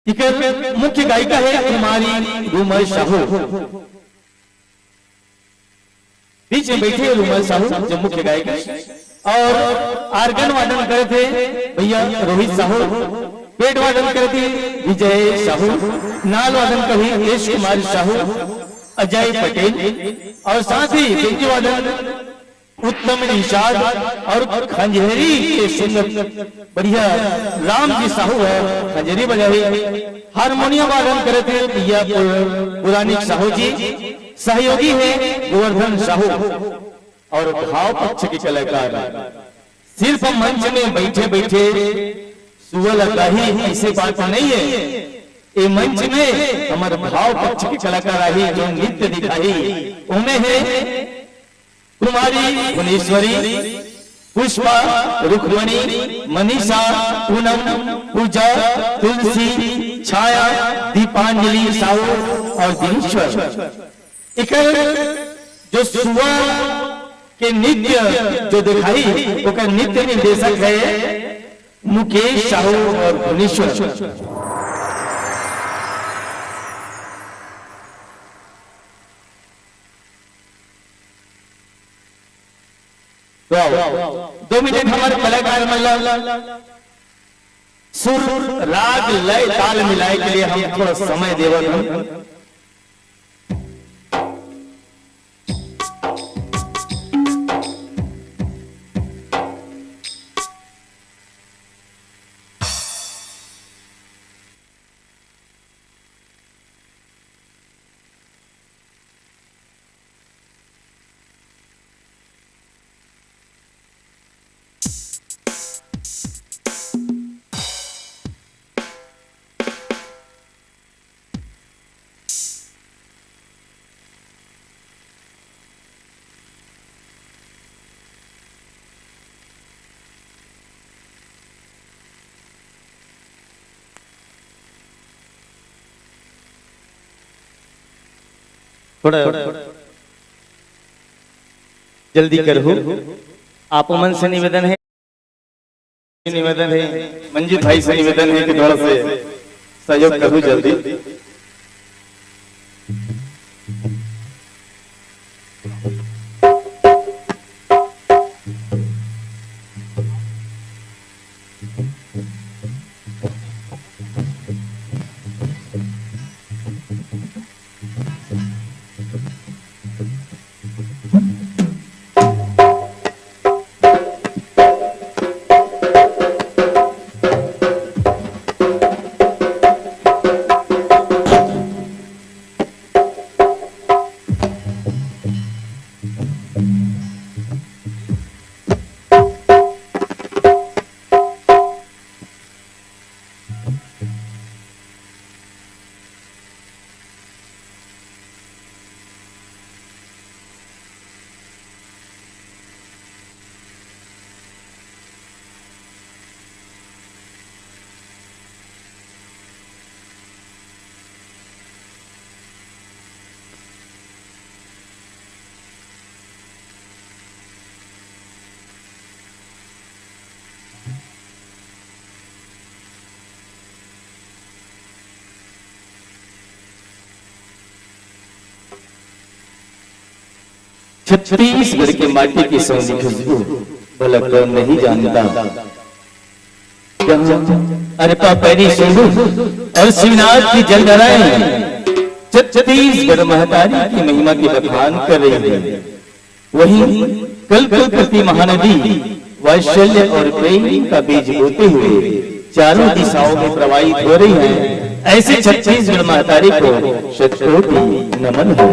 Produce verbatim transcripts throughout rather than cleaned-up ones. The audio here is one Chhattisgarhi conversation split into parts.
एकर मुख्य गायिका हे कुमारी रूमल साहू। बीच में बैठे रूमल साहू जो मुख्य गायिका हे। और organ वादन करत हे भैया रोहित साहू, pad वादन करत हे विजय साहू, नाल वादन करत हे यश कुमार साहू, अजय पटेल, और साथ ही बेंजो वादन उत्तम निषाद और खंजेरी के सुंदर बढ़िया राम जी साहू हे, खंजेरी बजाही। हारमोनियम वादन करत हे भैया पुर-, पुराणिक साहू जी, सहयोगी हे गोवर्धन साहू। और भाव पक्ष के कलाकार सिर्फ मंच में बैठे बैठे सुआ ल गाही, ऐसे बात नहीं हे। ये मंच में हमर भाव पक्ष के कलाकार आही, जो नृत्य दिखाही, ओमे हे कुमारी भुवनेश्वरी, पुष्पा, रुक्मणी, मनीषा, पूनम, पूजा, तुलसी, छाया, दीपांजलि साहू और दिनेश्वर। एकर जो सुआ के नृत्य जो दिखाही, ओकर नृत्य निर्देशक हे मुकेश साहू और भुवनेश्वर। तो दो मिनट हमर कलाकार मन ला सुर, राग, लय, ताल मिलाए के लिए हम थोड़ा समय देवत हन। थोड़ा जल्दी करहू, आप मन से निवेदन हे, निवेदन हे, मंजीत भाई से निवेदन हे कि थोड़ा से सहयोग करहू जल्दी। छत्तीसगढ़ के माटी की सौंधी खुशबू भला कौन नहीं जानता। जहाँ अरपा पैरी सिंधु और शिवनाथ की जलधाराएं छत्तीसगढ़ महतारी की महिमा की बखान कर रही है, वहीं कल कल प्रति महानदी वात्सल्य और प्रेम का बीज बोते हुए चारों दिशाओं में प्रवाहित हो रही है। ऐसे छत्तीसगढ़ महतारी को शतकोटि नमन है।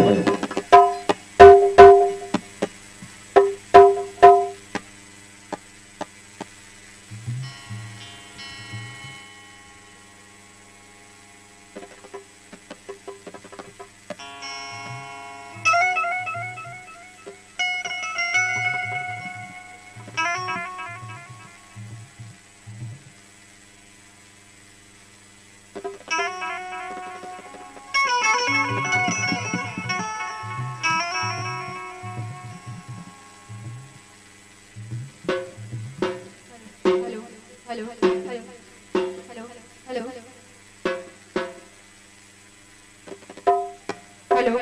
हेलो।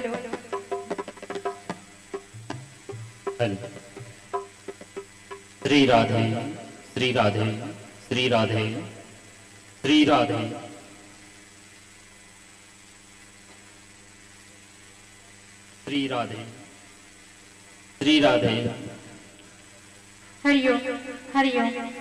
हेलो। श्री राधे, श्री राधे, श्री राधे, श्री राधे, श्री राधे, श्री राधे। हरिओम, हरिओम।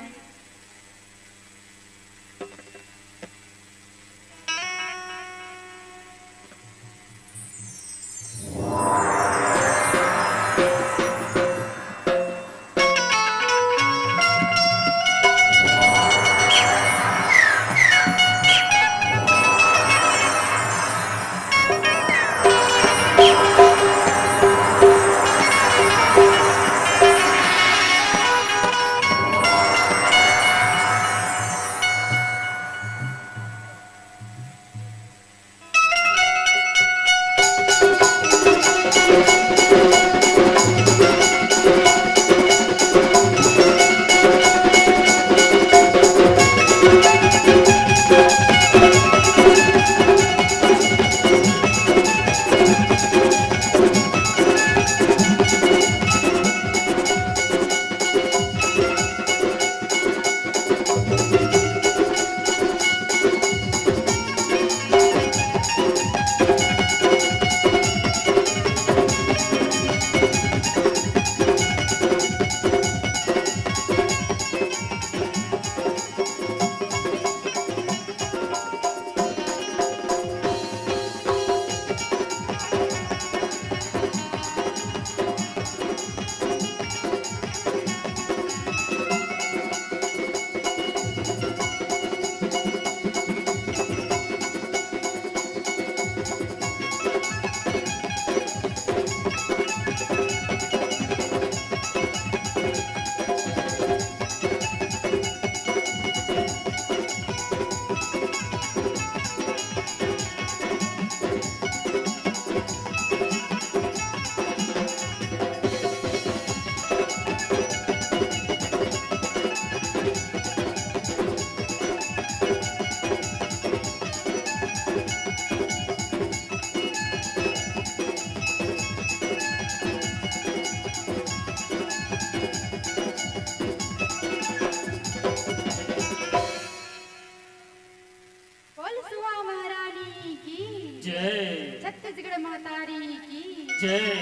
बोल सुआ महारानी की जय। छत्तीसगढ़ महतारी की जय।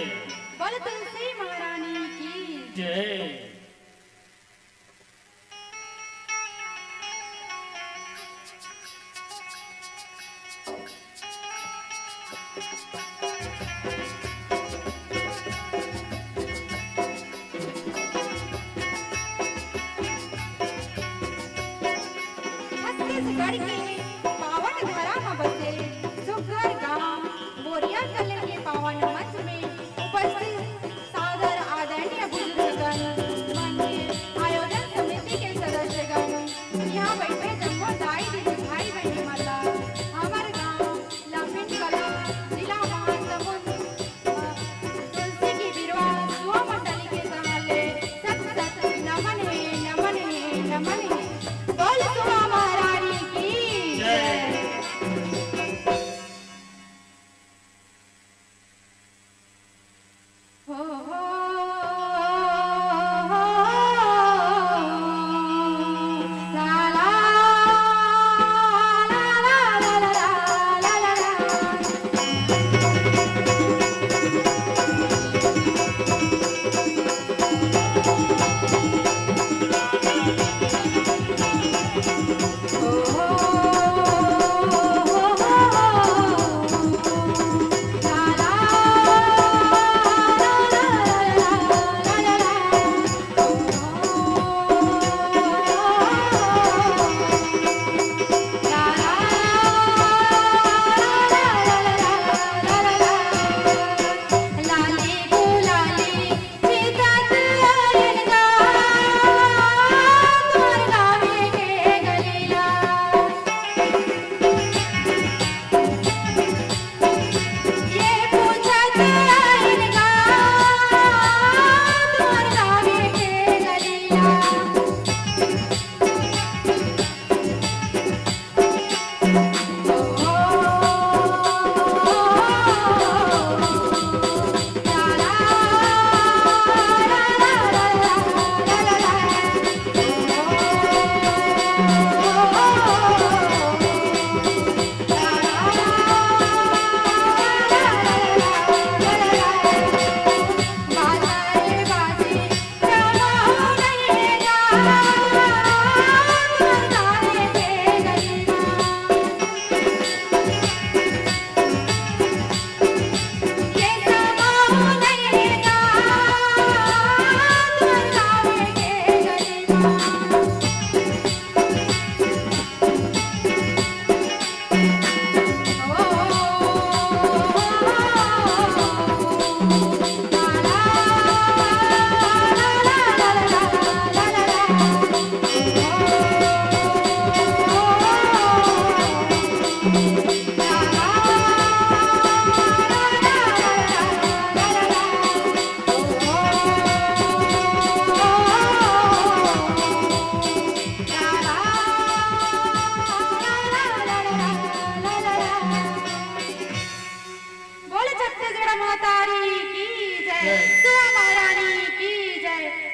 बोल तुलसी महारानी की जय। छत्तीसगढ़ के पावन धरा म बसे सुघर गांव बोरिया कला के पावन मंच में उपस्थित सादर आदरणीय बुजुर्गगण, मंच, आयोजन समिति के सदस्यगण, इहां बइठे जम्मो दाई दीदी भाई बहिनी मन ला हमर गांव लाफिंग कला, जिला महासमुंद, अ, तुलसी के बिरवा सुआ मंडली के तहत ले सत सत नमन हे, नमन हे, नमन हे। बोल सुआ महारानी की।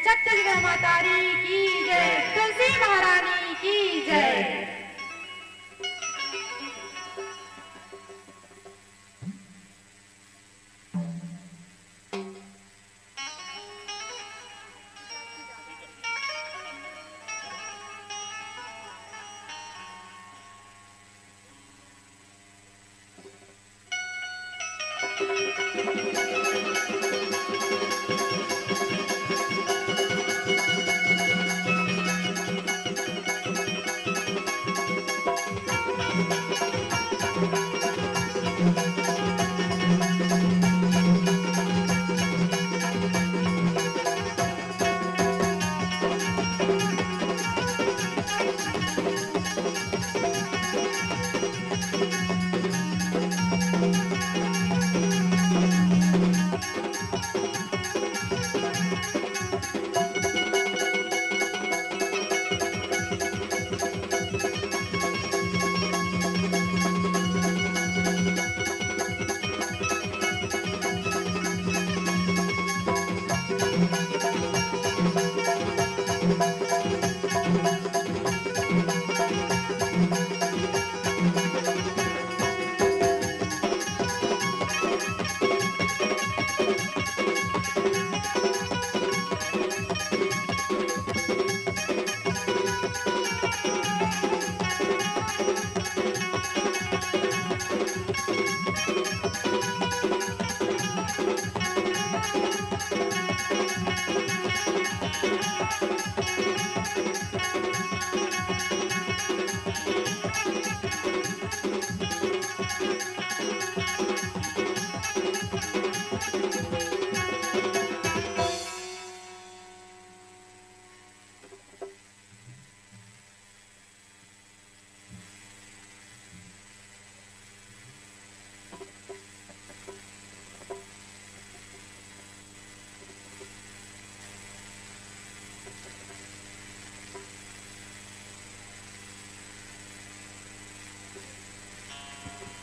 टट्टल गौ मातारी की जय, तुलसी महारानी की जय।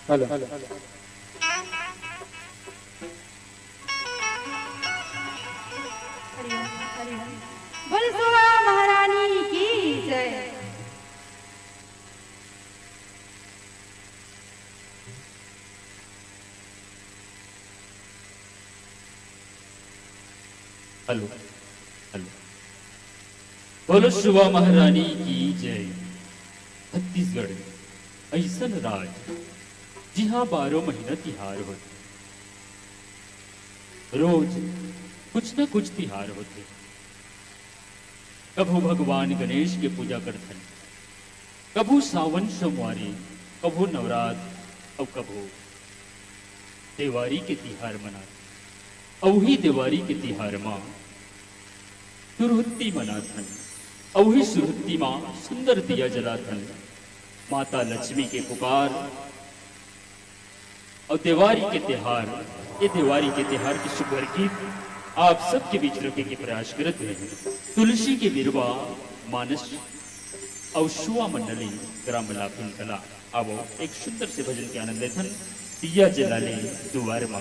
हेलो। बोल सुवा महारानी की जय। Hello, hello. बोलो सुवा महारानी की जय। छत्तीसगढ़ अइसन राज, जिहाँ बारह महीना तिहार होथे। रोज कुछ न कुछ तिहार होथे। कभू भगवान गणेश के पूजा करथन, कभू सावन सोमवारी, कभू नवरात, अउ कभू देवारी के तिहार मनाथन। अउ उही देवारी के तिहार म सुरहुत्ती मनाथन। अउ उही सुरहुत्ती म सुंदर दिया जलाथन। माता लक्ष्मी के पुकार अउ देवारी के तिहार, ये देवारी के तिहार के सुघर गीत आप सबके बीच रखे के प्रयास करत हे तुलसी के बिरवा मानस अउ सुवा मंडली ग्राम लाफिन कला। आवो, एक सुंदर से भजन के आनंद लेथन, दिया जला ले दुवार मा।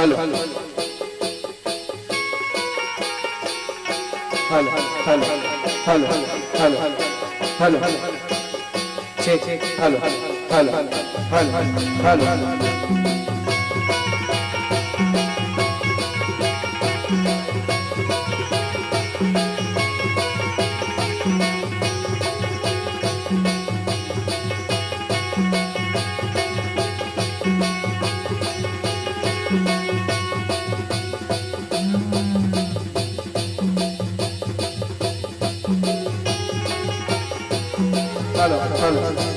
Hello, hello, hello, hello, hello, hello, hello, hello, check, hello, hello, hello, hello. Hello, hello.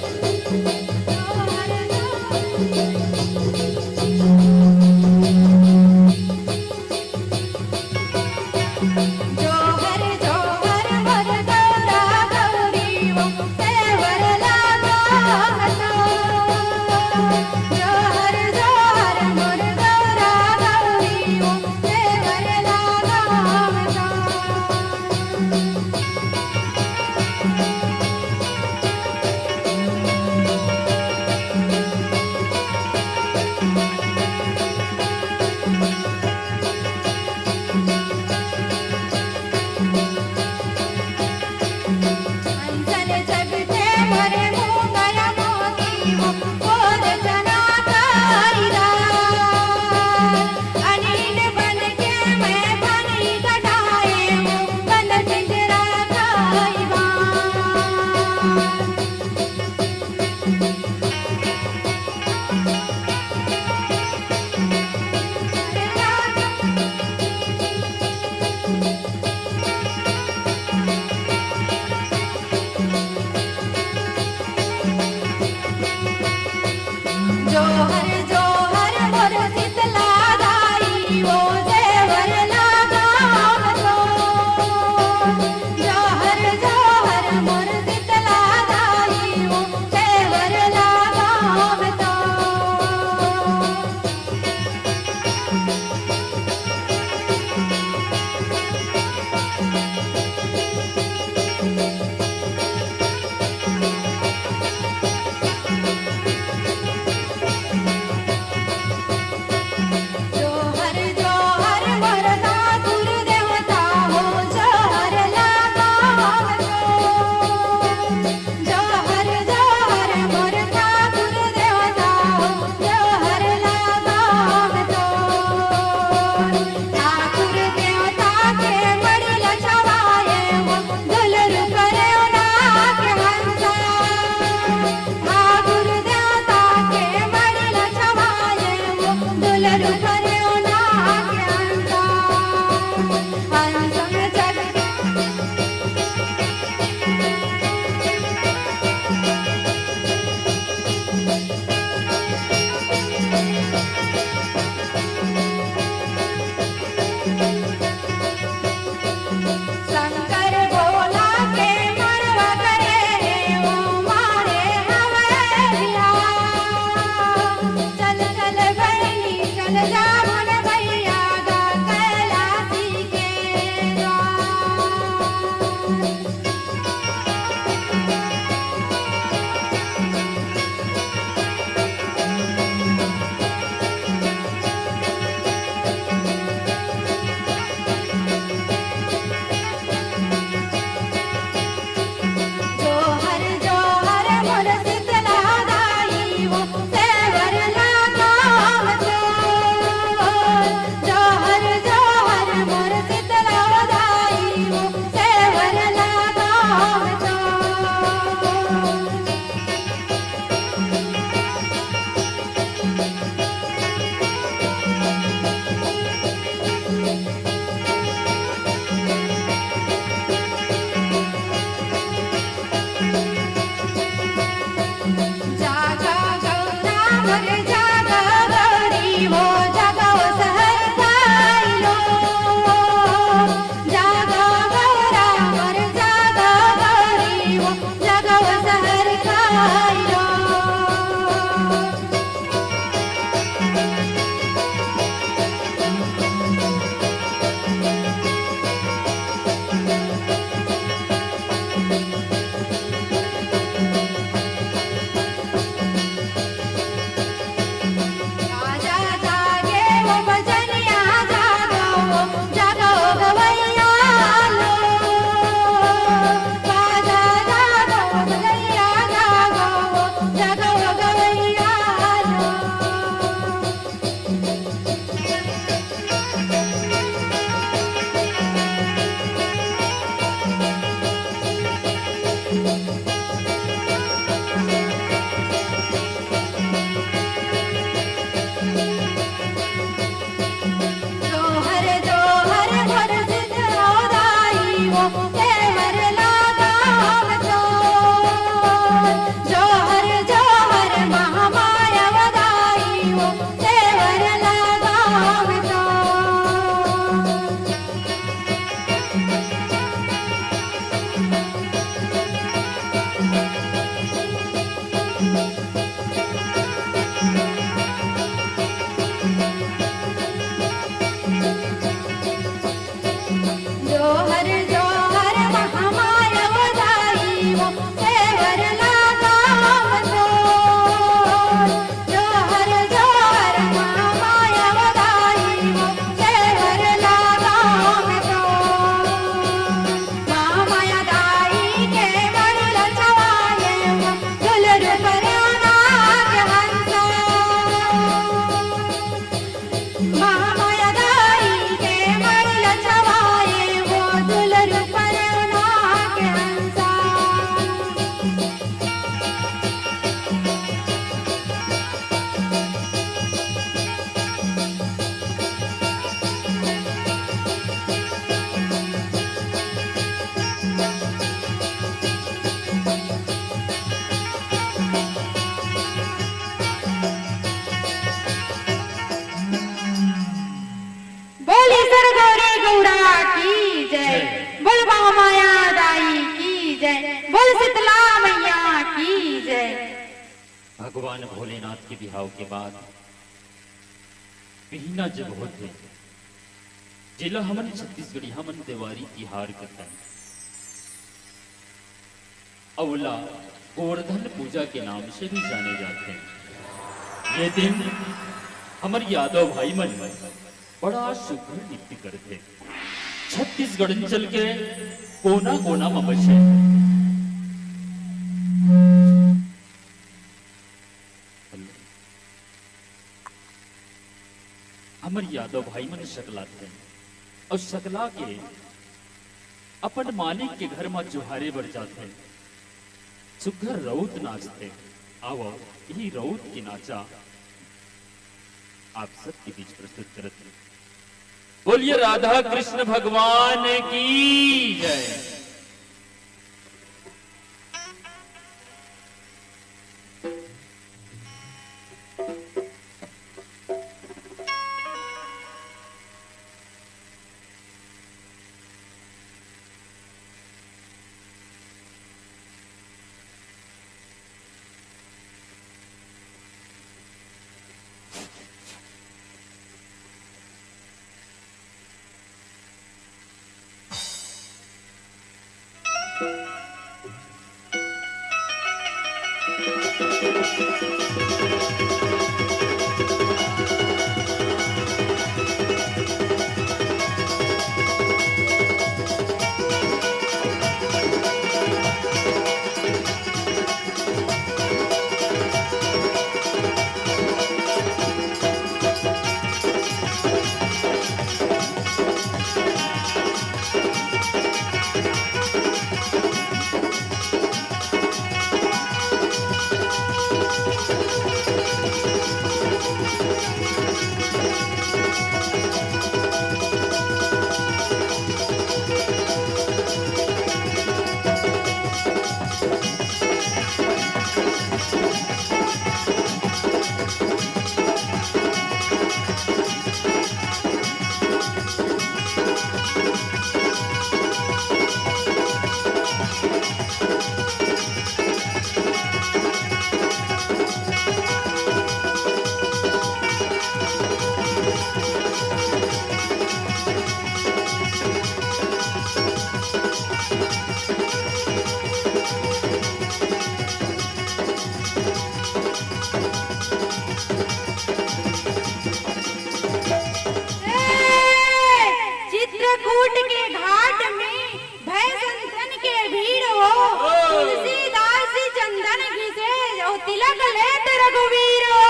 Shitala मैया की जय। भगवान भोलेनाथ के बिहाव के बाद बिहना जब होथे, जेला हमन छत्तीसगढ़िया मन देवारी तिहार कथन, अउ ओला गोवर्धन पूजा के नाम से भी जाने जाथे। ये दिन हमर यादव भाई मन बड़ा सुघर नृत्य करथे। छत्तीसगढ़ अंचल के कोना-कोना म बसे हमर यादव भाई मन सकलाथे अउ सकला के अपन मालिक के घर म जोहारे बर जाथे। सुघर रउत नाचथे। आवव, इही रउत के नाचा आप सबके बीच प्रस्तुत करत हन। बोलिए राधा कृष्ण भगवान की जय। चित्रकूट के घाट में भय संतन के भीड़ हो, तुलसीदास जी चंदन घिसे, ओ तिलक लेत रघुवीर हो।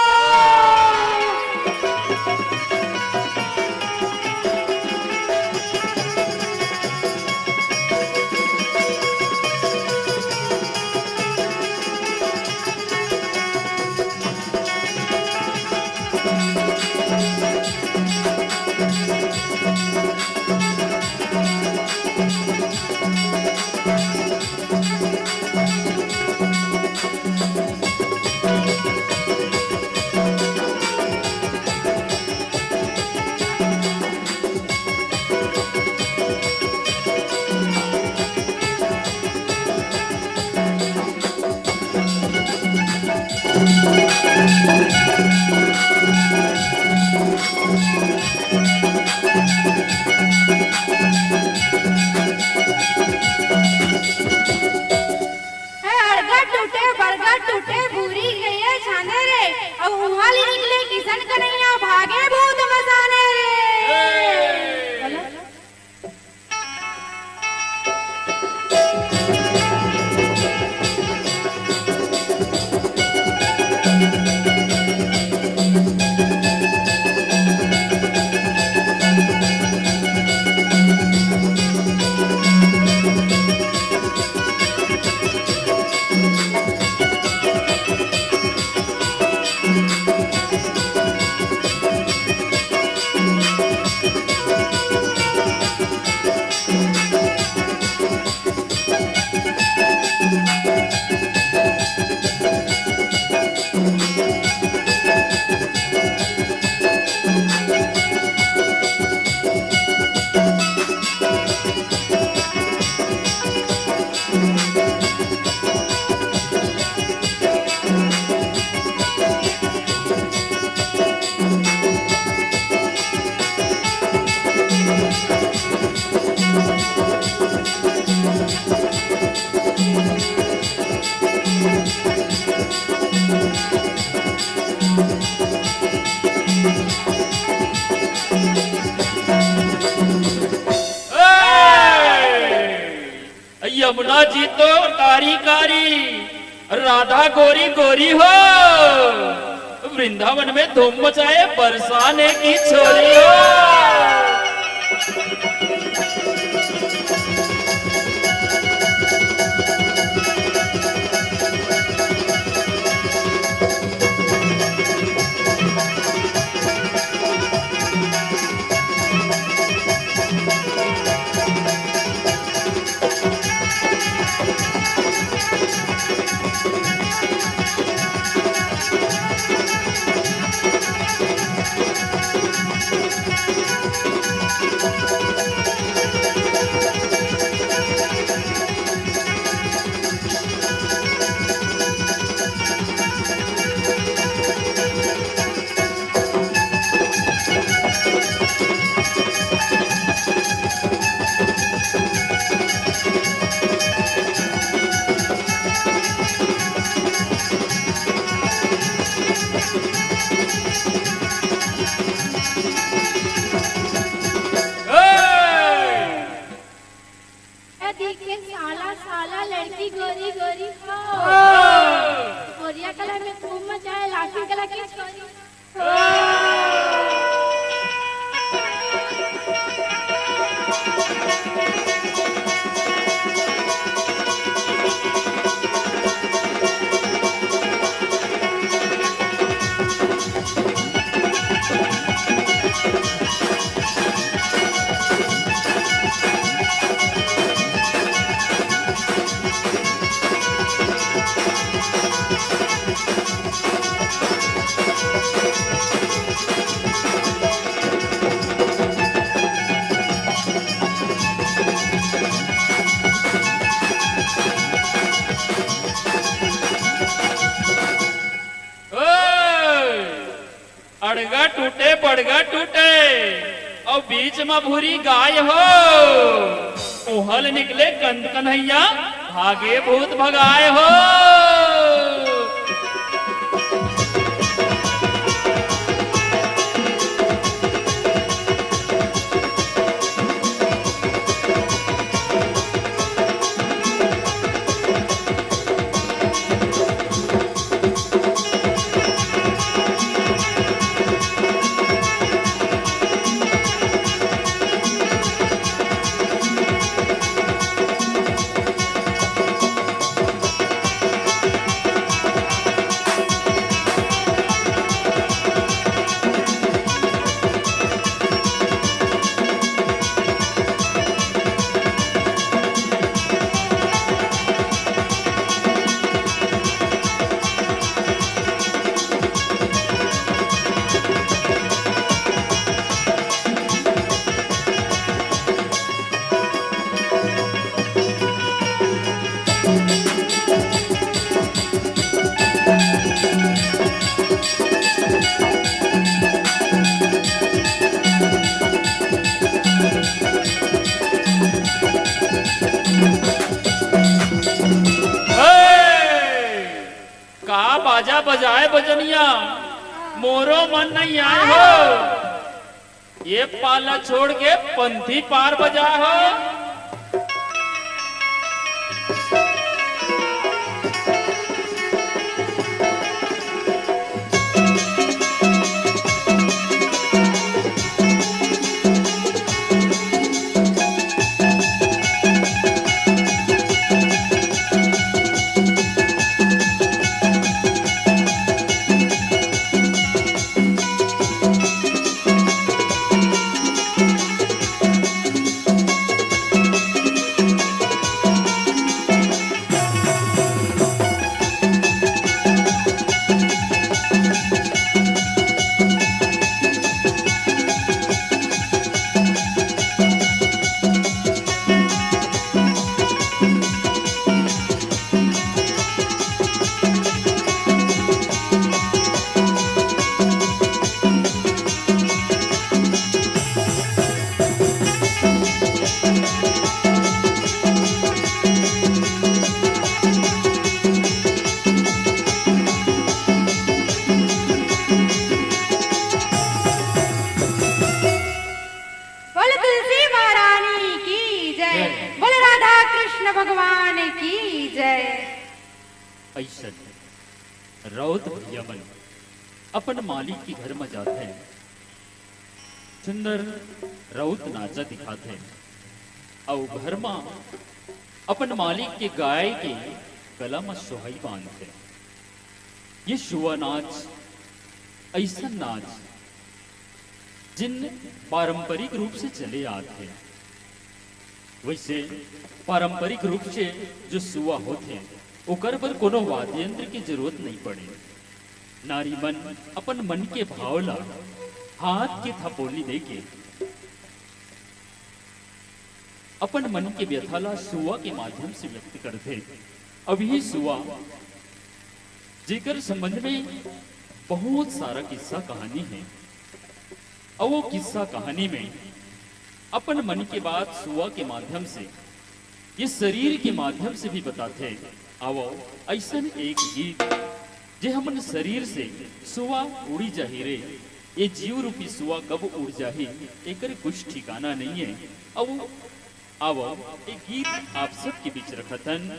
जमुना जी तो कारी कारी, राधा गोरी गोरी हो, वृंदावन में धूम मचाए बरसाने की छोरी हो। ए, दिखे साला, साला, लड़की गोरी, गोरी हो। गोरिया कला में धूम मचाए, लाखिन कला की छोरी। ओए! अड़गा टूटे, बड़गा टूटे, अउ बीच म भूरी गाय हो। उहाँ ले निकले कंद कन्हैया, भागे भूत भगाय हो। हे! का बाजा बजाए बजनिया, मोरो मन नइ आए हो। ये पाला छोड़ के पंथी पार बजा हो। अइसन राउत भैया मन अपन मालिक के घर म जाथे, सुंदर राउत नाचा दिखाथे, अउ घर म अपन मालिक के गाय के गला म सोहई बांधथे। ये सुआ नाच अइसन नाच जिन पारंपरिक रूप से चले आत हे। वैसे पारंपरिक रूप से जो सुआ होथे, ओकर बर कोनो वाद्य यंत्र के जरूरत नहीं पड़े। नारी मन अपन मन के भाव ला हाथ के थपोली देके अपन मन के व्यथा ला सुआ के माध्यम से व्यक्त करथे। अब ये सुआ, जेकर संबंध में बहुत सारा किस्सा कहानी है, अउ वो किस्सा कहानी में अपन मन के बात सुआ के माध्यम से, ये शरीर के माध्यम से भी बताथे। आवो, अइसन एक गीत, जे हमन शरीर से सुआ उड़ी जाही रे, ये जीव रूपी सुआ कब उड़ जाही, एकर कुछ ठिकाना नहीं है। अउ आवो, ये गीत आप सबके बीच रखत हन।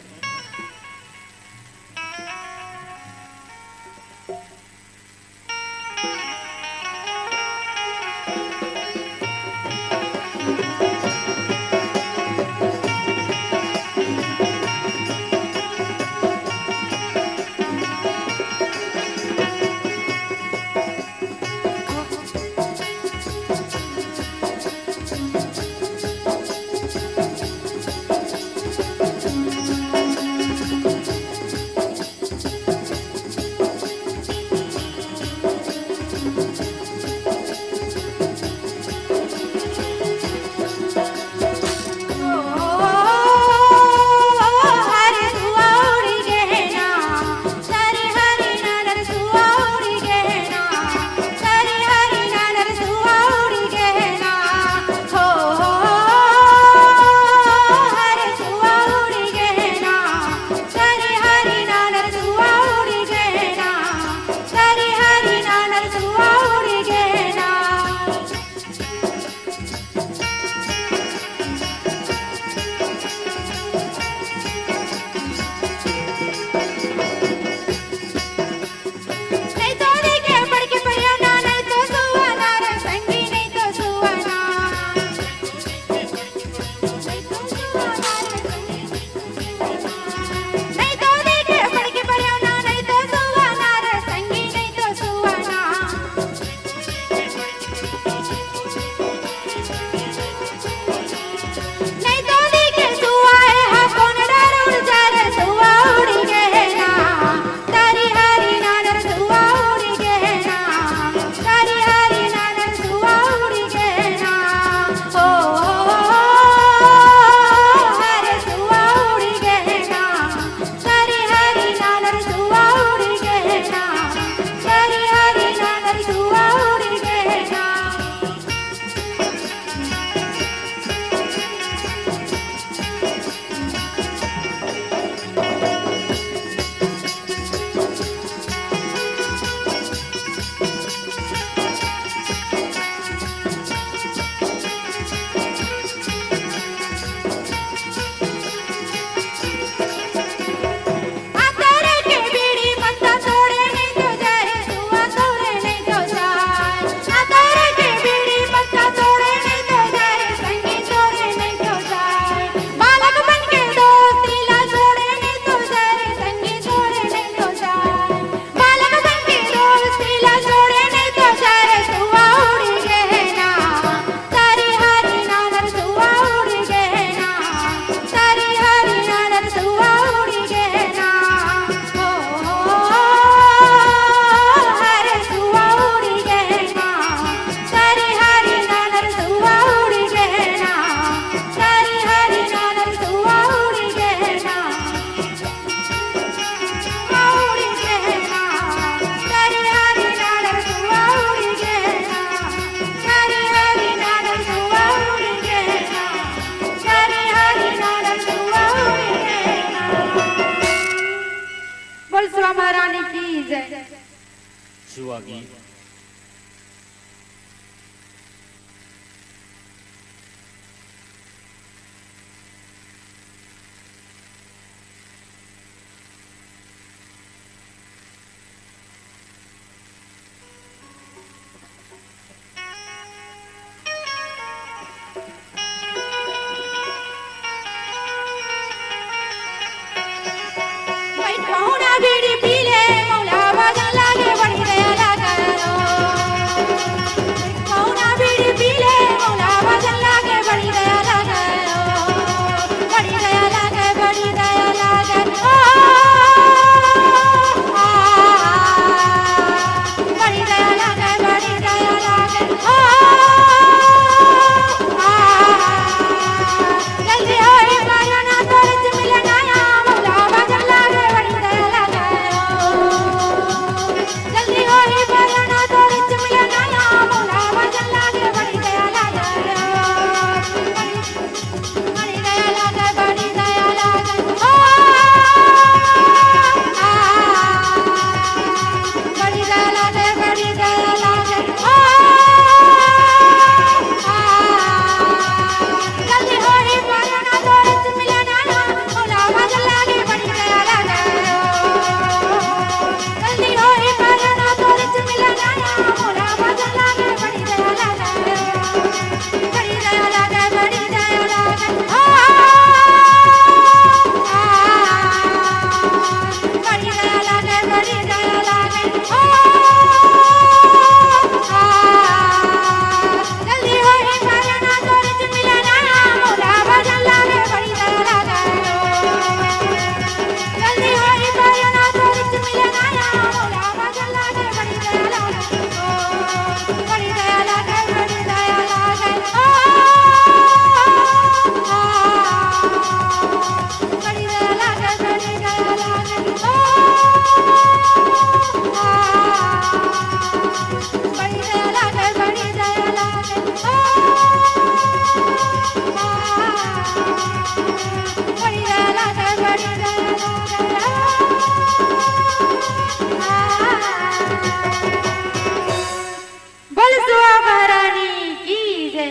बोल सुआ महारानी की जय। सुआ गीत।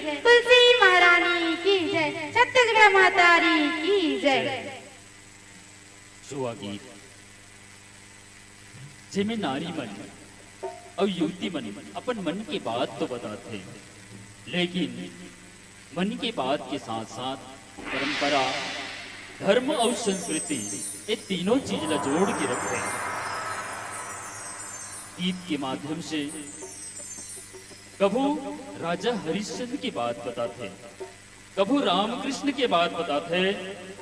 तुलसी महारानी की जय, छत्तीसगढ़ महतारी की जय। सुआ गीत, जेमे नारी मन अउ युवती मन अपन मन के बात तो बताथे, लेकिन मन के बात के साथ-साथ परंपरा, धर्म अउ संस्कृति, ये तीनों चीज ला जोड़ के रखथे। गीत के माध्यम से कभू राजा हरिश्चंद्र के बात बताथे, कभू रामकृष्ण के बात बताथे,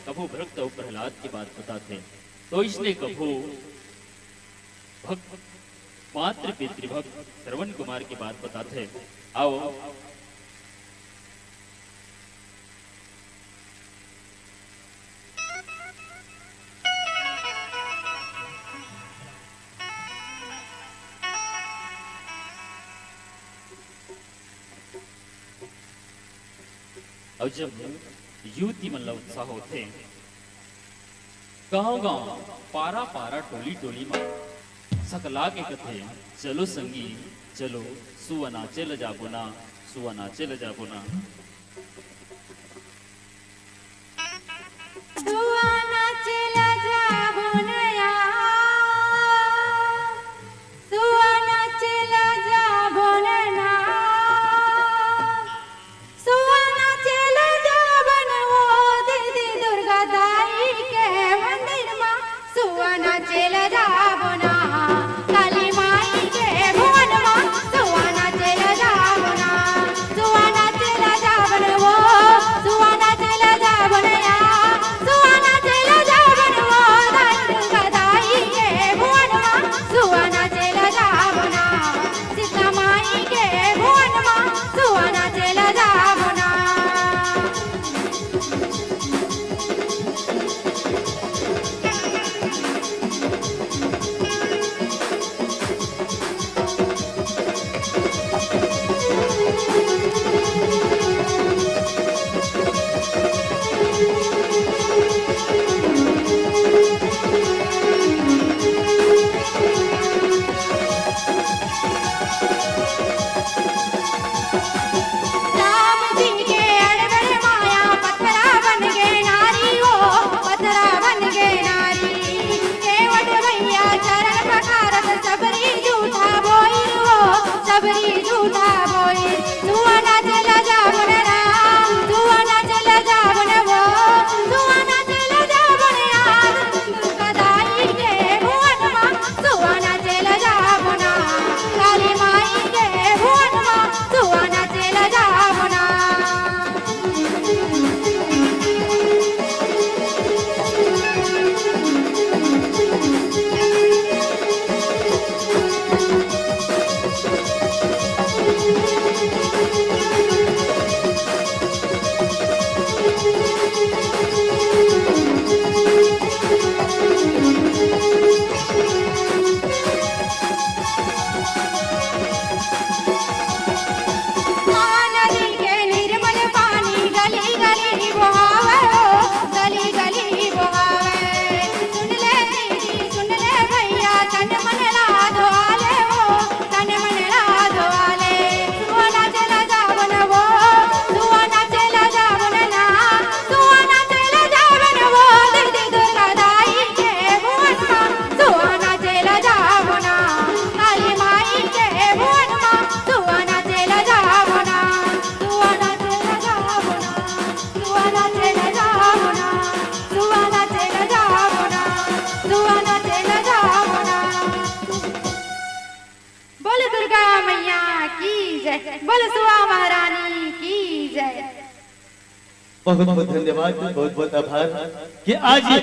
कभू भक्त अउ प्रहलाद के बात बताथे। तो इसने कभू भक्त मातृ पितृभक्त श्रवण कुमार के बात बताथे। आओ। अउ जब युवती मन ला उत्साह होथे, गांव-गांव, पारा-पारा, टोली-टोली म सकला के कथे, "चलो संगी, चलो, सुआ नाचे ल जाबो ना, सुआ नाचे ल जाबो ना।" सुआ नाचे ल जाबो न यार, सुआ नाचे ल जाबो न ना। सुआ नाचे ल जाबो न वो दीदी दुर्गा दाई के मंदिर मा। सुआ नाचे ल जाबो न काली माई के भुवन मा। सुआ नाचे ल जाबो न, सुआ नाचे ल जाबो न वो, सुआ नाचे ल जाबो न या। सुआ नाचे ल जाबो न वो दाई दुर्गा दाई के भुवन मा। सुआ नाचे ल जाबो न सीता माई के भुवन मा। सुआ नाचे ल जाबो ना। राम जी के अड़बड़ माया, पथरा बन गे नारी वो, पथरा बन गे नारी। केवट भैया चरण पखारत, सबरी झूठा बोइर वो, सबरी झूठा बोइर। सुआ नाचे ल जाबो न राम, सुआ नाचे ल जाबो न वो, सुआ नाचे ल जाबो न यार। दुर्गा दाई के भुवन मा सुआ नाचे ल जाबो ना, काली माई के भुवन मा सुआ नाचे ल जाबो ना। नदी के निर्मल पानी गली गली बोहावे हो, गली गली बोहावे। सुन ले दीदी, सुन ले भैया, तन मन ला धोआ ले हो, तन मन ला धोआ ले। सुआ नाचे ल जाबो न वो, सुआ नाचे ल जाबो न ना, सुआ नाचे ल जाबो न वो, दीदी दुर्गा दाई के भुवन मा। सुआ नाचे ल जाबो ना, काली माई के भुवन मा। सुआ नाचे ल जाबो ना, सुआ नाचे ल जाबो ना, सुआ नाचे ल जाबो ना, सुआ नाचे ल जाबो ना, सुआ नाचे ल जाबो ना। बोल दुर्गा मैया की जय, बोल सुआ महारानी की जय। बहुत बहुत धन्यवाद, बहुत बहुत आभार कि आज ये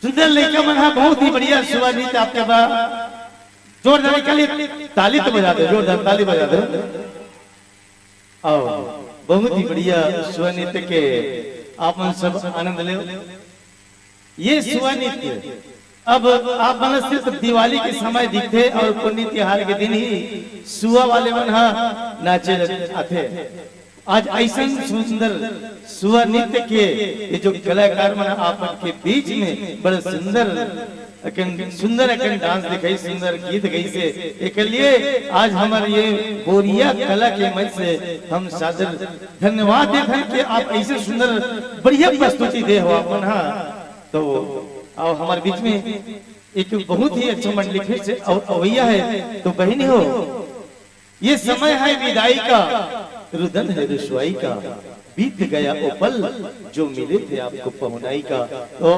सुंदर लइका मन हा बहुत ही बढ़िया सुआ नृत्य आपके बा। जोरदार खाली ताली तो बजा दे, जोरदार ताली बजा दे। आओ, बहुत ही बढ़िया सुआ नृत्य के आप मन सब आनंद ले। ये सुआ नृत्य अब आप मन सिर्फ दिवाली के समय दिखथे और पुन्नी तिहार के दिन ही सुआ वाले मन हा नाचे आथे। आज ऐसन सुंदर सुआ नृत्य के ये जो कलाकार मन आपन के बीच में बड़ा सुंदर अकन, सुंदर अकन डांस दिखाई, सुंदर गीत गई से, एकर लिए आज हमर ये बोरिया कला के मंच से हम सादर धन्यवाद देथन कि आप ऐसे सुंदर बढ़िया प्रस्तुति दे हो आपन हा। तो आओ हमर बीच में एक बहुत ही अच्छा मंडली फिर से अउ-, अवैया है। तो बहिनी हो, ये समय है विदाई का, रुदन है रुसवाई का, बीत गया वो पल जो मिले थे आपको पहुनाई का। तो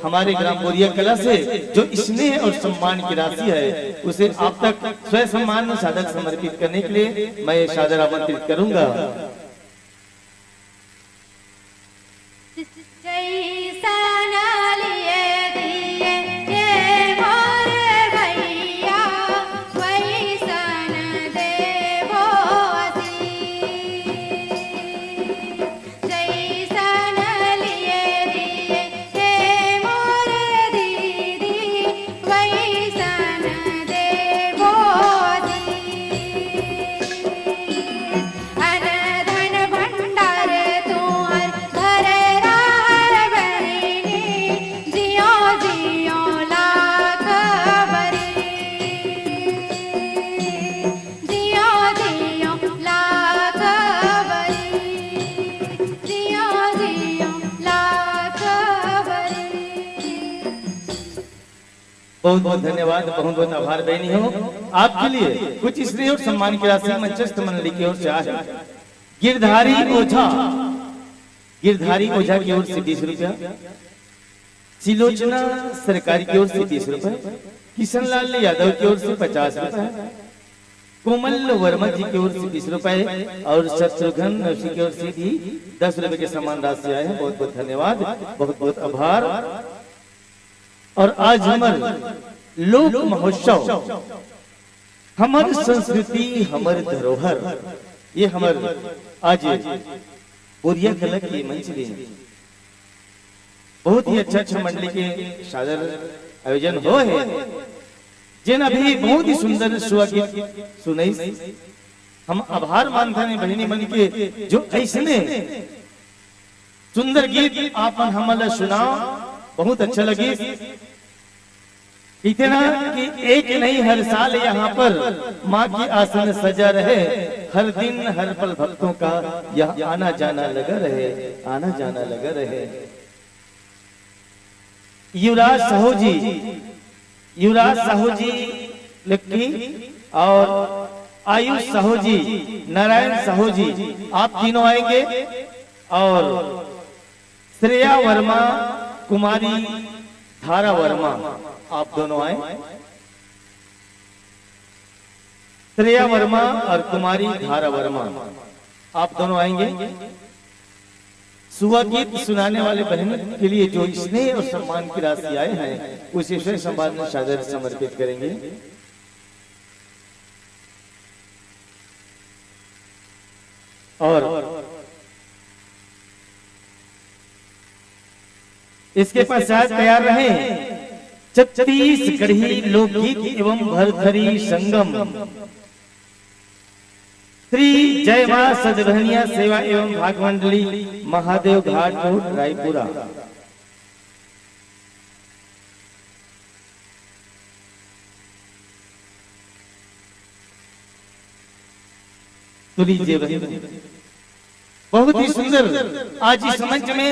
हमारे ग्राम बोरिया कला से जो स्नेह और सम्मान की राशि है, उसे आप तक स्वयं सम्मान सादर समर्पित करने के लिए मैं सादर आमंत्रित करूंगा। जैसन लिए दिए हे मोर भैया, वैसन देबो आशीष। जैसन लिए दिए हे मोर दीदी, वैसन देबो आशीष। अन धन भंडार तुहर भरे रहय बहिनी, जियो जियो लाख बरी। जियो जियो लाख बरी। जियो जियो लाख बरी। बहुत बहुत धन्यवाद, बहुत बहुत आभार बहनी हो। आपके लिए कुछ स्नेह और सम्मान की राशि मंचस्थ मंडली की ओर से आज गिरधारी ओझा, गिरधारी ओझा की ओर से बीस रुपया, सिलोचना सरकार की ओर से बीस रुपए, किशन लाल यादव की ओर से पचास रुपए, कोमल वर्मा जी की ओर से बीस रुपए और शत्रुघ्न नौशी की ओर से भी दस रुपए के समान राशि आए हैं। बहुत बहुत धन्यवाद, बहुत बहुत आभार। और आज हमर लोक महोत्सव, हमर संस्कृति, हमर धरोहर, ये हमर आज बोरिया कला के मंच में बहुत ही अच्छा अच्छा मंडली के सादर आयोजन हो है, जेन अभी बहुत ही सुंदर सुआ गीत सुनइस। हम आभार मानथन बहिनी मन के, जो ऐसने सुंदर गीत आपन हमन ला सुनाओ, बहुत अच्छा लगिस। इतना कि एक नहीं हर साल यहाँ पर माँ की आसन सजा रहे, हर दिन हर पल भक्तों का यह आना जाना लगा रहे, आना जाना लगा रहे। युवराज साहू जी, युवराज साहू जी लक्की और आयुष साहू जी, नारायण साहू जी, आप तीनों आएंगे और श्रेया वर्मा, कुमारी धारा वर्मा, आप दोनों आए। श्रेया वर्मा और कुमारी धारा वर्मा, आप दोनों आएंगे। सुआ गीत सुनाने वाले बहन के लिए जो स्नेह और सम्मान की राशि आए हैं, उसे स्वयं सम्मान सादर समर्पित करेंगे। और इसके पश्चात तैयार रहें छत्तीसगढ़ी लोकगीत एवं भरथरी संगम, श्री जय मां सदभनिया सेवा एवं भाग मंडली, महादेव घाट रोड, रायपुरा। तो लीजिए बहन, बहुत ही सुंदर आज इस मंच में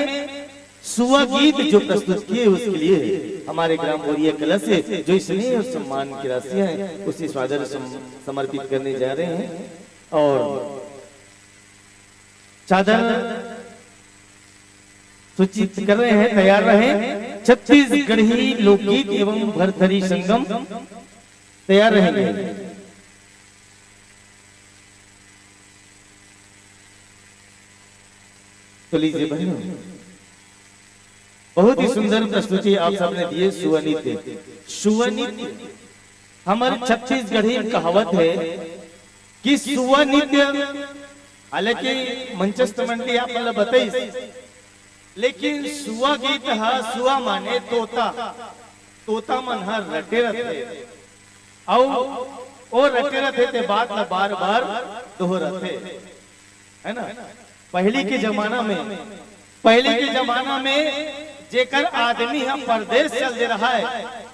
सुआ गीत जो प्रस्तुत किए, उसके लिए हमारे ग्राम बोरिया कला से जो स्नेह और सम्मान की राशि है, उसे सादर सम-, समर्पित करने जा रहे हैं और सादर सूचित कर रहे हैं, तैयार रहें। छत्तीसगढ़ी लोकगीत एवं भरथरी संगम तैयार रहेंगे। तो लीजिए बहनों, बहुत ही सुंदर प्रस्तुति आप सबने दिए। सुआ नृत्य, सुआ नृत्य हमर छत्तीसगढ़ी कहावत है कि सुआ नृत्य, हालांकि मंचस्थ मंडली आप मन ल बताइस, लेकिन सुआ गीत ह, सुआ माने तोता, तोता मन ह रटे रथे, अउ ओ रटे रथे ते बात ल बार बार दोहराथे। है ना? पहली के जमाना में, पहली के जमाना में जेकर आदमी ह परदेस चल दे रहय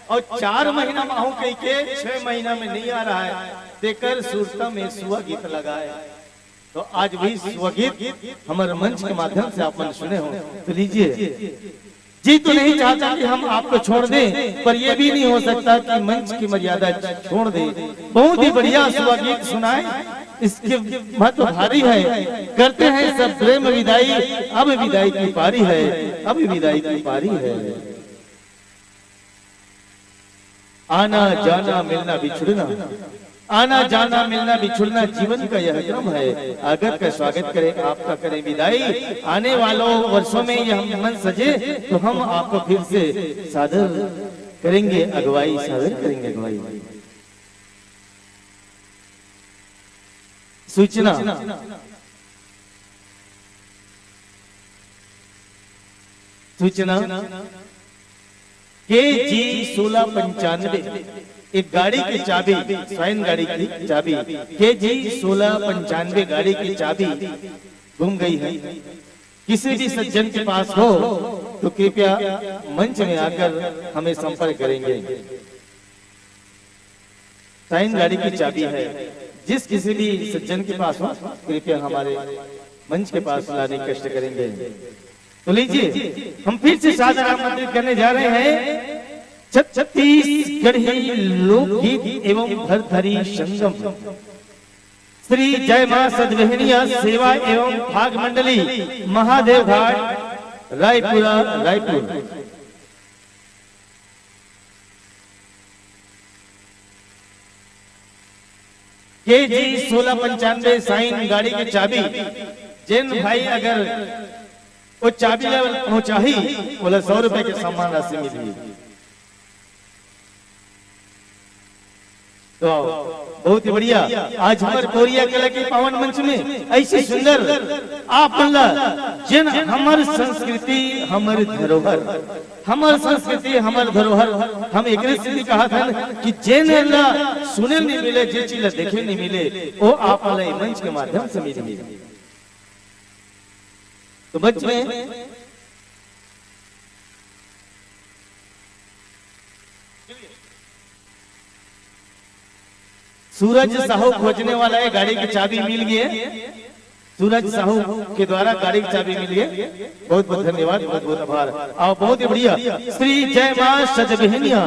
अउ चार महीना म आहूं कहिके छह महीना में नइ आ रहय, तेकर सुरता में सुआ गीत लगाय। तो आज भी सुआ गीत हमर मंच के माध्यम से आप मन सुने हो, तो लीजिए। जी तो नहीं चाहता कि हम आपको छोड़ दें, पर यह भी नहीं हो सकता कि मंच की मर्यादा छोड़ दें। बहुत ही बढ़िया सुआ गीत सुनाए, इसके महत्व भारी है। करते हैं सब प्रेम विदाई, अब विदाई की पारी है, अब विदाई की पारी है। आना जाना मिलना बिछुड़ना, आना जाना मिलना बिछुड़ना जीवन का यह क्रम है। आगत का स्वागत करें, आपका करें विदाई। आने वालों वर्षों में यह मन सजे तो हम आपको फिर से सादर करेंगे अगुवाई, सादर करेंगे अगुवाई। सूचना, सूचना, के जी सोलह पंचानवे, एक गाड़ी की चाबी, साइन गाड़ी की चाबी, के जी सोलह पंचानवे गाड़ी की चाबी गुम गई है। किसी भी सज्जन के पास हो तो कृपया मंच में आकर हमें संपर्क करेंगे। साइन गाड़ी की चाबी है। जिस किसी भी सज्जन के पास हो, कृपया हमारे मंच के पास लाने की कष्ट करेंगे। तो लीजिए, हम फिर से सादर आमंत्रित करने जा रहे हैं छत्तीसगढ़ी लोकगीत एवं भरथरी संगम, श्री जय मां सदबहनिया सेवा एवं भाग मंडली, महादेव घाट, रायपुरा, रायपुर। के जी सोलह पंचानवे साइन गाड़ी की चाबी, जेन भाई अगर वो चाबी ला पहुंचाही, ओला सौ रुपए के सम्मान राशि मिलही। तो बहुत ही बढ़िया, आज हमर कोरिया कला के पावन मंच में ऐसी सुंदर आप मन ला, जेन हमर संस्कृति, हमर धरोहर, हमर संस्कृति, हमर धरोहर, हम एकरे सेती कहत हन कि जेन ला सुने नहीं मिले, जे चीज ला देखे नहीं मिले, वो आप मन ला ए मंच के माध्यम से मिलही। तो मंच में सूरज साहू खोजने वाला है, गाड़ी की चाबी मिल गई है। सूरज साहू के द्वारा गाड़ी की चाबी मिल गई। बहुत बहुत धन्यवाद, बहुत बहुत आभार। और बहुत ही बढ़िया, श्री जय मां सजबहनिया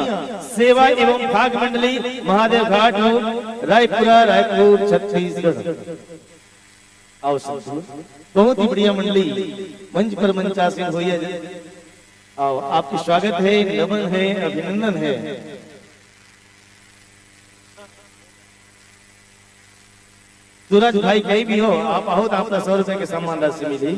सेवा एवं भाग मंडली, महादेव घाट रोड, रायपुरा, रायपुर, छत्तीसगढ़। आओ संतोष, बहुत ही बढ़िया मंडली मंच पर मंचासीन हुई है। आओ, आपके स्वागत है, नमन है, अभिनंदन है। सूरज भाई कहीं भी हो, आप आओ तो आपका सौ रुपए के सम्मान राशि मिली।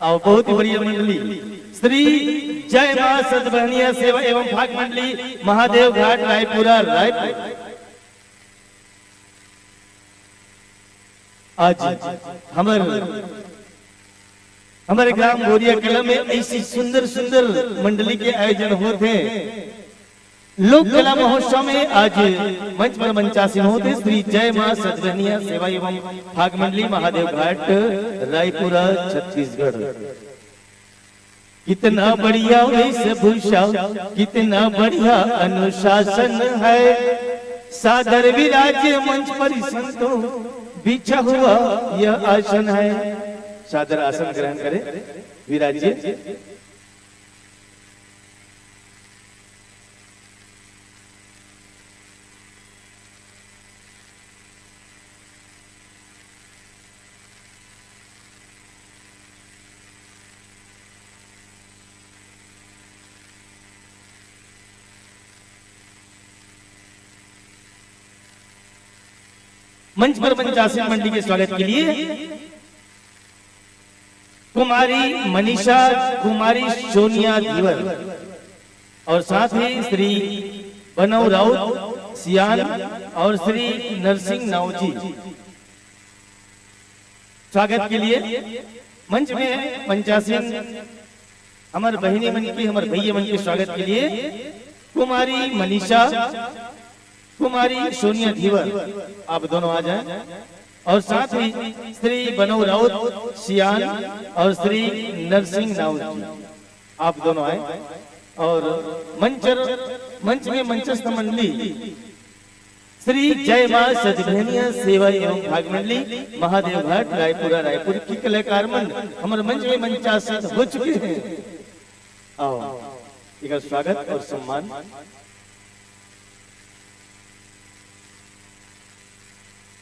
और बहुत ही बढ़िया मंडली, श्री जय मां सतबहनिया सेवा एवं भाग मंडली, महादेव घाट, रायपुरा, रायपुर। आज हमर, हमर ग्राम बोरिया कला में ऐसी सुंदर सुंदर मंडली के आयोजन होत हे। लोक कला महोत्सव में आज मंच पर मंचासीन होत हे श्री जय मां सतबहनिया सेवा एवं भाग मंडली, महादेव घाट, रायपुरा, छत्तीसगढ़। कितना बढ़िया वेशभूषा, कितना बढ़िया अनुशासन है। सादर विराजे मंच पर संतों, बिछा हुआ यह आसन है। सादर आसन ग्रहण करें, विराजिए। मंच पर मंचासीन मंडली के स्वागत के लिए कुमारी मनीषा, कुमारी सोनिया धीवर और साथ ही श्री बनव राउत सियान और श्री नरसिंह नावजी। स्वागत के लिए मंच में मंचासीन हमर बहिनी मन के, हमर भैया मन के स्वागत के लिए कुमारी मनीषा, कुमारी सोनिया धीवर, आप दोनों आ जाएं। और साथ ही श्री बनो राउत सियान और श्री नरसिंह राउत जी, आप दोनों आए। और मंचर मंच में मंचस्थ मंडली श्री जय माँ सतभेनिया सेवा एवं भाग मंडली महादेव घाट रायपुरा रायपुर की कलाकार मन हमर मंच में मंचासन हो चुके हैं। आओ, एक स्वागत और सम्मान।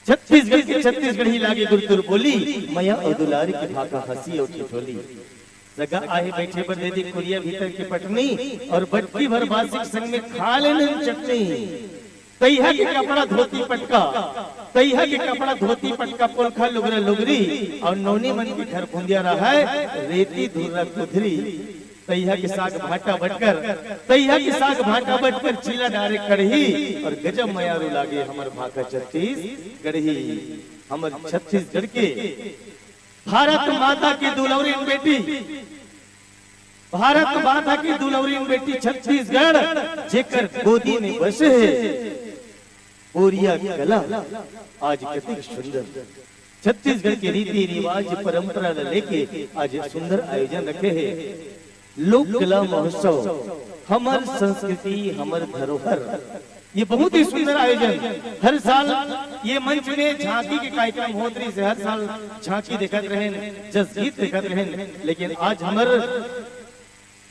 छत्तीसगढ़ के छत्तीसगढ़ी लागे गुरतुर बोली, मया और दुलार की भाखा हंसी और ठिठोली। सगा आहे बैठे बर दे दी कुरिया भीतर के पटनी, और बटकी भर बासिक संग में खा ले नून चटनी। तैहा के कपड़ा धोती पटका, तैहा के कपड़ा धोती पटका, पोलखा लुगरा लुगरी, और नौनी मन के घर बुंदिया रहा है रेती धुर्रा कुधरी। तैहा के साग भाटा बटकर, तैहा के साग भाटा बटकर चीला डारे कढ़ी, और गजब मयारू लागे हमर भाखा छत्तीसगढ़ी। हमर छत्तीसगढ़ के भारत माता की दुलौरिन बेटी, भारत माता की दुलौरिन बेटी छत्तीसगढ़, जेकर गोदी में बसे हे बोरिया कला, आज कतिक सुंदर। छत्तीसगढ़ के रीति रिवाज परंपरा ला लेके आज सुंदर आयोजन रखे हे। लोक कला महोत्सव, हमर संस्कृति, हमर धरोहर, ये बहुत ही सुंदर आयोजन। हर साल ये मंच में झांकी के कार्यक्रम होत रहिस हे, हर साल झांकी देखत रहेन, जस गीत देखत रहेन, लेकिन आज हमर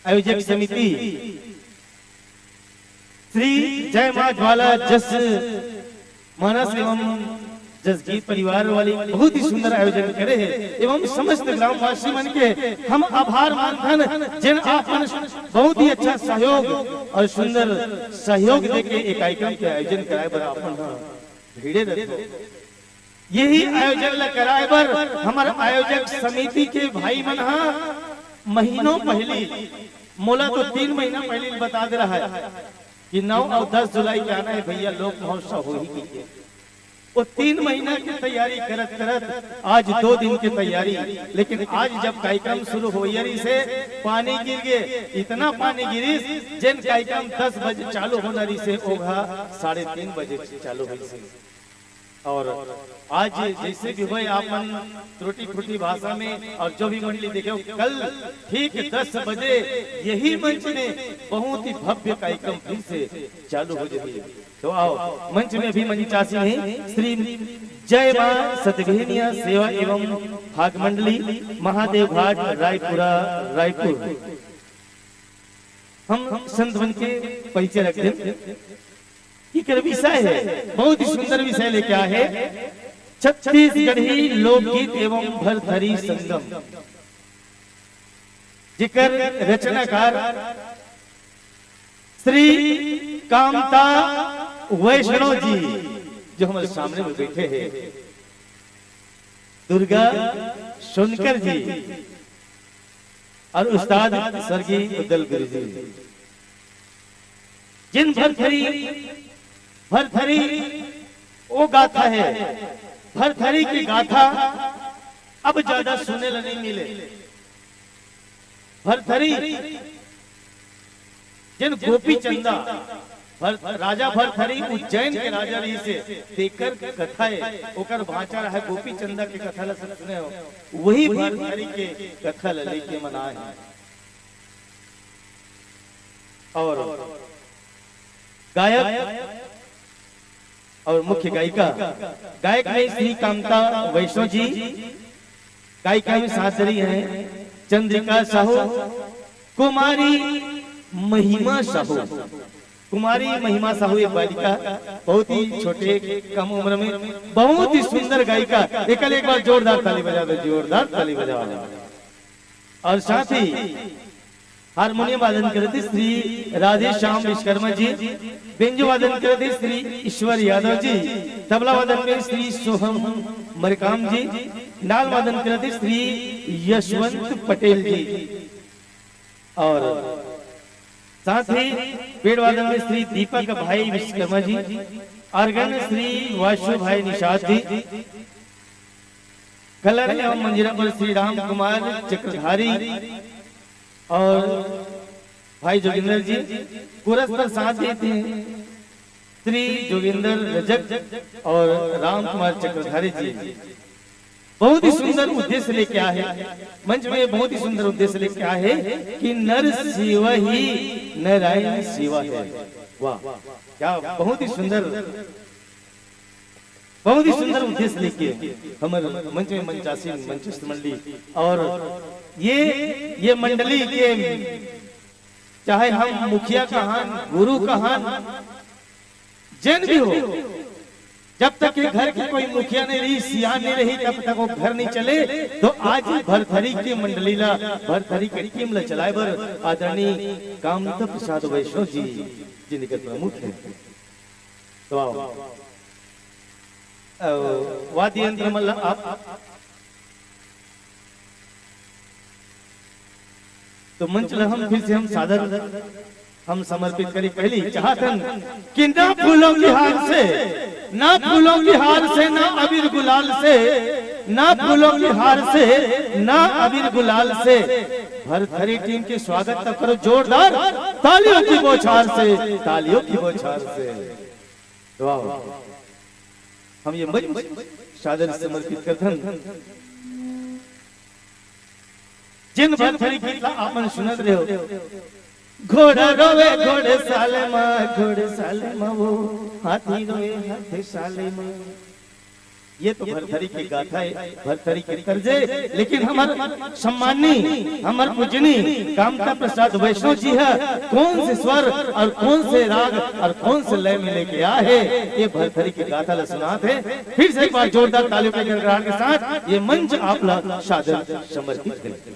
आयोजक समिति श्री जय माँ ज्वाला जस मानस एवं जसगीत परिवार वाली बहुत ही सुंदर आयोजन करे हे एवं समस्त ग्रामवासी मन के हम आभार मानथन, जेन आप मन बहुत ही अच्छा सहयोग और सुंदर सहयोग देके एक कार्यक्रम के आयोजन कराए बर आप मन ह भिड़े रहिथो। यही आयोजन ला कराए बर हमर आयोजक समिति के भाई मन ह महीनों पहली, मोला तो तीन महीना पहली बता दे रहा है कि नौ और दस जुलाई के आना है भैया, लोक महोत्सव होही कहिके। वो तीन महीना के तैयारी करत करत आज दो दिन के तैयारी, लेकिन आज जब कार्यक्रम शुरू होइया रहिस हे, पानी गिर गे, इतना पानी गिरिस, जेन कार्यक्रम दस बजे चालू होना रहिस हे, ओघा साढ़े तीन बजे चालू होइस हे। और आज जैसे भी होए, आप मन त्रुटि फुटी भाषा में और जो भी मंडली देखे हो, कल ठीक दस बजे यही मंच में बहुत ही भव्य कार्यक्रम फिर से चालू हो जाही। तो आओ, मंच में अभी मंचासीन हे श्री जय माँ सतभेनिया सेवा एवं भाग मंडली महादेव घाट रायपुरा रायपुर। हम संत मन के परिचय रख दें। एकर विषय हे, बहुत ही सुंदर विषय लेके आए हे, छत्तीसगढ़ी लोकगीत एवं भरथरी संगम, जेकर रचनाकार श्री कामता वैष्णव जी, जो हमारे सामने में बैठे हैं, दुर्गा सोनकर जी और उस्ताद स्वर्गीय उदल गुरु जी, जेन भरथरी, भरथरी वो गाथा हे, भरथरी की गाथा अब ज्यादा सुने ला नहीं मिले। भरथरी जेन गोपी चंदा, भर-, राजा भरथरी उज्जैन के राजा रहिस हे, तेकर कथा हे, ओकर भांचा रहा गोपी चंदा के कथा ला सब सुने हो, वही भरथरी के कथा ला लेके मन आए हे। और गायक और मुख्य गायिका, गायक में श्री कामता वैष्णव जी, गायिका में साथ रही हैं चंद्रिका साहू, कुमारी महिमा साहू। कुमारी महिमा साहू एक बालिका, बहुत ही छोटे, कम उम्र में बहुत ही सुंदर गायिका। एकल एक बार जोरदार ताली बजा दो, जोरदार ताली बजाओ। और साथ ही हारमोनियम वादन करत हे श्री राधे श्याम विश्वकर्मा जी, बेंजो वादन करत हे श्री ईश्वर यादव जी, तबला वादन में श्री सोहम मरकाम जी, नाल वादन करत हे श्री यशवंत पटेल जी, और साथ ही पेड़ वादन में श्री दीपक भाई विश्वकर्मा जी, organ श्री वाशु भाई निषाद जी, कलर एवं मंजीरा पर श्री राम कुमार चक्रधारी, और भाई जोगिंदर जी, कोरस पर साथ देते हैं श्री जोगिंदर रजक और राम कुमार चक्रधारी जी। बहुत ही सुंदर उद्देश्य लेके आए हैं मंच में, बहुत ही सुंदर उद्देश्य लेके आए हैं कि नर सेवा ही नारायण सेवा है। वाह, क्या बहुत ही सुंदर, बहुत ही सुंदर उद्देश्य लेके हमर मंच में मंचासीन मंचस्थ मंडली और ये, ये मंडली के, चाहे हम मुखिया कहान, गुरु कहान, जन भी हो, जब तक ये घर के कोई मुखिया नहीं रही, सियान नहीं रही, तब तक वो घर नहीं चले। तो आज भरथरी की मंडली ला, भरथरी की टीम ला चलाए बर आदरणीय कामता प्रसाद वैष्णव जी जिनके प्रमुख हैं। तो आओ, अ, वाद्य यंत्र मन ला आप, तो मंच ला हम फिर से हम सादर हम समर्पित करी। पहली चाहतन कि ना फूलों की हार से, ना फूलों की हार से, ना अबीर गुलाल से, ना फूलों की हार से, ना अबीर गुलाल से भरथरी टीम के स्वागत तक करो जोरदार तालियों की बौछार से, तालियों की बौछार से। वाह, हम ये मंच सादर समर्पित करथन। जिन भरथरी गीत ला आप मन सुनत रहे हो, घोड़ा रोवे घोड़े साले मा, घोड़े साले मा वो, हाथी रोवे हाथी साले मा। ये तो भरथरी की गाथा है, भरथरी के तर्ज है, लेकिन हमर सम्मानी, हमर पूजनी कामता प्रसाद वैष्णव जी है, कौन से स्वर और कौन से राग और कौन से लय में लेके आए है, ये भरथरी की गाथा ला सुनात है। फिर से एक बार जोरदार तालियों के गड़गड़ाहट के साथ ये मंच आप ला सादर समर्पित करें।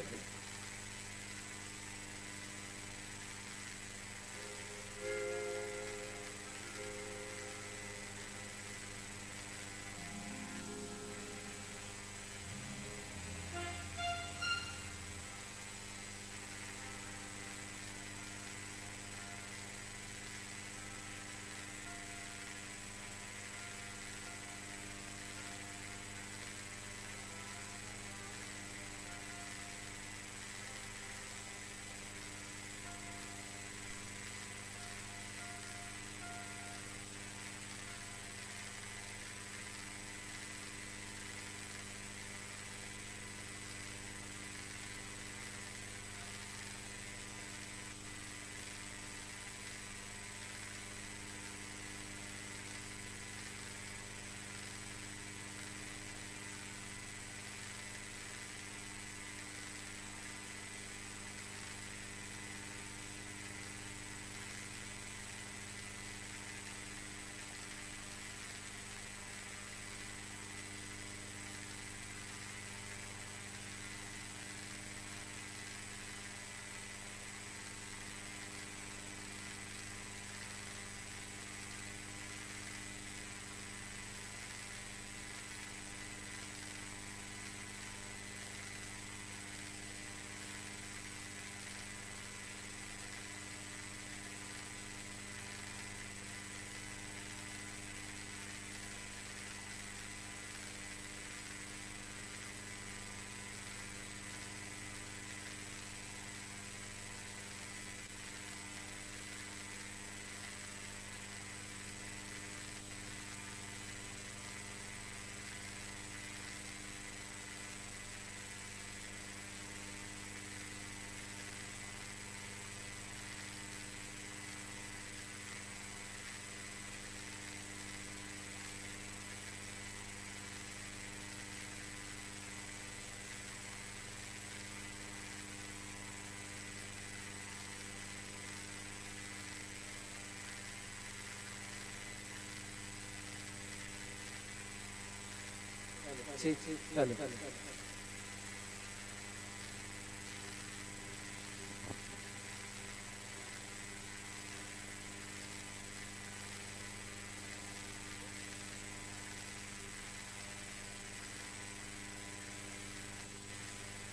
ठीक, चलो।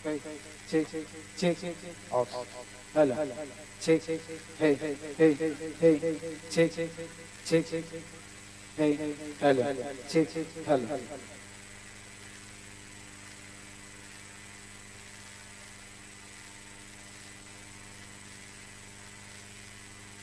ठीक, ठीक, ठीक, ऑफ। हेलो। ठीक, हे, हे, हे, ठीक, ठीक, हे, हेलो। ठीक, हेलो।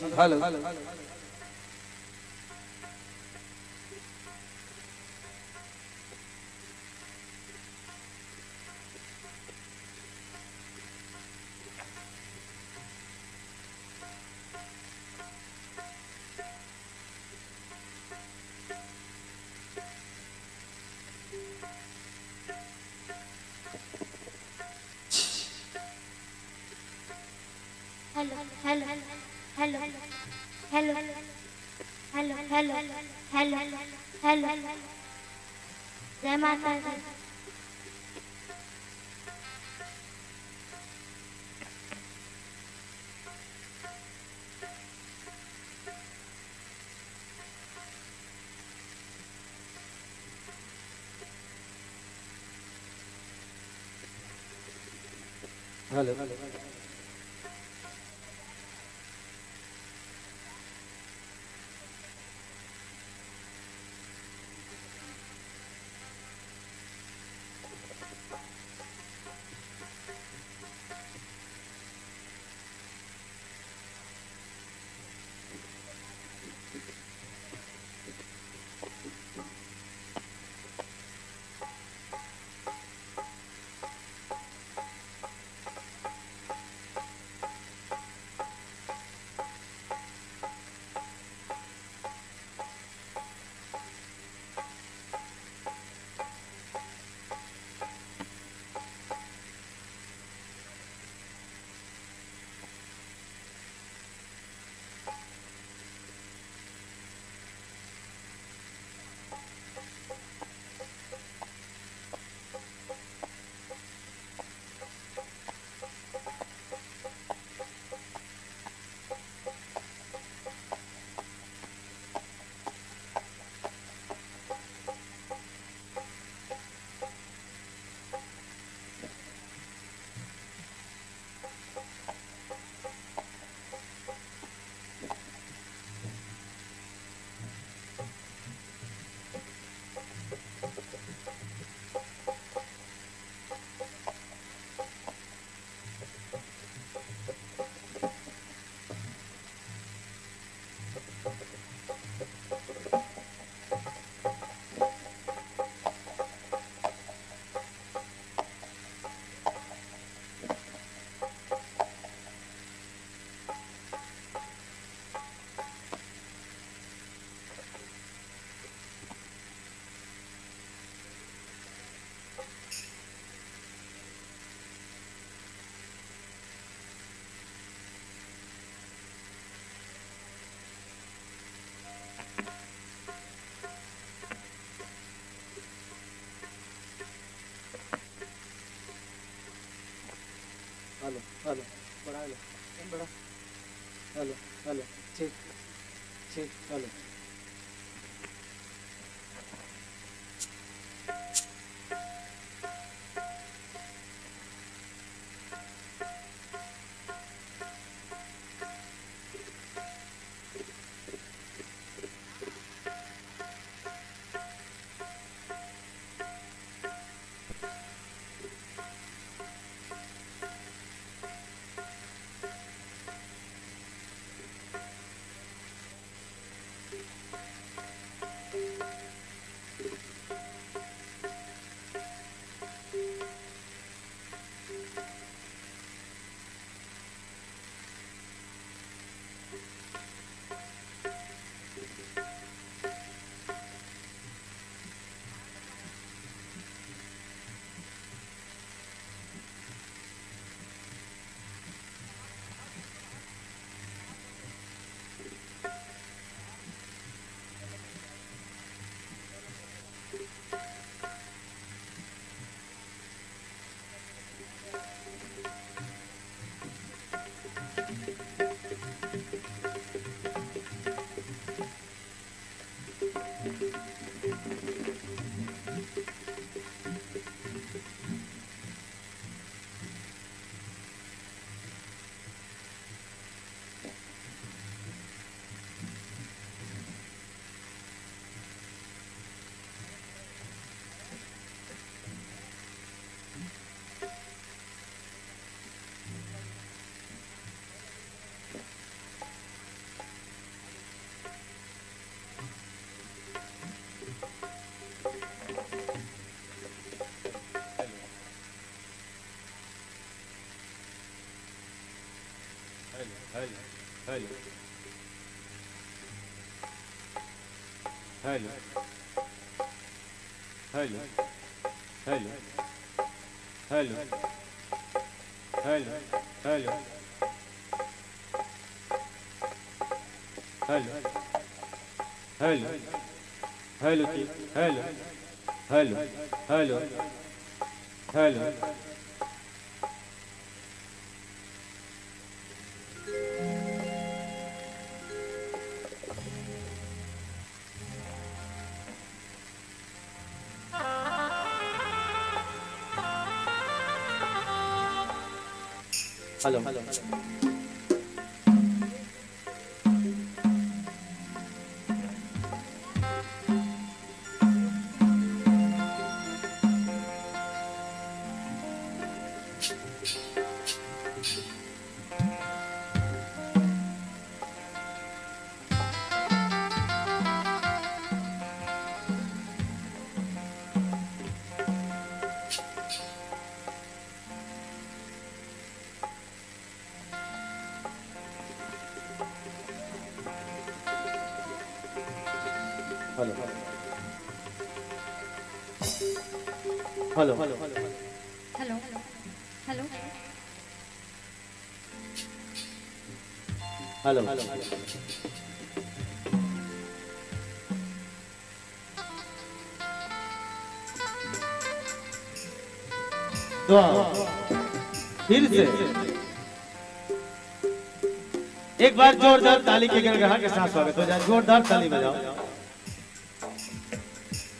जी, hello. Hello, hello, hello, hello, hello, hello, hello, hello, hello. जय माता दी। हेलो। हेलो, हेलो, बड़ा हेलो, एकदम बड़ा। हेलो, हेलो, ठीक, ठीक, hello. Hello, hello, hello. Hello, hello, hello, hello, hello, hello, hello, hello, hello जी, hello, hello, hello, hello. Hello. Hello. Hello. Hello. Hello. Hello. तो आओ, फिर से एक बार जोरदार ताली के गड़गड़ा के साथ स्वागत हो जाए। जोरदार ताली बजाओ।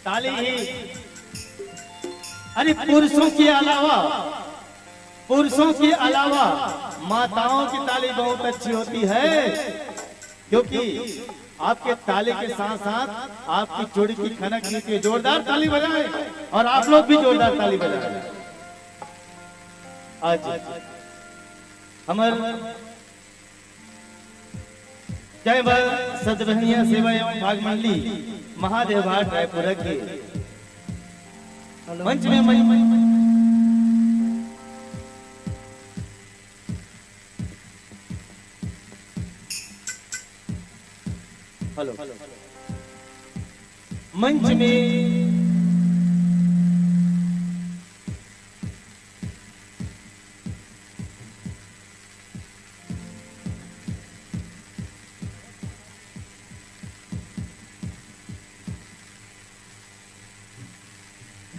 ताली ही, अरे, पुरुषों के अलावा, पुरुषों के अलावा माताओं की ताली बहुत अच्छी होती है, क्योंकि आपके ताली के साथ साथ आपकी चूड़ी की खनक भी होती है। जोरदार ताली बजाएं और आप लोग भी जोरदार ताली बजाएं। आज हमर जय बल सतबहनिया सेवा एवं भाग मंडली महादेव घाट रायपुर के मंच में मंच हेलो। मंच में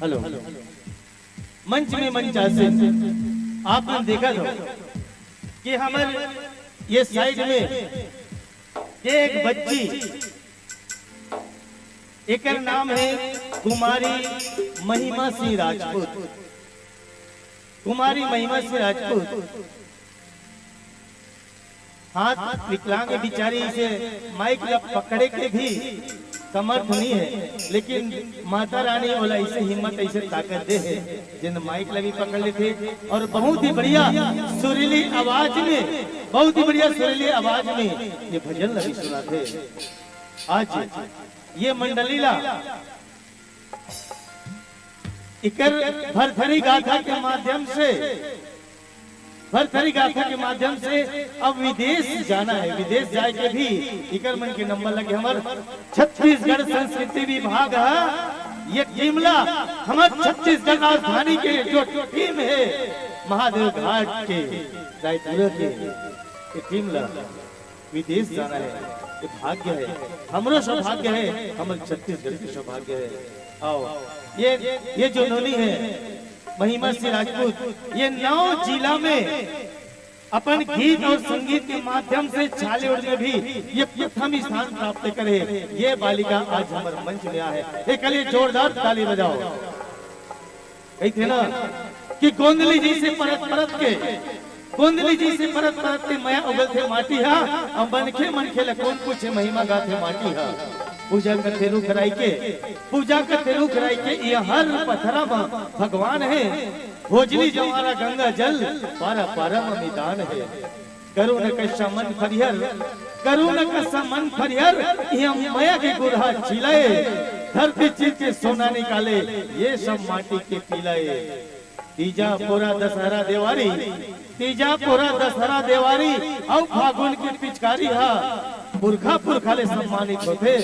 हेलो। मंच में मंचासीन, आपने देखा था कि हमर ये साइड में एक बच्ची, एकर नाम है कुमारी महिमा सिंह राजपूत। कुमारी महिमा सिंह राजपूत हाथ विकलांग बिचारी से माइक ला पकड़े के भी समर्थ नहीं है, लेकिन माता रानी ओला ऐसे हिम्मत, ऐसे ताकत दे है, जिन माइक ला भी पकड़ लेते और बहुत ही बढ़िया सुरीली आवाज में, बहुत ही बढ़िया सुरीली आवाज में ये भजन ला भी सुनाते। आज ये मंडली ला इकर भरथरी गाथा के माध्यम से, भरथरी गाथा के माध्यम से अब विदेश जाना है। विदेश जाए के भी इकर मन के नंबर लगे। हमर छत्तीसगढ़ संस्कृति विभाग है, ये टीम ला, हमर छत्तीसगढ़ राजधानी के जो टीम है महादेव घाट के, रायपुर के, ये टीम ला विदेश जाना है, ये भाग्य है, हमरो सौभाग्य है, हमर छत्तीसगढ़ के सौभाग्य है। आओ, ये, ये जो नोनी है, महिमा सिंह राजपूत, ये नौ जिला में अपन गीत और संगीत के माध्यम से छालीवुड में भी ये प्रथम स्थान प्राप्त करे, ये बालिका आज हमर मंच में आहे। एक लिए जोरदार ताली बजाओ। कहिथे ना कि गोंदली जइसे परत परत के, गोंदली जइसे परत परत के मया उगलथे माटी हा, अउ मनखे मनखे ल कोन पूछे महिमा गाथे माटी हा। पूजा करथे रुख राई के, पूजा करथे रुख राई के, ये हर पथरा म भगवान हे। भोजली जवारा गंगा जल, पारा पारा म मितान हे। करुण कस्सा मन फरिहर, करुण कस्सा मन फरिहर, ये मया के गुरहा चिलाए। धरती चीर के सोना निकाले, ये सब माटी के पिलाए। तीजा पोरा दशहरा देवारी, तीजा पोरा दशहरा देवारी, अउ फागुन के पिचकारी हा पुरखा पुरखा ले सम्मानित होथे।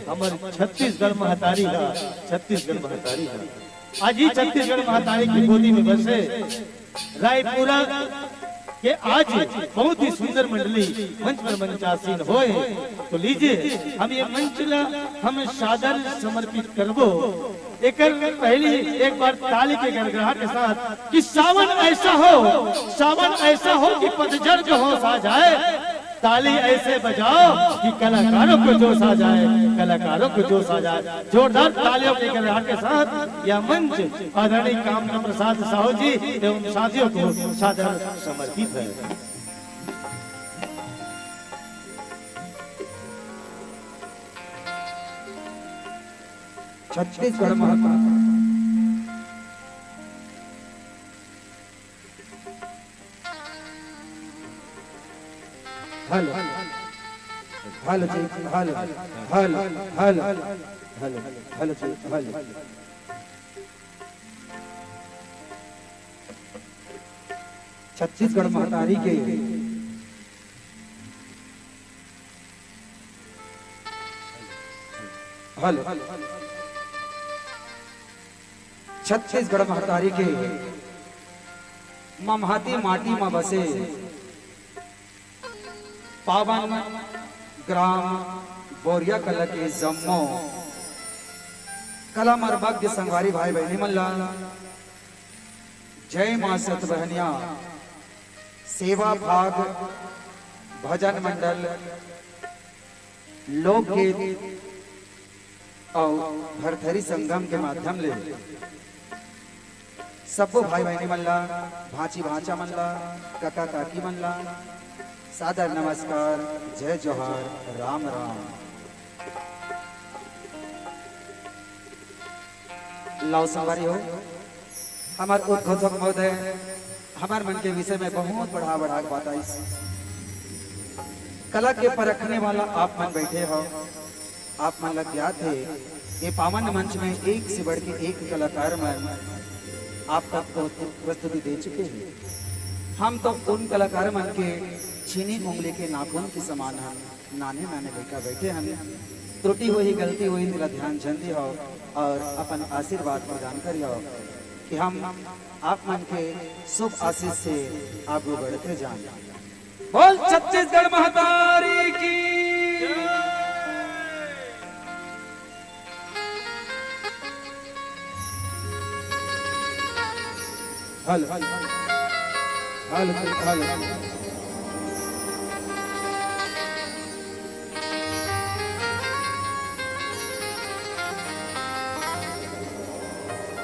हमर छत्तीसगढ़ महतारी हा, छत्तीसगढ़ महतारी हा। आज ही छत्तीसगढ़ महतारी की गोदी में बसे रायपुरा के आज बहुत ही सुंदर मंडली मंच पर मंचासीन होए। तो लीजिए, हम ये मंच ला हम सादर समर्पित करबो। एकर पहली एक बार ताली के गड़गड़ाहट के साथ कि सावन ऐसा हो, सावन ऐसा हो कि पतझड़ का होश आ जाए। ताली ऐसे बजाओ कि कलाकारों को जोश आ जाए, कलाकारों को जोश आ जाए। जोरदार तालियों के गड़गड़ाहट के साथ यह मंच आदरणीय कामना प्रसाद साहू जी एवं साथियों को सादर समर्पित है। छत्तीसगढ़ महाकाल। हेलो, हेलो जी, हेलो, हेलो, हेलो, हेलो जी, हेलो। छत्तीसगढ़ महतारी के, हेलो, छत्तीसगढ़ महतारी के ममहाती माटी म बसे पावन ग्राम बोरिया कला के जम्मो कला मर्मज्ञ संगवारी भाई बहिनी मन ला जय माँ सतबहनिया सेवा भाग भजन मंडल लोकगीत अउ भरथरी संगम के माध्यम ले सब्बो भाई बहिनी मन ला, भांची भांचा मन ला, कका काकी मन ला सादर नमस्कार, जय जोहार, राम राम। लाओ संगवारी हो, हमर उद्घोषक महोदय हमर मन के विषय में बहुत बढ़ा बढ़ा के बताइस। कला के परखने वाला आप मन बैठे हो, आप मन लग ज्ञात हे, ये पावन मंच में एक से बढ़ के एक कलाकार मन आप तक प्रस्तु-, प्रस्तुति दे चुके हैं। हम तो उन कलाकार मन के छीनी उंगली के नाखून के समान हैं। नाने नाने लइका बैठे हन, त्रुटि होही, गलती होही, तेला ध्यान झन दिहव और अपन आशीर्वाद प्रदान करिहव कि हम आप मन के शुभ आशीष से आगू बढ़ते जान। बोल छत्तीसगढ़ महतारी की। Hello, hello, hello.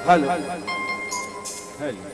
Hello, hello.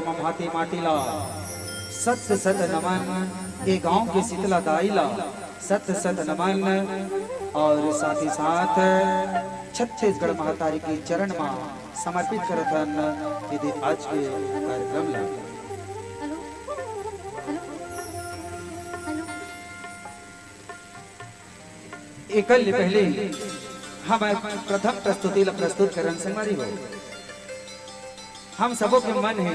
ममहाती माटी ला सत सत नमन, ए गांव के शीतला दाई ला सत सत नमन, और साथ ही साथ छत्तीसगढ़ महतारी के चरण मा समर्पित करथन ये दे आज के कार्यक्रम ला। एकर ले पहले हम प्रथम प्रस्तुति ला प्रस्तुत करन संगवारी हो। हम सबो के मन हे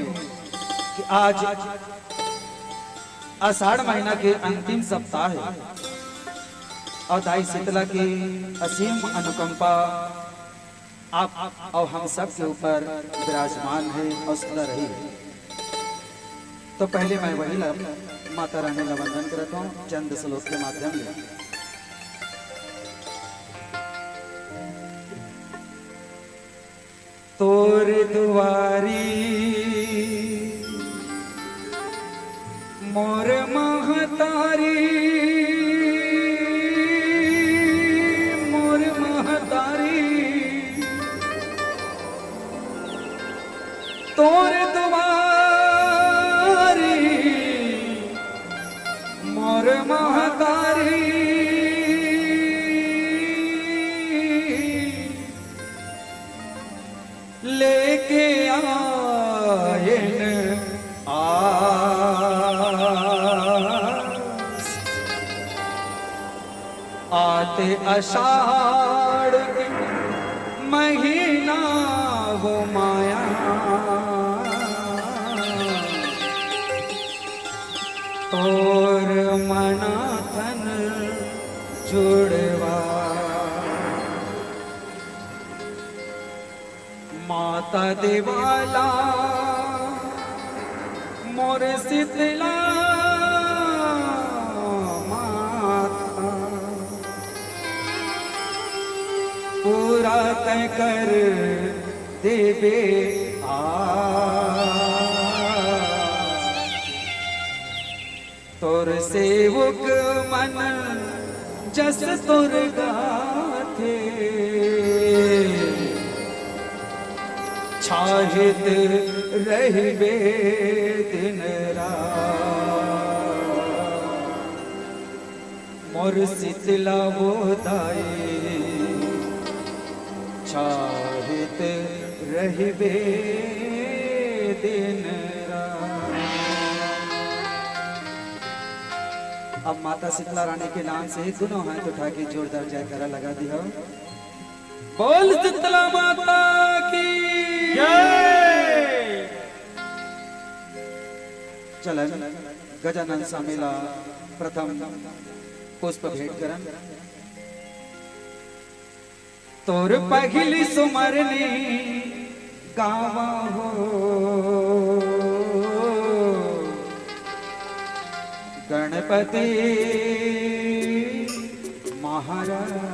कि आज आषाढ़ महीना के अंतिम सप्ताह हे और दाई शीतला के असीम अनुकंपा आप और हम सब के ऊपर विराजमान हे और सदा रही। तो पहले मैं वही ला, माता रानी ला वंदन करत हूँ चंद श्लोक के माध्यम ले। तोर दुआरी मोर महतारी, मोर महतारी, तोर दुआरी मोर महतारी, लेके आयन आस। आते आषाढ़ के महीना वो माया, तोर मना तन जुड़वा। माता देवाला मोर शीतला माता, पूरा तैं कर देबे आस। तोर सेवक मन जस तोर गाथे, छाहित रहिबे दिन रात। मोर शीतला वो दाई, छाहित रहिबे दिन रात। अब माता शीतला रानी के नाम से दोनों हाथ उठा के जोरदार जयकारा लगा दिया। बोल शीतला माता की जय। चलन गजानन स्वामी ला प्रथम पुष्प भेंट करन। तोर पहिली सुमरनी गावा हो गणपति महाराज।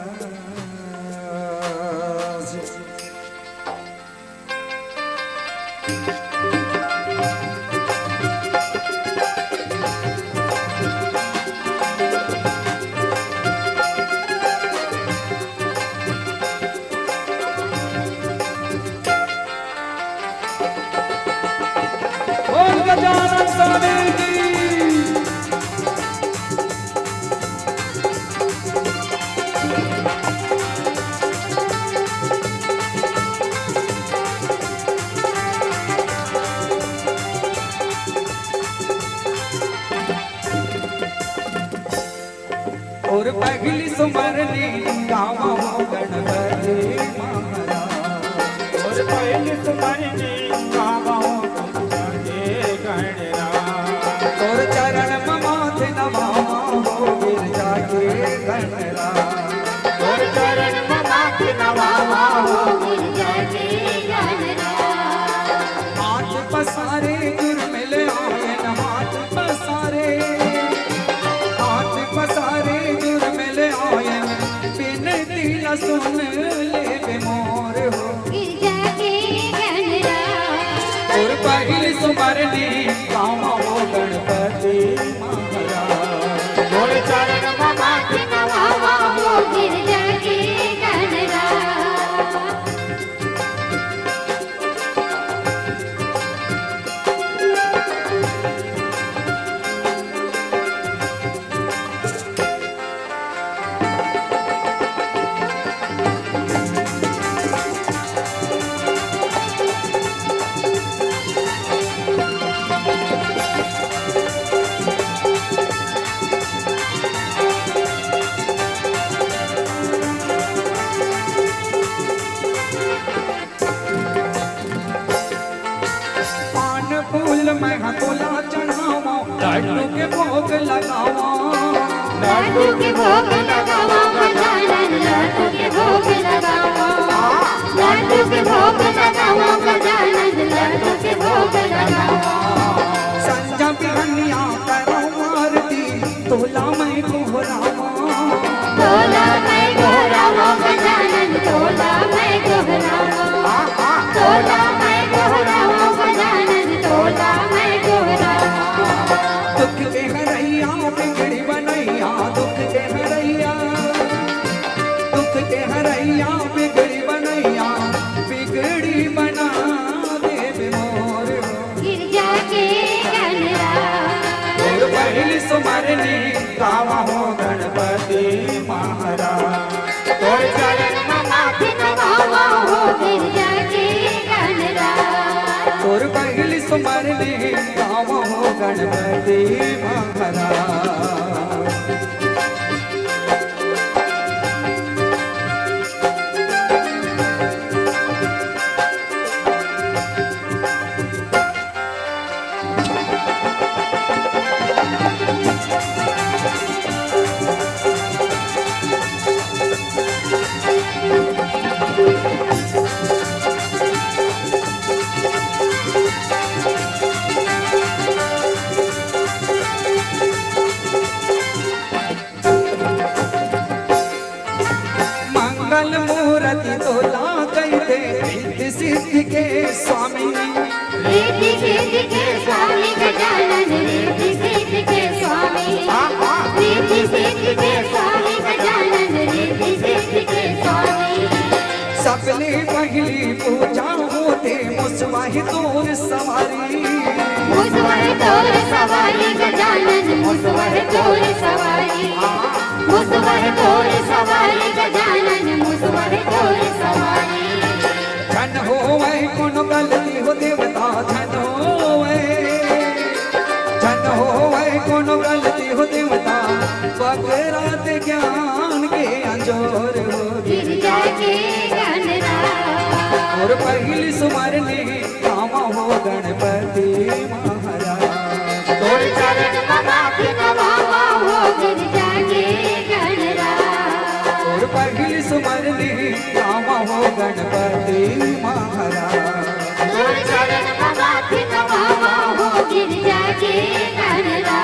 बोल गजानन स्वामी की। तोर पहिली सुमरनी गावा हो गणपति महाराज। तोर पहिली सुमरनी गावा हो गणपति गणराज। तोर चरण म माथे नवावा हो गिरजा के गणराज। तोर चरण म माथे नवावा हो गिरजा के गणराज। हाथ पसारे जुर्मिल आयन, हाथ पसारे, हाथ पसारे जुर्मिल आयन, बिनती ला सुन लेबे मोर हो। गिरजा के गणराज। तोर पहिली सुमरनी गावा हो गणपति महाराज। तोर चरण म माथे नवावा हो गिरजा के गणराज। लड्डू के भोग लगावा गजानन, लड्डू के भोग लगावा। लड्डू के भोग लगावा गजानन, लड्डू के भोग लगावा। संझा बिहनिया करौं आरती, तोला मैं गोहरावां। तोला मैं गोहरावां गजानन, तोला मैं गोहरावां। तोला मैं गोहरावां गजानन, तोला मैं गोहरावां। दुख के हरैया बिगड़ी बनैया, दुख के हरैया, दुख के हरैया बिगड़ी बनैया, बिगड़ी बना देबे मोर। गिरजा के गनरा। तोर पहिली सुमरनी गावहूं गणपति महाराज। तोर चरण म माथ नवावहूं गिरजा के गनरा। तोर पहिली सुमरनी गावहूं गणपति महाराज। मंगल मूरति तोला कहिथे रिद्धि सिद्धि के स्वामी। रिद्धि सिद्धि के स्वामी गजानन, रिद्धि सिद्धि के स्वामी। रिद्धि सिद्धि के स्वामी गजानन, रिद्धि सिद्धि के स्वामी। सबले पहिली पूजा होथे मुसवा हे तोर सवारी। मुसवा हे तोर सवारी गजानन, मुसवा हे तोर सवारी। मुसवा हे तोर सवारी गजानन, मुसवा हे तोर सवारी। झन होवय कोनो गलती हो देवता, झन होवय, झन होवय कोनो गलती हो देवता, पकड़त ज्ञान के अंजोर हो। गिरजा के गनरा। तोर पहिली सुमरनी गावहूं गणपति महाराज। तोर चरण म माथ नवावहूं गिरजा के गनरा। तोर पहिली सुमरनी गावहूं गणपति महाराज। तोर चरण म माथ नवावहूं गिरजा के गनरा।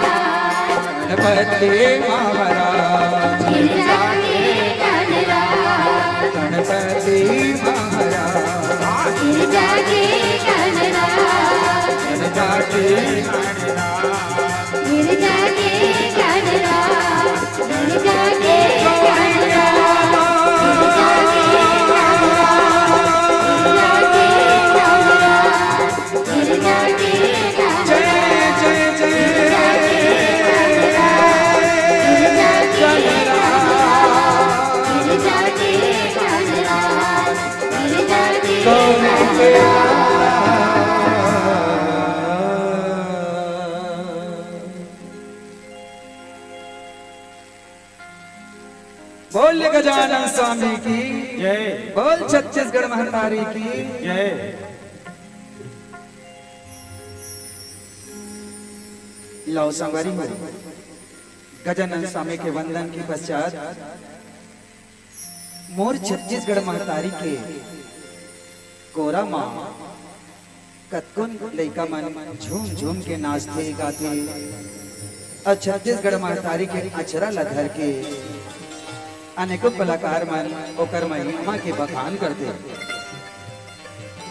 गणपति महाराज। गिरजा के गनरा। गणपति महाराज। गिरजा के गनरा। गिरजा के गनरा। गिरजा के गनरा। गिरजा के गनरा। गिरजा के गनरा। गिरजा के गनरा। गिरजा के गनरा। जय जय जय। गिरजा के गनरा। गिरजा के गनरा। गिरजा के गनरा। बोल गजानन स्वामी की जय। बोल छत्तीसगढ़ महतारी की जय। लव संगवारी हो, गजानन स्वामी के वंदन के पश्चात मोर छत्तीसगढ़ महतारी के कोरा मा कतकोन लइका मन झूम झूम के नाचथे गाथे। अउ छत्तीसगढ़ महतारी के अचरा ल धर के अनेकों कलाकार मन ओकर महिमा के बखान करथे।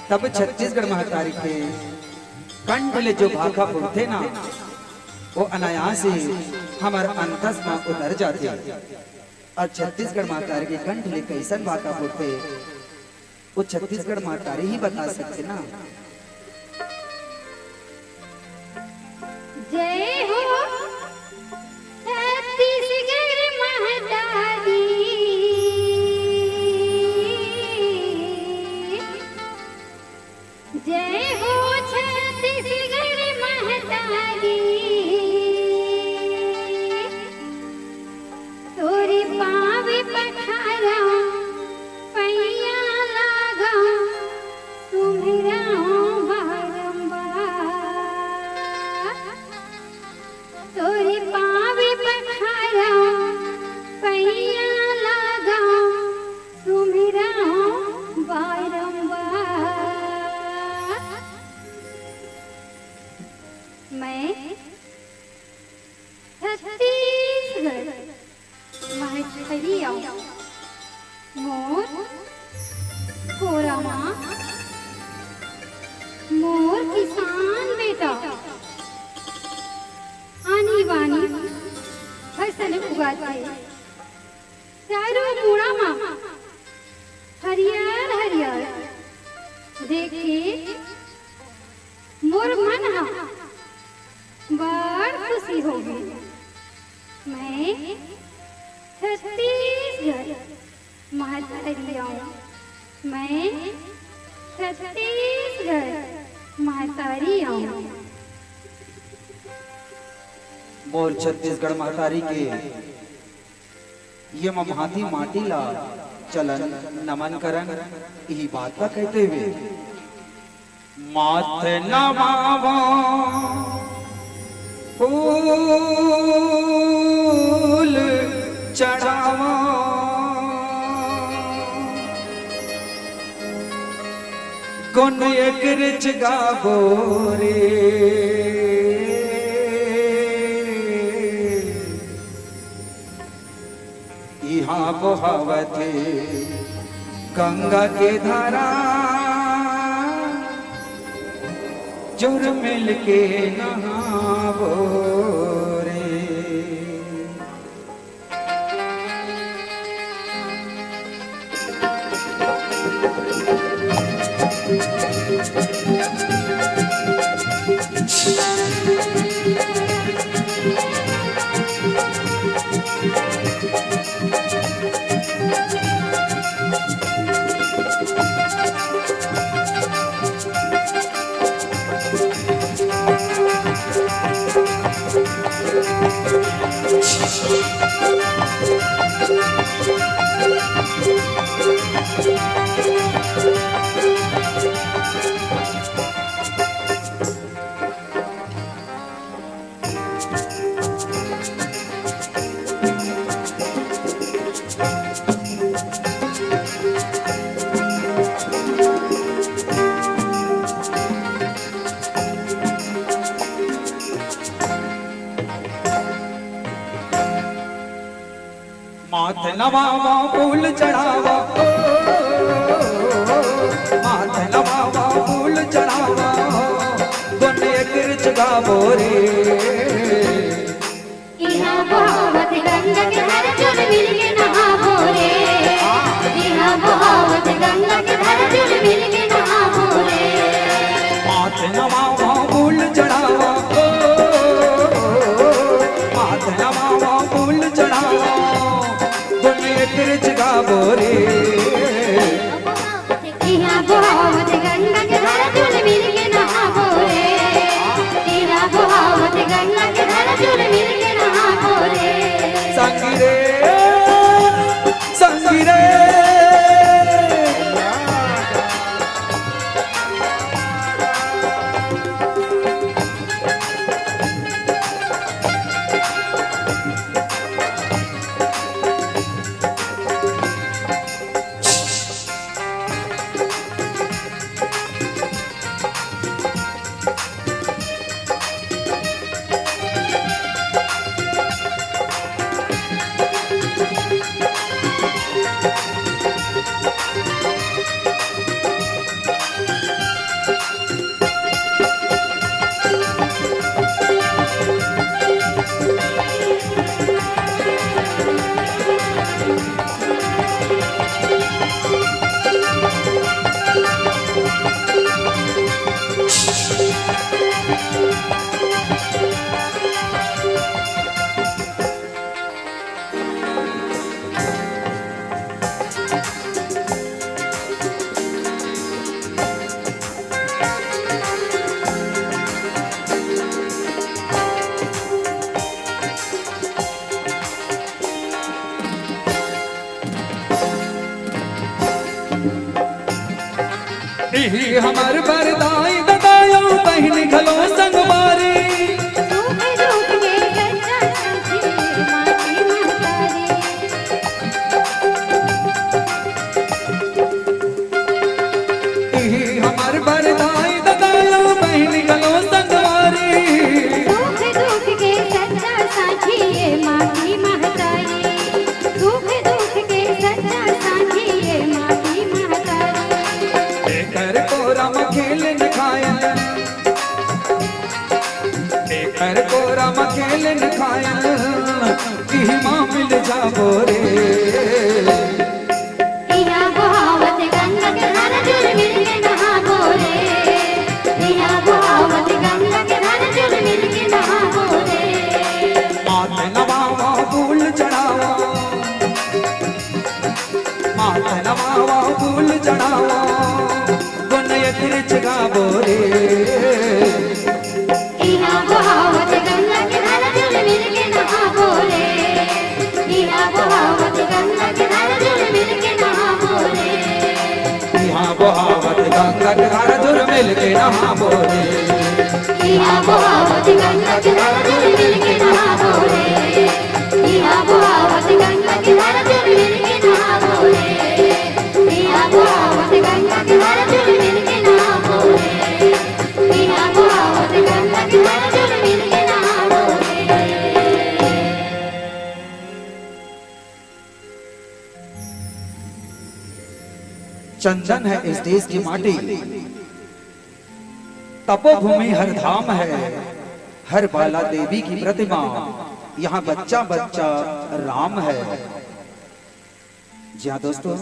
तब छत्तीसगढ़ महतारी के कंठ ले जो भाखा फूटथे ना, वो अनायास ही हमर अंतस म उतर जाथे। अउ छत्तीसगढ़ महतारी के कंठ ले कइसन भाखा फूटथे, वो छत्तीसगढ़ महतारी ही बता सकथे ना। जय हो छत्तीसगढ़ महतारी। जय हो छत्तीसगढ़ महतारी। तोरे पाँव पखारंव, पैया लागंव, सुमिरंव बारंबार। चारों मुड़ा म हरियर हरियर देख के मोर मन ह बड़ खुशी होगे। मैं छत्तीसगढ़ महतारी आऊं, मैं छत्तीसगढ़ महतारी आऊं। मोर छत्तीसगढ़ महतारी के ये म भांति माटी ला चलन नमन करन, इही बात ला कहते हुए माथ नवावा फूल चढ़ावा गुन एक रिच गाबो रे। इहाँ बोहावत हे गंगा के धारा, जुर मिल के नहाबो रे। माथ नवावा फूल चढ़ावा, ओ, माथ नवावा फूल चढ़ावा, गुन एक रिच गाबो रे। इहाँ बहावत गंगा के धार जुर मिल के नहाबो रे। इहाँ बहावत गंगा के धार जुर मिल के नहाबो रे। माथ नवावा फूल चढ़ावा, ओ, माथ नवावा फूल चढ़ावा, गुन एक रिच गाबो रे। इहाँ बोहावत गंगा के धारा जुर मिल के नहाबो रे। इहाँ बोहावत गंगा के धारा जुर मिल के नहाबो रे। संगी रे, संगी रे। इही हमर बर दाई ददा अउ बहिनी घलो संगवारी। सुख दुख के सच्चा साथी माटी महतारी। इही हमर बर दाई ददा अउ बहिनी घलो संगवारी। सुख दुख के सच्चा साथी ये माटी महतारी। सुख दुख के सच्चा साथी ये माटी महतारी। एकर कोरा म खेलन खायन, एकर कोरा म खेलन खायन, इही मा मिल बोरे। इहाँ बोहावत गंगा के धारा जुर मिल के नहाबो रे। इहाँ बोहावत गंगा के धारा जुर मिल के नहाबो रे। माथे नवावा फूल चढ़ावा, माथे नवावा फूल चढ़ावा, गुन एक रिच गाबो रे। इहाँ बोहावत गंगा के धारा जुर मिल के नहाबो रे। इहाँ बोहावत गंगा के धारा जुर मिल के नहाबो रे। इहाँ बोहावत गंगा के धारा जुर मिल के नहाबो रे। इहाँ बोहावत गंगा के धारा जुर मिल के नहाबो रे। इहाँ बोहावत गंगा के धारा जुर मिल के नहाबो रे। इहाँ बोहावत गंगा के धारा जुर मिल के नहाबो रे। इहाँ बोहावत गंगा के धारा जुर मिल के नहाबो रे। चंदन है इस देश की माटी, तपोभूमि हर धाम है, हर बाला देवी की प्रतिमा, यहाँ बच्चा बच्चा राम है। जी हाँ दोस्तों,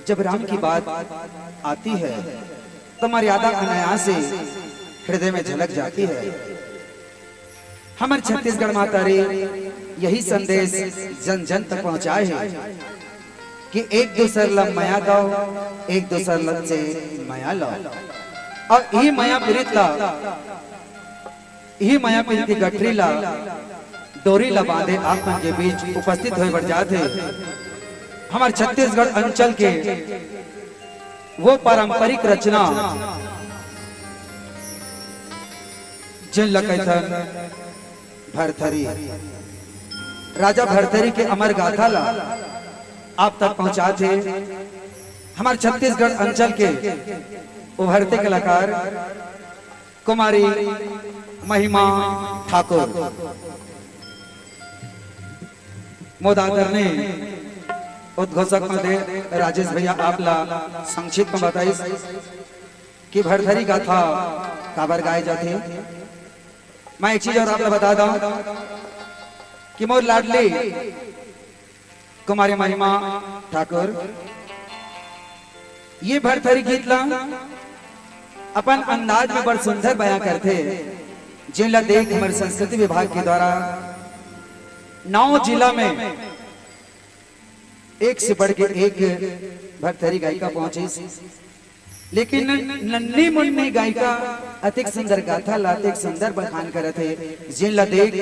जब राम की बात आती है तो मर्यादा अनायास से हृदय में झलक जाती है। हमर छत्तीसगढ़ महतारी यही संदेश जन जन तक पहुँचाए हे कि एक दूसर ला मया दव, एक दूसर ला से मया लव। अउ इही मया पीरित ला, इही मया पीरित के गठरी ला, डोरी ला बांधे आप मन के बीच उपस्थित होय बर जात हे हमर छत्तीसगढ़ अंचल के वो पारंपरिक रचना, जेन ला कहिथन भरथरी। राजा भरथरी के अमर गाथा ला आप तक पहुंचात हे हमर छत्तीसगढ़ अंचल के उभरते कलाकार कुमारी महिमा ठाकुर। मोर आदरणीय उद्घोषक महोदय राजेश भैया आप ला संक्षिप्त में बताइस कि भरथरी गाथा काबर गाए जाथे। मैं एक चीज और आप ला बता दंव कि मोर लाडली कुमारी महिमा ठाकुर ये भरथरी गीत ला अपन अंदाज में बड़ सुंदर बयां करथे, जेन ला देख हमर संस्कृति विभाग के द्वारा नौ जिला में एक से बढ़ के एक भरथरी गायिका पहुंचिस। लेकिन नन्नी मुन्नी गायिका अतिक सुंदर गाथा ला, अतिक सुंदर बखान करत हे, जेन ला देख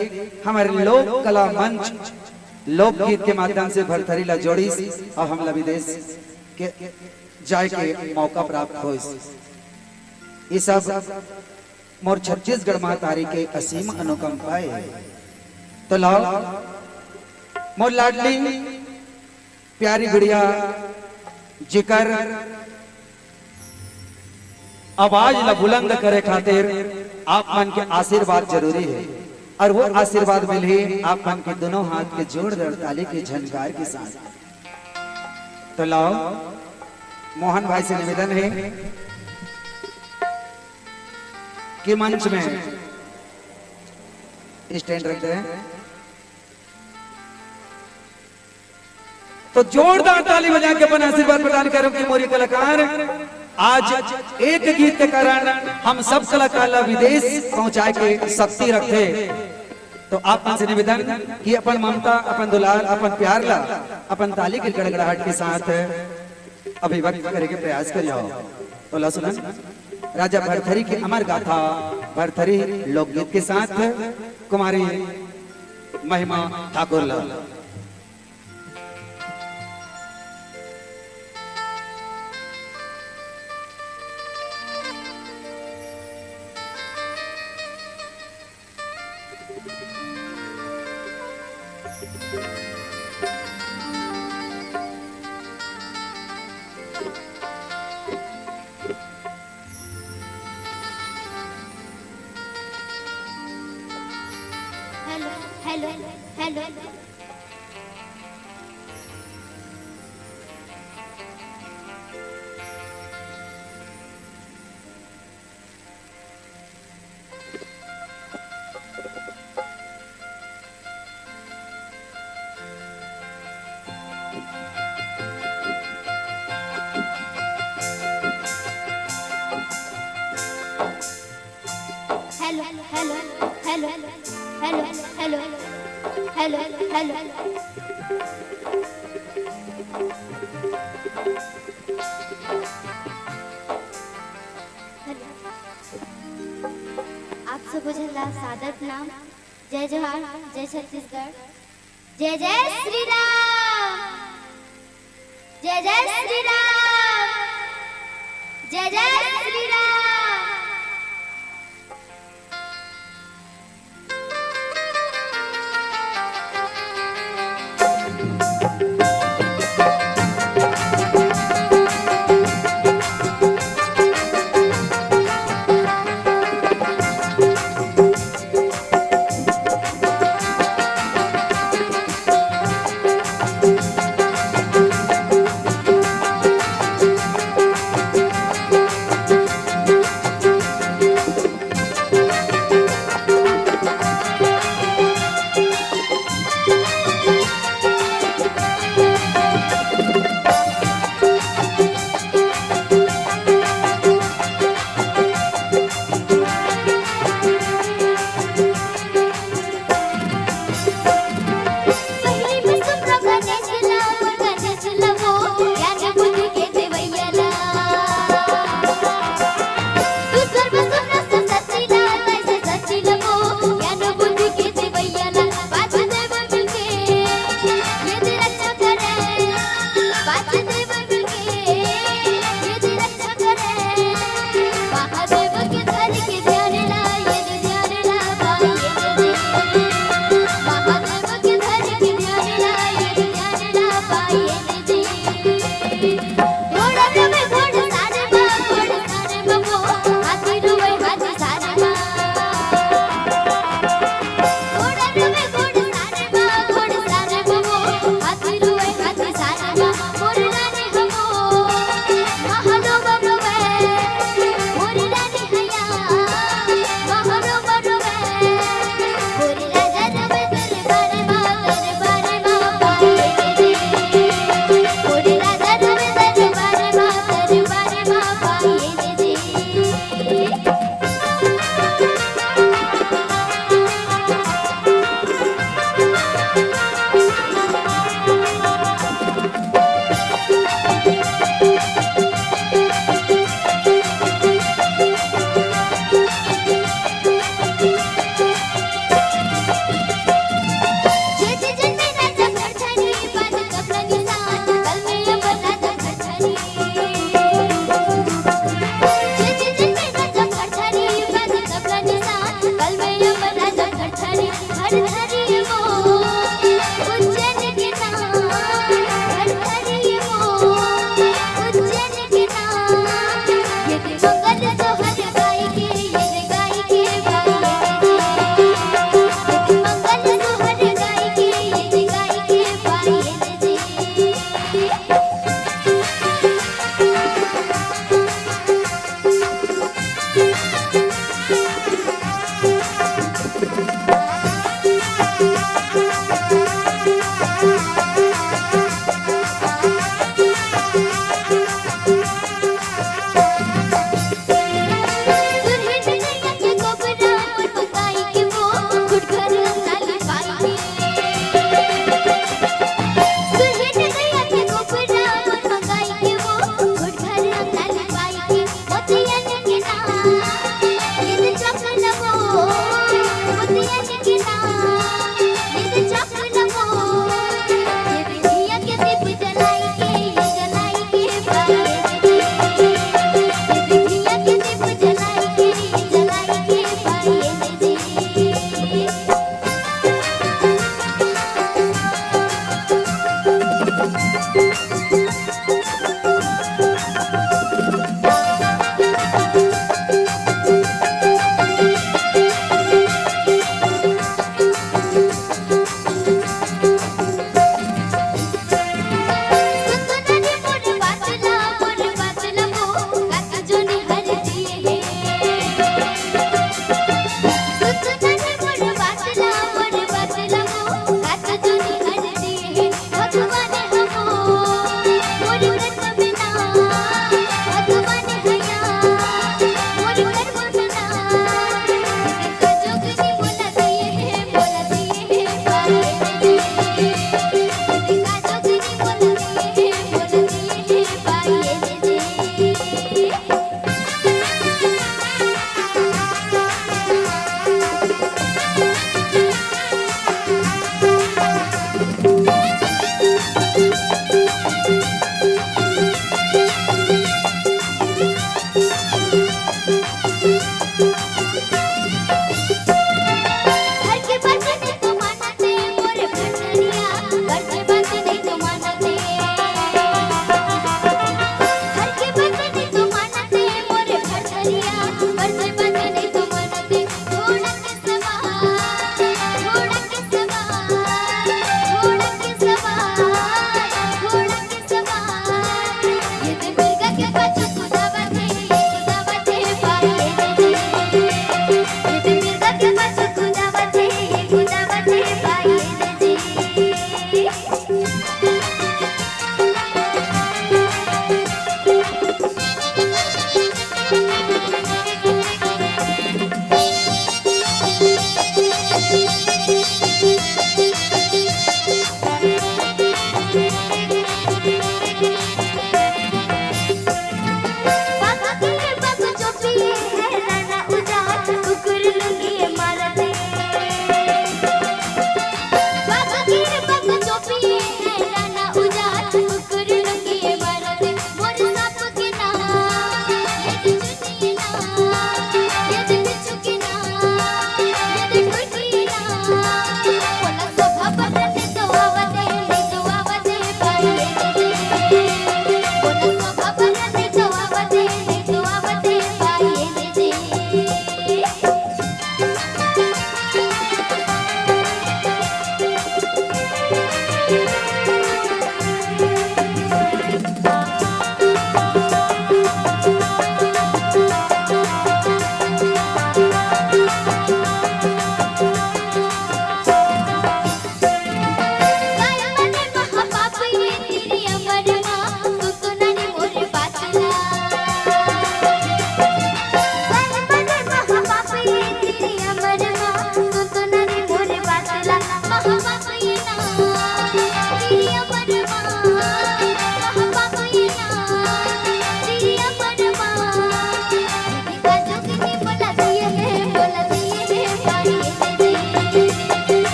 हमर लोक कला मंच लोकगीत के माध्यम से भरथरी ला जोड़िस अउ हमला विदेश के जाए के मौका प्राप्त होइस। ये सब मोर छत्तीसगढ़ महतारी के असीम अनुकंपा हे। तो लाव, मोर लाडली प्यारी गुड़िया, जेकर आवाज ला बुलंद करे खातिर आप मन के आशीर्वाद जरूरी हे, अउ वो आशीर्वाद मिलही आप मन के दोनों हाथ के जोरदार ताली के झनकार के साथ। तो लाव, मोहन भाई से निवेदन हे कि मंच में स्टैंड रख दें। तो जोरदार ताली बजा के अपन आशीर्वाद प्रदान करो कि मोर ये कलाकार आज एक गीत के कारण हम सब कलाकार ला विदेश पहुंचाए के शक्ति रखथे। तो आप मन से निवेदन कि अपन ममता, अपन दुलार, अपन प्यार ला अपन ताली के गड़गड़ाहट के साथ अभिव्यक्त करे के प्रयास करियो। तो ला सुनन राजा भरथरी के अमर गाथा, भरथरी लोकगीत के साथ कुमारी महिमा ठाकुर ला। Hello, hello, hello. हेलो। आप सब झन ला सादर प्रणाम। जय जोहार, जय छत्तीसगढ़, जय जय श्री राम, जय जय श्री राम, जय जय श्री राम।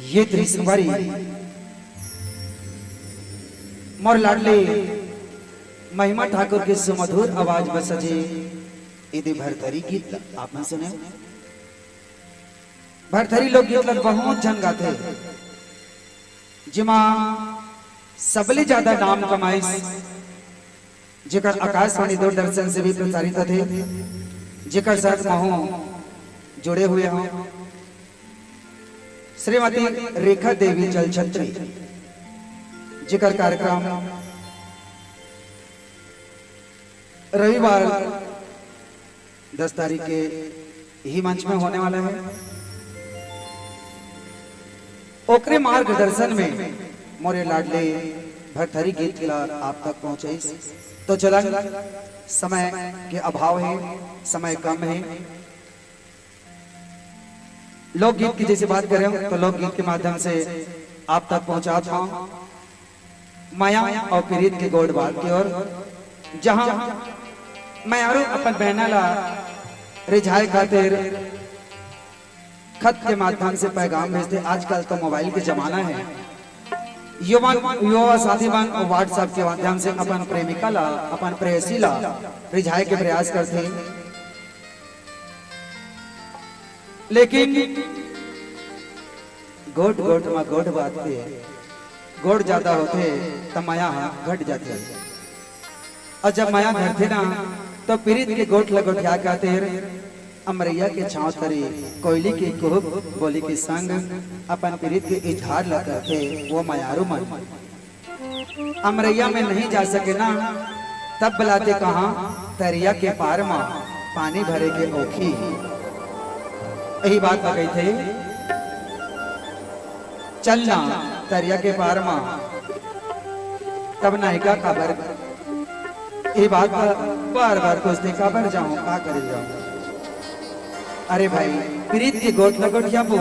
ये दृश्य हमारी मोर लाडले महिमा ठाकुर के सुमधुर आवाज में सजे इदे भरथरी गीत ला आप मन सुने। भरथरी लोकगीत ला बहुत झन गाथे, जेमा सबले ज्यादा नाम कमाइस, जेकर आकाशवाणी दूरदर्शन से भी प्रसारित होथे, जेकर साथ महू जुड़े हुए हों, श्रीमती रेखा देवी जलछत्री, जेकर कार्यक्रम रविवार दस तारीख के ही मंच में होने वाला है। ओकरे मार्गदर्शन में मोरे लाडले भरथरी गीत ला आप तक पहुंचाइस। तो चलन, समय के अभाव है, समय कम है। लोकगीत की जैसे बात करें तो लोकगीत के माध्यम से आप तक पहुंचात हौं मया और प्रीत के गोठ बात के ओर, जहां मयारू अपन बहना ला रिझाए खातिर खत के माध्यम से पैगाम भेजथे। आजकल तो मोबाइल के जमाना है, युवा, युवा साथी मन WhatsApp के माध्यम से अपन प्रेमिका ला, अपन प्रेयसी ला रिझाए के प्रयास करथे, लेकिन गोठ गोठ म गोठ बात के गोठ ज्यादा होथे त मया ह घट जाथे। अउ जब मया घटथे ना, तो प्रीत के गोठ ल गोठिया के खातिर अमरैया के छांव तरी कोयली के कुहुक बोली के संग अपन प्रीत के इजहार ल करथे वो मयारू मन। अमरैया में नहीं जा सके ना, तब बलाते कहाँ तरिया के पार मा पानी भरे के ओखी। यही बात ल कहिथे, चलना तरिया के पार मा। तब नायिका काबर, ये बात ल बार बार पूछथे, काबर जाऊं, का करे जाऊं? अरे भाई, प्रीत के गोठ ल गोठियाबो,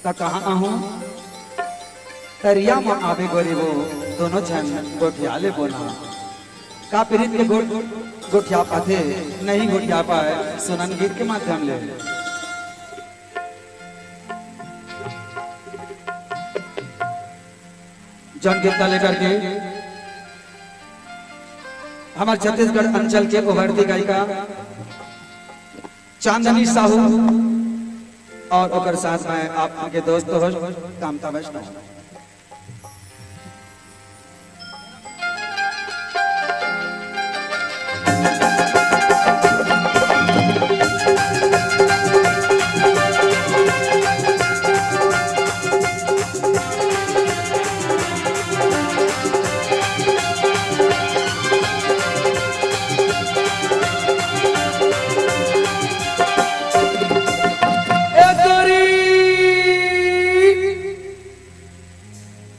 त कहाँ आहूं? तरिया म आबे गोरी वो, दोनों झन गोठिया लेबो ना। का प्रीत के गोठ गोठिया पाथे? नहीं गोठिया पाए, सुनन गीत के माध्यम ले। जौन गीत ला लेकर के हमर छत्तीसगढ़ अंचल के उभरती गायिका चांदनी साहू और ओकर साथ में आप के दोस्त हो कामता वैष्णव। ए तोरी।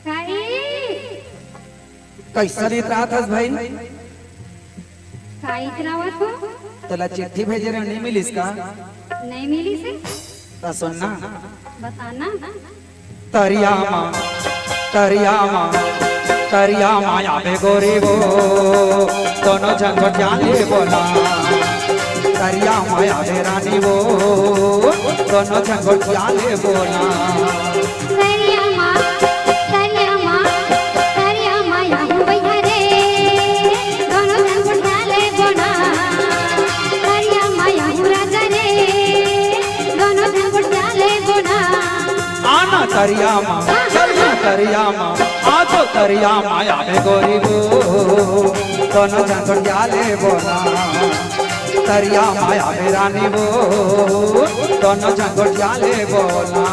काई? कैसन इतरात हस भाई? का इतरावत हो? तोला चिट्ठी भेजे रहे, नहीं मिलिस का? नहीं मिलिस हे। त सुन ना। बताना। तरिया मा, तरिया मा, तरिया मा आबे गोरी वो, दोनों झन गोठिया लेबो ना। तरिया मा आबे रानी वो, दोनों झन गोठिया लेबो ना। तरिया मा, तरिया मा, तरिया मा आहूं बइहा रे, दोनों झन गोठिया लेबो ना। तरिया मा आहूं राजा रे, दोनों झन गोठिया लेबो ना। आना तरिया मा, चलना तरिया मा, आजो तरिया मा आबे गोरी वो, दोनों झन गोठिया लेबो ना। तरिया मा आबे रानी वो, दोनों झन गोठिया लेबो ना।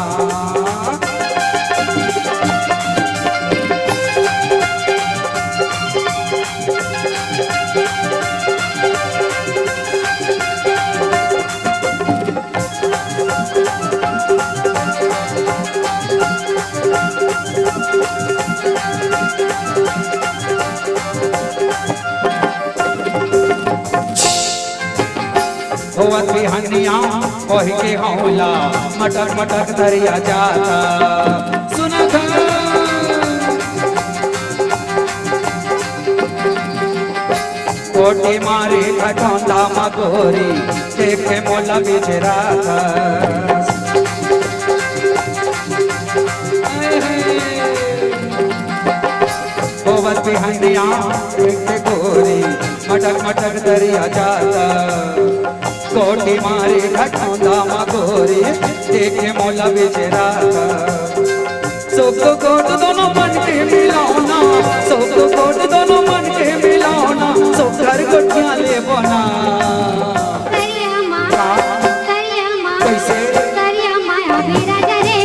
होवत बिहनिया ओही के हौला मटक मटक तरिया जाता। सुनत हन। कोटी मारे खटौंदा मगोरी, देखे मोला बिचराता। बस बिहनिया एक गोरी मटक मटक दरिया जाता, कोठी मारे घटौंदा मा गोरी, देखे मोला बिचराता। सुख दुख दोनों मन के मिलावना, सुख दुख दोनों मन के मिलावना, सुख घर गोठिया ले बोना। करिया माँ, का? करिया माँ, कैसे? करिया माँ अभी राजा रे,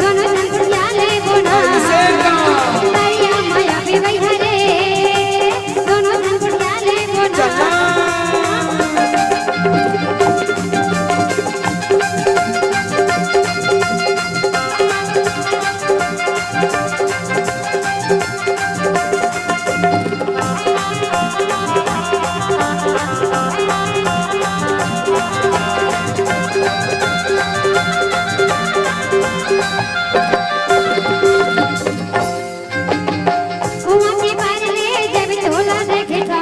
दोनों झन गोठिया ले बोना। कैसे का? करिया माँ अभी भैया रे, दोनों झन गोठिया ले बोना। चला। कुआं के पार ले जब तोला देखे तो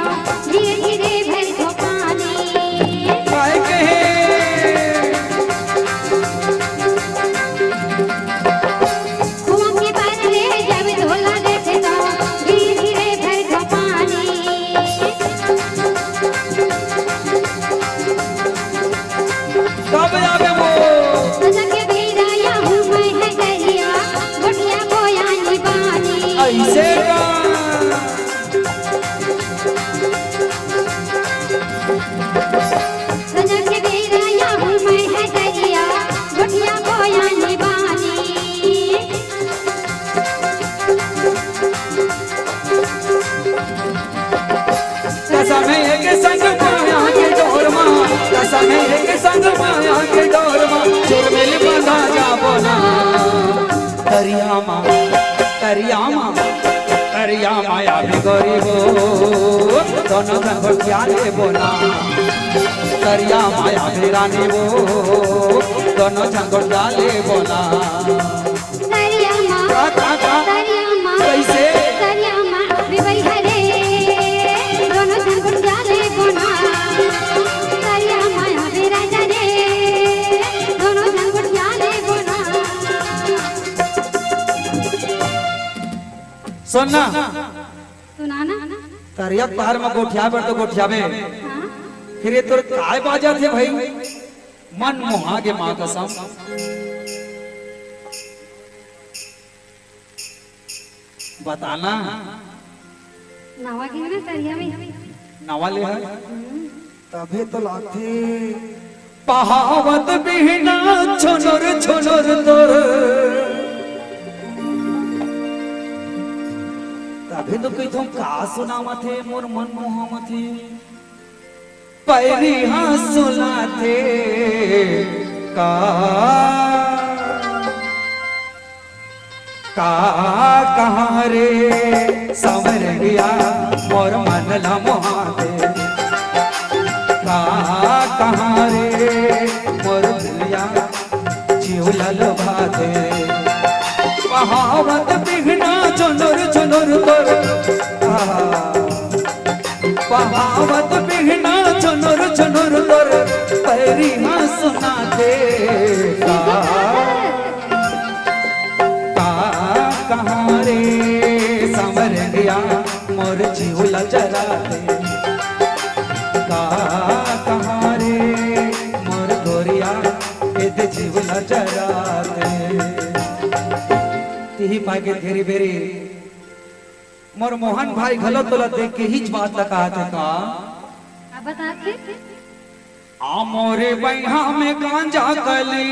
धीरे धीरे भर को पानी। काहे कहे? कुआं के पार ले जब तोला देखे तो धीरे धीरे भर को पानी। कब जाबे वो? सजा के बेरा या हूँ मैं है करिया, गोठिया बोया नी बानी। ऐसे का? सजा के बेरा या हूँ मैं है करिया, गोठिया बोया नी बानी। कसम एक संग माया के डोर मा, कसम एक संग माया के डोर मा, चुरमिल बंधा जाबो ना। करिया माँ, करिया माँ, करिया माँ अभी गोरी वो, दोनों झन गोठिया लेबो ना। करिया माँ अभी रानी वो, दोनों झन गोठिया लेबो ना। करिया माँ, का, का, का? करिया माँ, कैसे? करिया माँ, अभी भैया रे, दोनों झन गोठिया लेबो ना। करिया माँ, अभी राजा रे, दोनों झन गोठिया लेबो ना। सुन ना। सुना ना। तरिया पार म गोठिया बर तो गोठियाबे। हाँ। फिर ये तोर काय बाजा थे भाई? मन मोहा के माँ कसम। बताना। नवा के ना तरिया में। नवा ले है? हम्म। तभे तो लागथे। पहावत बिहना छुनुर छुनुर तोर। तभे तो कहिथों का सुनावत हे मोर मन मोहावत हे। पैरी हाँ सुनाथे का, का कहाँ रे संवरिया मोर मन ल मोहाथे। का कहाँ रे मोर भैया जीव ल लोभाथे। पहावत बिहना झुनुर झुनुर तोर। आहा। पहावत बिहना झुनुर झुनुर तोर पैरी हाँ सुनाथे का। का कहाँ रे संवरिया मोर जीव ल जराथे। का कहाँ रे मोर गोरिया एदे जीव ल जराथे। तिही पाके घेरी बेरी मोर मोहन भाई घलो तोला देख के हीच बात ल कहाथे का। का बताथे? आ मोरे बइहा में गांजा कली।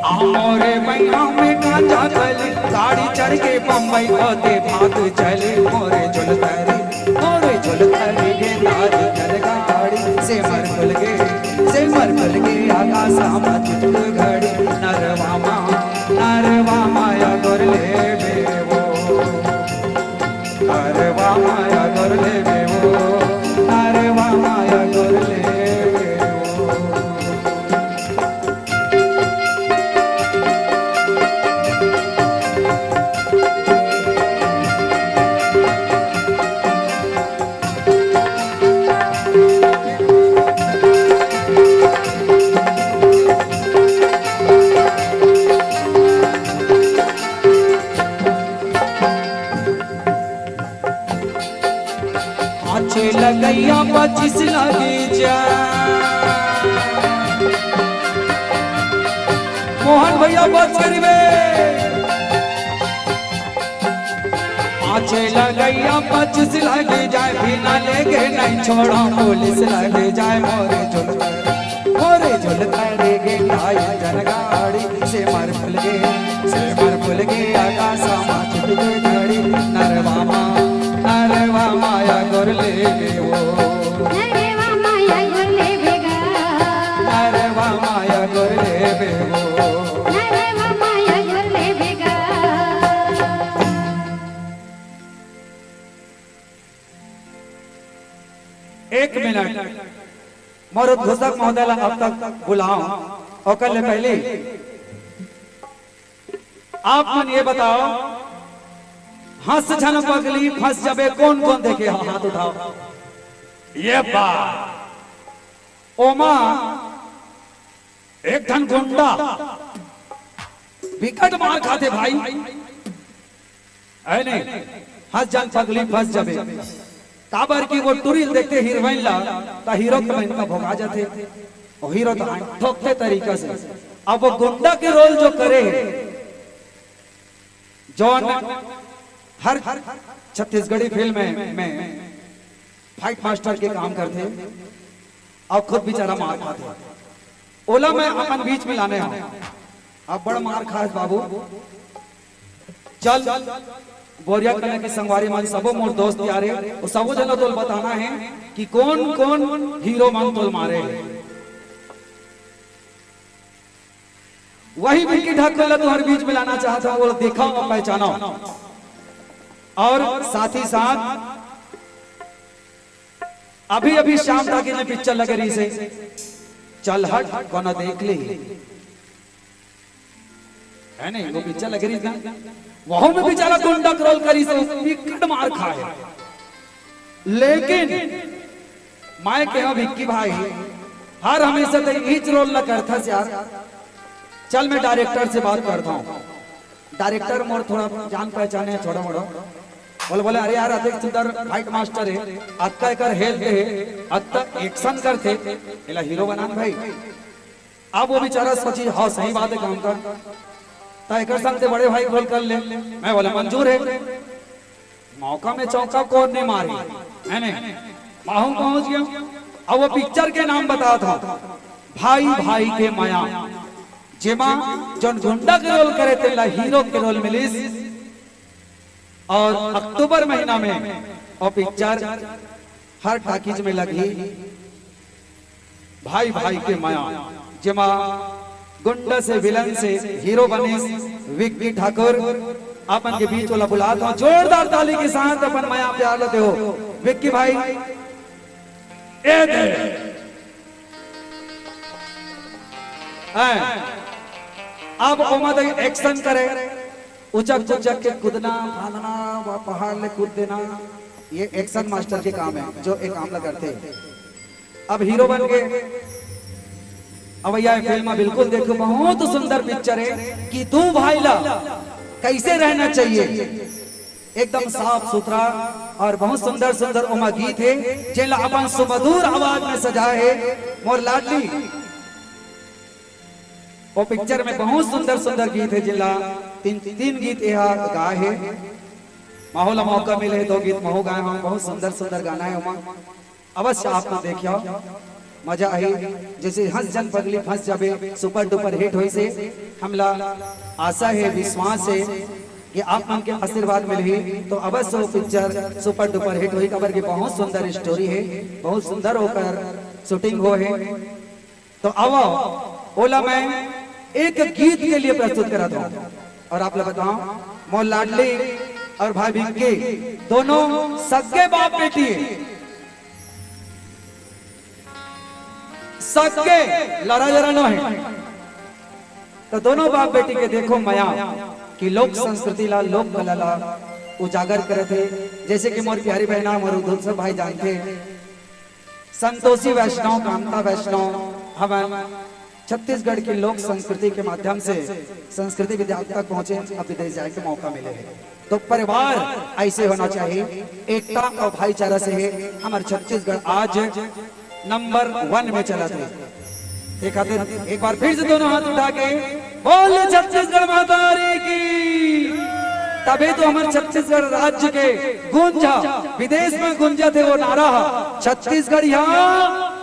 आ मोरे बइहा में गांजा कली, गाड़ी चढ़ के बम्बई को दे भाग चली। मोरे झुलकरी, मोरे झुलकरी के नारी चल गाड़ी, सेमर खुल गे, सेमर खुल गे आकाशा मा चित्त घड़ी। नरवा मा, नरवा माया गोर लेबे वो। अरे वाह माया गोर लेबे वो, अरे वाह माया गोर लेबे वो। लगी जा। मोहन भैया बच करी बे। पाँचे लगैया पच्चीस लगी जाए, बिना लेके नहीं छोड़ा, पुलिस लगी जाए, मोरे झुलकर, मोरे झुलकर रे गेंडाई जनगाड़ी, से मर फुल गे, से मर फुल गे आकाश मा छुट गे घड़ी, नरवा मा, नरवा माया गोर ले गे वो। नरवा माया गोर ले बेगा। नरवा माया गोर ले बे वो। नरवा माया गोर ले बेगा। एक मिनट, मोर उद्घोषक महोदय ला अब तक बुलाओ, ओकर ले पहले आप मन ये बताओ, हंस झन पगली फंस जबे, कौन कौन देखे हो, हाथ उठाओ। ये बात ओमा एक ठन गुंडा बिकट मार खाथे भाई, है नहीं? हंस झन पगली फंस जबे, काबर कि वो टुरी ल देखथे हीरोइन ला, त हीरो के मन का भोगा जाथे, और हीरो तो ठोकथे तरीका से। अब वो गुंडा के रोल जो करे हे, जौन हर छत्तीसगढ़ी फिल्म में, में फाइट मास्टर के काम करथे, अउ खुद बेचारा मार खाथे। ओला मैं अपन बीच में लाने हूँ। अब बड़ मार खास बाबू। चल, बोरिया कला के संगवारी मन, सबो मोर दोस्त यार हे, वो सबो झन ला तोल बताना है कि कौन कौन हीरो मन तोल मारे हे। वही विक्की ठाकुर ला तुम्हारे बीच में लाना चाहता हूँ, वो दिखाओ और पहचानो। और साथ ही साथ अभी अभी श्याम टाकीज में पिक्चर लगे रहिसे, चल हट कोनो देख ले, है नहीं? वो पिक्चर लगे रहिसे ना, वहू में बेचारा गुंडा के रोल करिसे, बिकट मार खाए। लेकिन मैं कहा विक्की भाई, हर हमेशा तो इहीच रोल ला करथस यार। चल मैं डायरेक्टर से बात करता हूँ। डायरेक्टर मोर थोड़ा जान पहचाने हे, छोड़ा मोड़ा। बोले, बोले, अरे यार, अतिक सुंदर फाइट मास्टर हे, अतका एकर हेल्थ हे, अतका एक्शन करथे, एला हीरो बनान भाई। अब वो बेचारा सोची, हाँ, सही बात हे, काम का, त एकर संग ते बड़े भाई रोल कर ले। मैं बोला, मंजूर हे। मौका में चौका कौन नहीं मारे, है ने? महूं पहुंच गया। अब वो पिक्चर के नाम बतावत हंव, भाई भाई के मया, जेमा जौन गुंडा के रोल करे तेला हीरो के रोल मिलिस। और अक्टूबर महीना में वो पिक्चर हर टाकीज में लगही। भाई भाई के मया, जेमा गुंडा से विलन से हीरो बनिस विक्की ठाकुर। आप मन के बीच वाला बुलात हंव, जोरदार ताली के साथ अपन मया प्यार ला देवो विक्की भाई। ए दे। हैं। अब ओमा दे एक्शन करे, उचक उचक के कूदना, फांदना, वा पहाड़ ले कूद देना, ये एक्शन मास्टर के काम हे, जो ये काम ला करथे। अब हीरो बन के अवैया ये फिल्म बिल्कुल देखो, बहुत सुंदर पिक्चर हे कि दू भाई ला कैसे रहना चाहिए, एकदम साफ सुथरा और बहुत सुंदर सुंदर ओमा गीत हे, जेला अपन सुमधुर आवाज में सजाए हे मोर लाडली। वो पिक्चर में बहुत सुंदर सुंदर गीत हे, जेला तीन, तीन गीत एहा गाए हे। महू ला मौका मिले हे, दो गीत महू गाए हंव, बहुत सुंदर सुंदर गाना हे ओमा। अवश्य आप मन देखियो, मजा आही। जैसे हंस झन पगली फंस जाबे, सुपर डुपर हिट होइसे, हमला आशा हे, विश्वास हे कि आप मन के आशीर्वाद मिलही तो अवश्य वो पिक्चर सुपर डुपर हिट होही, काबर के बहुत सुंदर स्टोरी हे, बहुत सुंदर ओकर शूटिंग होए हे। तो आवो, ओला मैं एक गीत के लिए प्रस्तुत करत हंव। और आप ला बतावंव, मोर लाडली और भाई विक्की दोनों सगे बाप बेटी हे, सगे, लरा जरा नो हे। तो दोनों बाप बेटी के देखो मया कि लोक संस्कृति ला, लोक कला ला उजागर करत हे। जैसे कि मोर प्यारी बहना, मोर उद्धव भाई जानथे, संतोषी वैष्णव, कामता वैष्णव हमन छत्तीसगढ़ के लोक संस्कृति के माध्यम से संस्कृति विद्या तक पहुंचे, अब विदेश जाए के मौका मिले हे। तो परिवार ऐसे होना चाहिए, एकता और भाईचारा से है। हमर छत्तीसगढ़ आज नंबर वन में चलत हे। ए खातिर एक बार फिर से दोनों हाथ उठा के बोल छत्तीसगढ़ महतारी की। तभी तो हमर छत्तीसगढ़ राज्य के गूंजा, विदेश में गूंजत हे वो नारा ह, छत्तीसगढ़ यहाँ।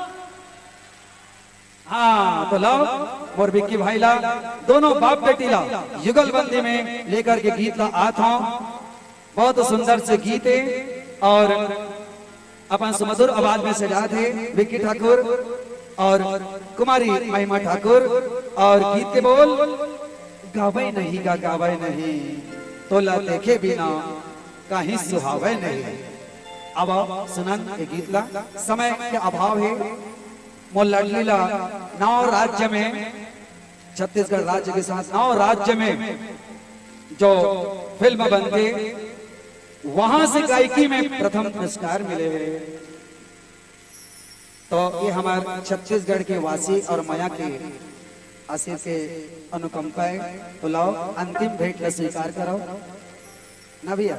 हाँ, तो लाओ, मोर बिक्की भाई ला, दोनों बाप बेटी ला युगलबंदी में लेकर के गीत ला आत हौं। बहुत सुंदर से गीत हे और अपन सुमधुर आवाज में सजात हे बिक्की ठाकुर और कुमारी महिमा ठाकुर। और गीत के बोल, गावय नहीं गा, गावय नहीं, तोला देखे बिना कहीं सुहावय नहीं। अब सुनन ए गीत ला, समय के अभाव हे। मोर लड़ली ला नौ राज्य में, छत्तीसगढ़ राज्य के साथ नौ राज्य में जो फिल्म बनथे, वहां से गायकी में प्रथम पुरस्कार मिले हे। तो ये हमर छत्तीसगढ़ के वासी और मया के आशीष के अनुकंपा हे। तो लाओ, अंतिम भेंट ला स्वीकार करो ना भैया।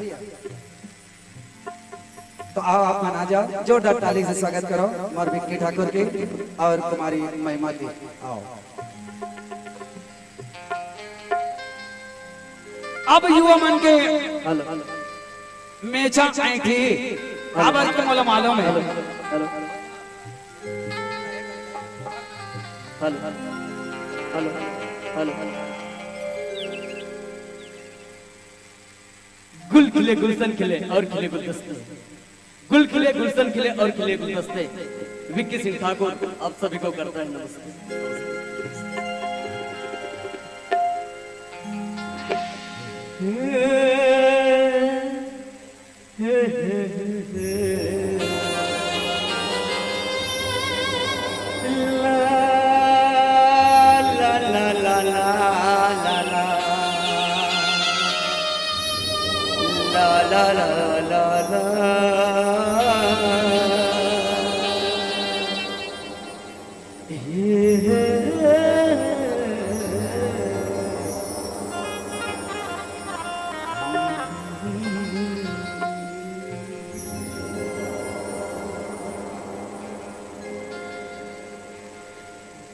तो आओ, आप मन आ जाओ, जोरदार ताली से स्वागत करो मोर बिक्की ठाकुर के और कुमारी महिमा के। आओ। अब युवा मन के हेलो, हेलो। मेचा ऐंठी, हेलो। काबर के मोला मालूम हे। Hello, hello. Hello, hello, hello. गुल खिले, गुलशन खिले और खिले गुलदस्ते। गुल खिले, गुलशन खिले और खिले गुलदस्ते। विक्की सिंह ठाकुर आप सभी को करता है नमस्ते।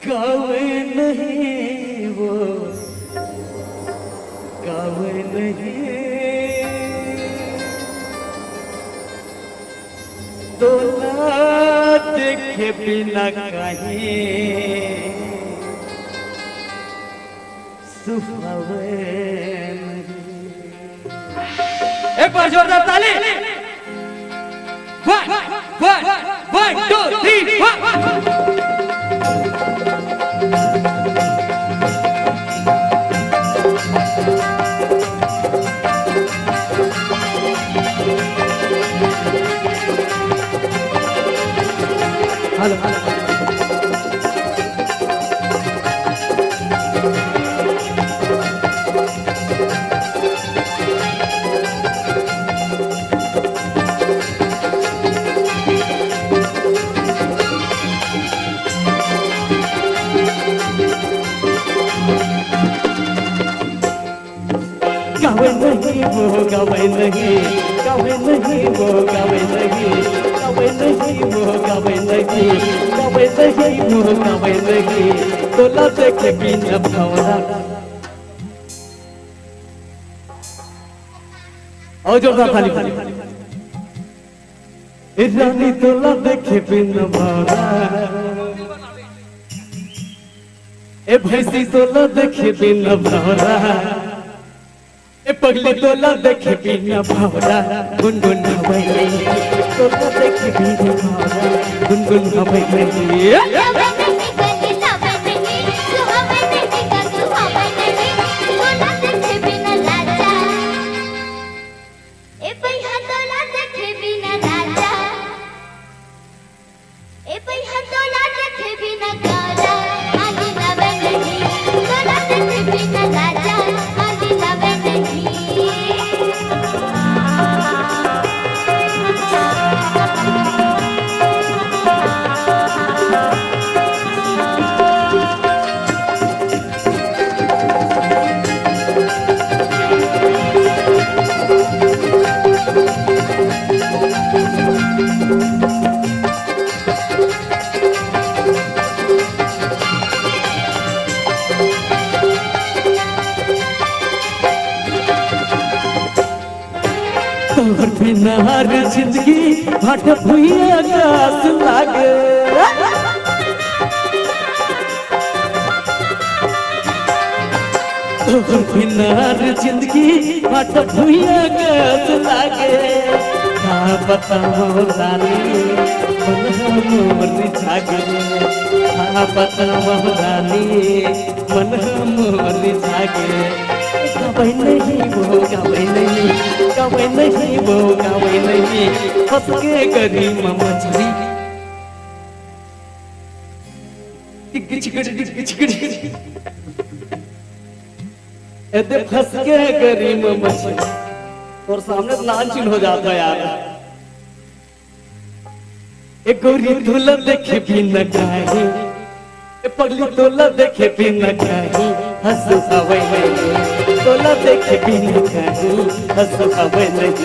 गावे नहीं वो, गावे नहीं, तोला देखे बिना कहीं सुहावे नहीं। एक बार जोरदार ताली। One, one, one, two, three, one। Hello, hello. गावे नहीं वो, गावे नहीं, गावे नहीं वो, गावे नहीं, गावे नहीं वो, गावे नहीं, गावे नहीं वो, गावे नहीं। तोला देखे बिना भौरा। और जोरदार ताली बजाओ। ए रानी तोला देखे बिना भौरा, ए भैंसी तोला देखे बिना भौरा, ए पगली तोला देखे बिना भौरा, गुनगुन हवै नहीं, तोला देखे बिना भौरा, गुनगुन हवै नहीं। ए भैया तोला देखे बिना राजा, ए भैया तोला देखे बिना काला, आली लावे नहीं, तोला देखे बिना राजा, आली लावे नहीं। तोर बिना हर जिंदगी भाटा भुइयां कस लागे। तोर बिना हर जिंदगी भाटा भुइयां कस लागे। का बतावंव रानी, मन ह मोर जागे। का बतावंव रानी, मन ह मोर जागे। गावय नहीं वो, गावय नहीं, गावय नहीं वो, गावय नहीं। फंस के गरी म मछली। टिक चिक टिक चिक। एदे फंस के गरी म मछली। तोर सामने तो नानचुन हो जाता यार। ए गोरी तोला देखे बिना काहीं, ए पगली तोला देखे बिना काहीं, हंसू आवय नहीं। तोला देखे बिना काहीं, हंसू आवय नहीं।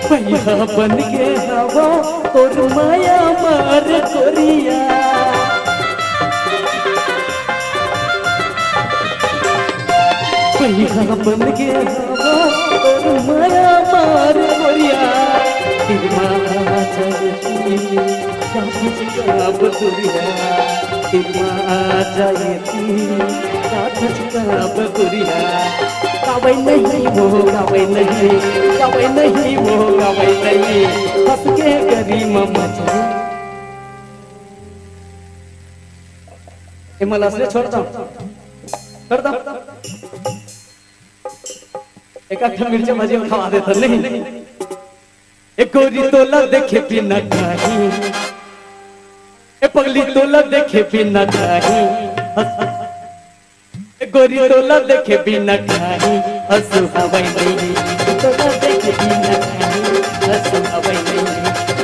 भैया बन के हवा तोर माया मार गोरिया। भैया बन के हवा तोर माया मार गोरिया। फिर माँ आ जाएगी, क्या कुछ कब दुरिया। फिर माँ आ जाएगी, क्या कुछ कब दुरिया। गावय नहीं वो, गावय नहीं, गावय नहीं वो, गावय नहीं। फंस के गरी म मछली। ए, मला असने छोड़ दो, छोड़ दो। एक आध मिर्चा भाजी खवा देता नहीं। ए गोरी तोला देखे बिना काहीं, ए पगली तोला देखे बिना काहीं। ए गोरी तोला देखे बिना काहीं, हंसू आवय नहीं। तोला देखे बिना काहीं, हंसू आवय नहीं।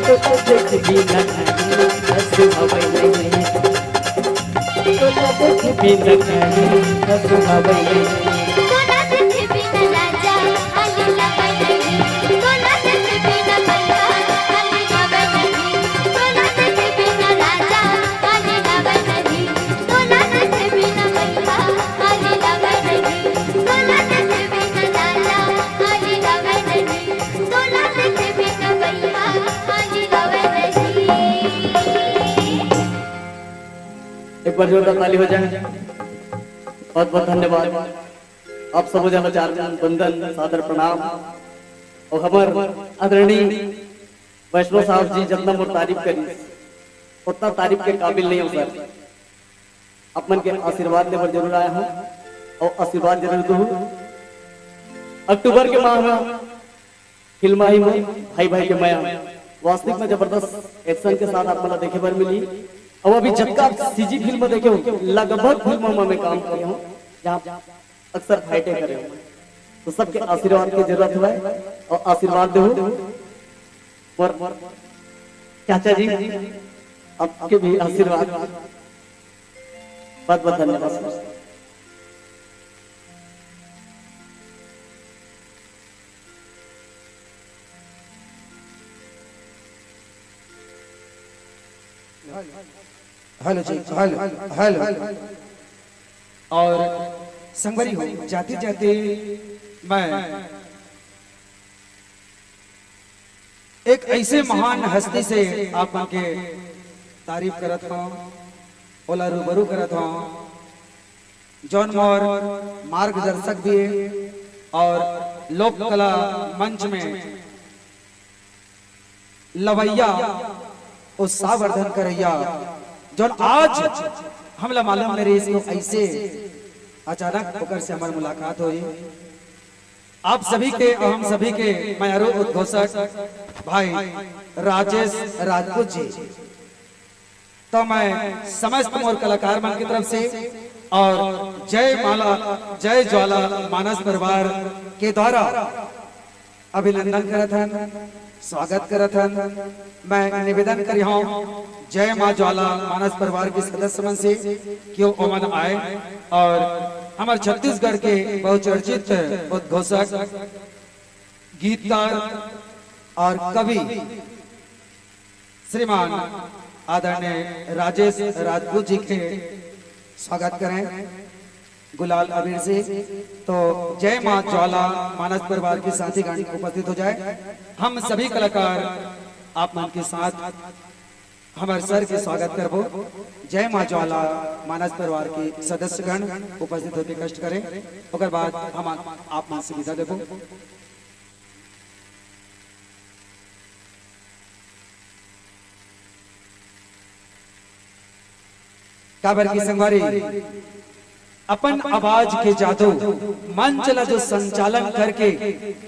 तोला देखे बिना काहीं, हंसू आवय नहीं। तोला देखे बिना काहीं, हंसू आवय नहीं। एक बार जोरदार ताली हो जाए। बहुत बहुत धन्यवाद आप सबो जन ला चार वंदन, सादर प्रणाम। और हमर आदरणीय वैष्णव साहब जी जतना मोर तारीफ करिस, ओतना तारीफ के काबिल नहीं हो सर। आप मन के आशीर्वाद लेबर जरूर आया हूँ और आशीर्वाद जरूर दूँ। अक्टूबर के माह में फिल्म आई मोर भाई भाई के मया, वास्तविक में जबरदस्त एक्शन के साथ आप मन ला देखे बर मिली। और अभी जतका आप सीजी फिल्म देखे हो, लगभग फिल्मों में मैं काम करे हूँ, जहाँ अक्सर फाइटें करे हूँ। तो सबके आशीर्वाद की जरूरत है और आशीर्वाद दो। और चाचा जी, आपके भी आशीर्वाद। बहुत बहुत धन्यवाद सर। हेलो जी, हेलो, हेलो। और संगवारी हो, जाते जाते मैं एक ऐसे महान हस्ती से आप मन के तारीफ करत हूँ, ओला रूबरू करत हूँ, जौन मोर मार्गदर्शक भी है और लोक कला मंच में लवैया, उत्साहवर्धन करैया, जौन आज हमला मालूम नहीं रहिस कि ऐसे अचानक ओकर से हमर मुलाकात होई। आप सभी के, हम सभी के मयारू उद्घोषक भाई राजेश राजपूत जी, तो मैं समस्त मोर कलाकार मन की तरफ से और जय माला, जय ज्वाला मानस परिवार के द्वारा अभिनंदन करत हन, स्वागत करत हन। मैं निवेदन करिहौं जय माँ ज्वाला मानस परिवार के सदस्य मन से कि ओमन आए और हमर छत्तीसगढ़ के बहुचर्चित उद्घोषक, गीतकार और कवि श्रीमान आदरणीय राजेश राजपूत जी के स्वागत करें गुलाल अबीर से। तो जय माँ ज्वाला मानस परिवार के साथीगण उपस्थित हो जाए। हम सभी कलाकार आप मन के साथ हमर सर के स्वागत करबो। जय माँ ज्वाला मानस परिवार के सदस्यगण उपस्थित होके कष्ट करें, ओकर बाद हम आप मन से विदा देबो। काबर की संगवारी, अपन आवाज के जादू मंच ला जो संचालन करके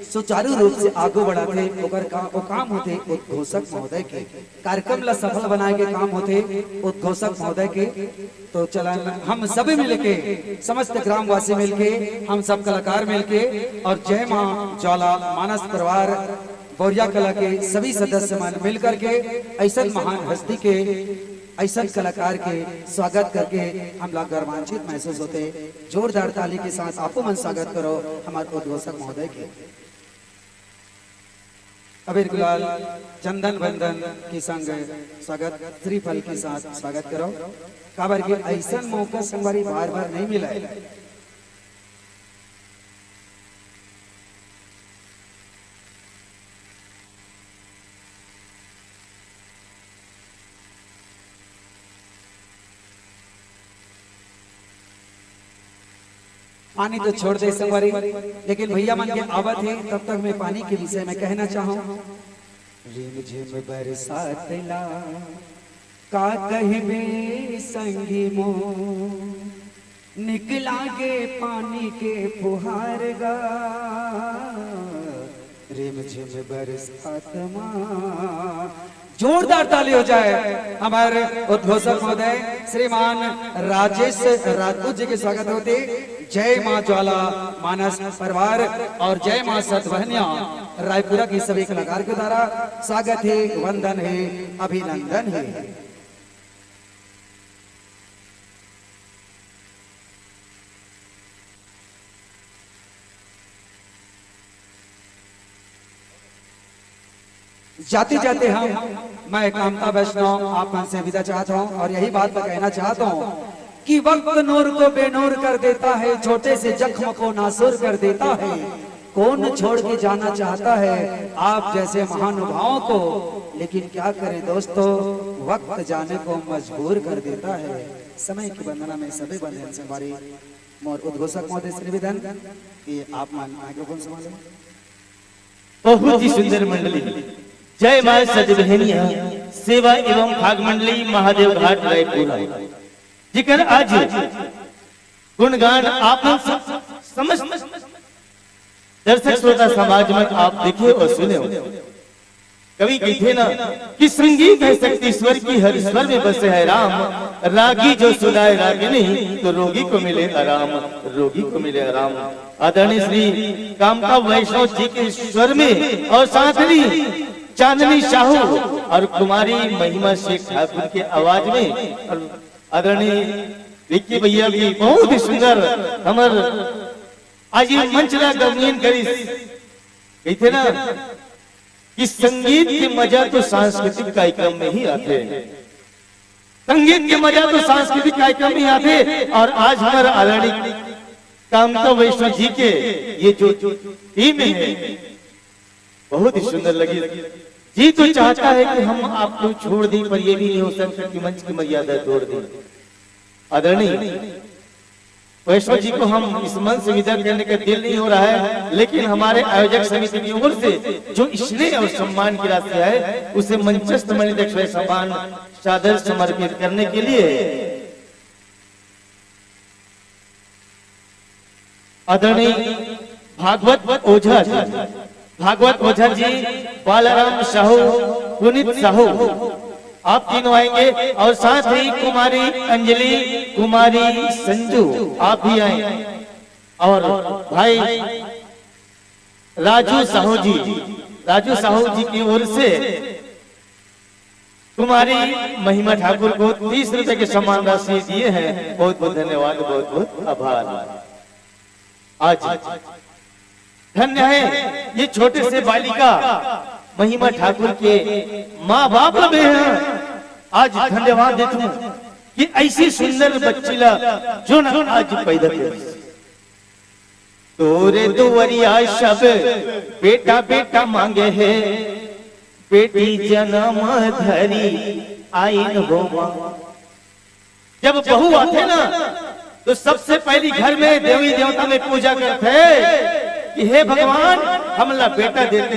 सुचारू रूप से आगू बढ़ाथे, ओकर का, ओ काम होथे उद्घोषक महोदय के। कार्यक्रम ला सफल बनाए के काम होथे उद्घोषक महोदय के। तो चलन हम सभी मिलके, समस्त ग्रामवासी मिलके, हम सब कलाकार मिलके और जय माँ ज्वाला मानस परिवार बोरिया कला के सभी सदस्य मन मिल करके ऐसन महान हस्ती के, ऐसन कलाकार के स्वागत करके हमला गर्वान्वित महसूस होथे। जोरदार ताली के साथ आपो मन स्वागत करो हमारे उद्घोषक महोदय के। अबीर गुलाल, चंदन वंदन के संग स्वागत, श्रीफल के साथ स्वागत करो। काबर के ऐसन मौका संगवारी बार बार नहीं मिला है। पानी तो छोड़ दे संगवारी, लेकिन भैया मन के आवत हे, तब तक मैं पानी के विषय में कहना चाहूँ। रिमझिम बरसात ला का कहिबे संगी मोर, निकला गे पानी के फुहार गा। रिमझिम बरसात मा, जोरदार ताली हो जाए हमारे उद्घोषक महोदय श्रीमान राजेश राजपूत जी के स्वागत होते। जय माँ ज्वाला मानस परिवार और जय माँ सतवहनिया रायपुरा की सभी कलाकार के द्वारा स्वागत है, वंदन है, अभिनंदन है। जाते जाते हम, मैं कामता वैष्णव आप मन से विदा चाहता हूँ और यही बात मैं कहना चाहता हूँ कि वक्त नूर को बेनूर कर देता है, छोटे से जख्म को नासूर कर देता है। कौन छोड़ के जाना चाहता है आप जैसे महानुभावों को, लेकिन क्या करें दोस्तों, वक्त जाने को मजबूर कर देता है। समय की वंदना में सभी बंधन संभारी। मोर उद्घोषक महोदय से निवेदन कि आप मन माइक्रोफोन संभालें। बहुत ही सुंदर मंडली, जय माँ सतबहनिया सेवा एवं फाग मंडली महादेव घाट रायपुरा। जेकर आज गुणगान आप मन स-, समस्त दर्शक श्रोता समाज मन आप देखे अउ सुने हो। कवि कहिथे ना कि संगीत है शक्ति स्वर की, हर स्वर में बसे है राम। रागी जो सुनाए रागिनी, तो रोगी को मिले आराम, रोगी को मिले आराम। आदरणीय श्री कामता वैष्णव जी के स्वर में अउ साथ ही चांदनी साहू अउ कुमारी महिमा शेख ठाकुर के आवाज में अउ आदरणीय विक्की भैया भी बहुत ही सुंदर हमर आज ये मंच ला गमगीन करिस। कहिथे ना कि संगीत के मजा तो सांस्कृतिक कार्यक्रम में ही आथे, संगीत के मजा तो सांस्कृतिक कार्यक्रम में ही आथे। अउ आज हमर आदरणीय कामता वैष्णव जी के ये जो टीम है, बहुत ही सुंदर लगी। जी तो चाहता है कि हम आपको छोड़ दें, पर ये भी नहीं हो सकता कि मंच की मर्यादा तोड़ दें। आदरणीय वैष्णव जी को हम इस मंच से विदा करने का दिल नहीं हो रहा है, लेकिन हमारे आयोजक समिति की ओर से जो स्नेह और सम्मान की राशि है, उसे मंचस्थ मणि दक्षिण सम्मान सादर समर्पित करने के लिए आदरणीय भागवत ओझा जी, भागवत ओझा जी, बालाराम साहू, पुनीत साहू, आप तीनों आएंगे अउ साथ ही कुमारी अंजलि, कुमारी संजू, आप भी आए अउ भाई राजू साहू जी, राजू साहू जी की ओर से कुमारी महिमा ठाकुर को तीस रुपए की सम्मान राशि दिए हैं। बहुत बहुत धन्यवाद, बहुत बहुत आभार। आज धन्य है ये छोटे से बालिका महिमा ठाकुर के माँ बाप ला मैं आज धन्यवाद देथंव कि ऐसी सुंदर बच्ची ला जो ना आज पैदा करिस। तोरे दुवरिया सब बेटा बेटा मांगे हे, बेटी जनम धरी आइन हो माँ। जब बहू आथे ना, तो सबसे पहली घर में देवी देवता में पूजा करथे कि हे भगवान, हमला बेटा देते,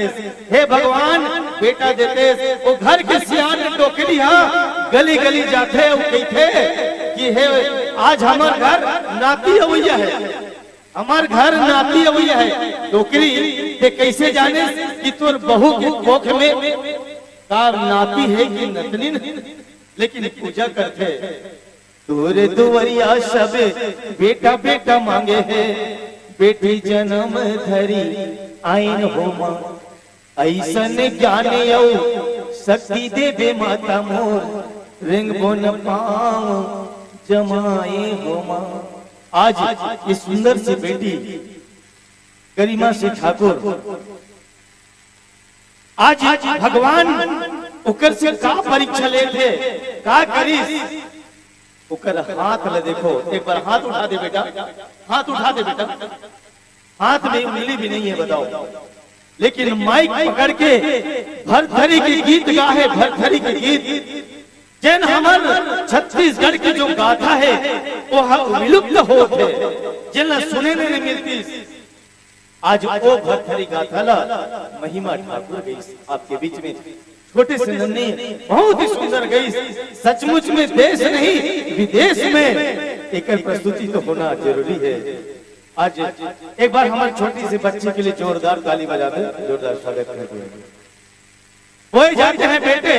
हे भगवान, बेटा देते। वो घर के सियान डोकरी हा गली गली जाथे, वो कहिथे कि हे, आज हमर घर नाती अवैया है, हमर घर नाती अवैया है। डोकरी, ते कैसे जाने कि तोर बहू के कोख में का नाती है कि नतनिन? लेकिन पूजा करथे, तोरे दुवरिया सब बेटा बेटा मांगे हे, बेटी जनम धरी आइन हो माँ। ऐसन ज्ञान अउ शक्ति देबे माता मोर, रेंगबो न पाँव जमाए हो माँ। आज ये सुंदर सी बेटी गरिमा सिंह ठाकुर, आज भगवान ओकर से का परीक्षा लेथे, का करिस, ओकर हाथ ला देखो, एक बार हाथ उठा दे बेटा, हाथ उठा दे बेटा। हाथ में उंगली भी नहीं है, बताओ। लेकिन माइक पकड़ के भरथरी के गीत गा हे, भरथरी के गीत। जेन हमर छत्तीसगढ़ की जो गाथा है, वो ह-, विलुप्त होत हे, जेन ला सुने नहीं मिलती। आज वो भरथरी गाथा ला महिमा ठाकुर गईस आपके बीच में, छोटे से नन्ही, बहुत ही सुंदर गईस। सचमुच में देश नहीं, विदेश में एकर प्रस्तुति तो होना जरूरी है। आज एक बार हमारे छोटी सी बच्ची के लिए जोरदार ताली बजा दे, जोरदार स्वागत कर दे। बोए जाते हैं बेटे,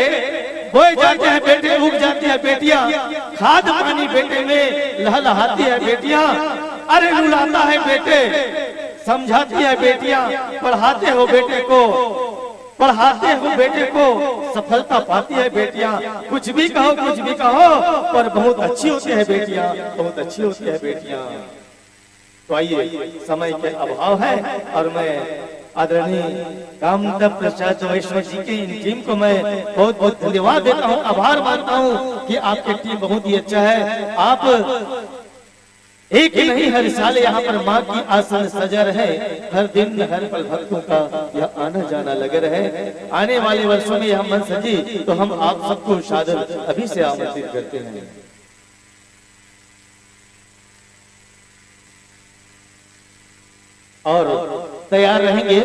बोए जाते हैं बेटे, उग जाती है बेटियां, खाद पानी बेटे में लहलहाती है बेटियां। अरे रुलाता है बेटे, समझाती है बेटियां, पढ़ाते हो बेटे को, पढ़ाते हो बेटे को, सफलता पाती है बेटियां। कुछ भी कहो, कुछ भी कहो, पर बहुत अच्छी होती है बेटियां, बहुत अच्छी होती है बेटियां। तो आइए, समय के अभाव है और मैं आदरणीय कामता प्रसाद वैष्णव जी के इन टीम को मैं बहुत बहुत धन्यवाद देता हूँ, आभार मानता हूँ कि आपकी टीम बहुत ही अच्छा है। आप एक नहीं, हर साल यहाँ पर माँ की आसन सजा रहे, हर दिन हर पल भक्तों का यह आना जाना लगा रहे। आने वाले वर्षों में यह मंच सजी तो हम आप सबको सादर अभी से आमंत्रित करते हैं। और तैयार रहेंगे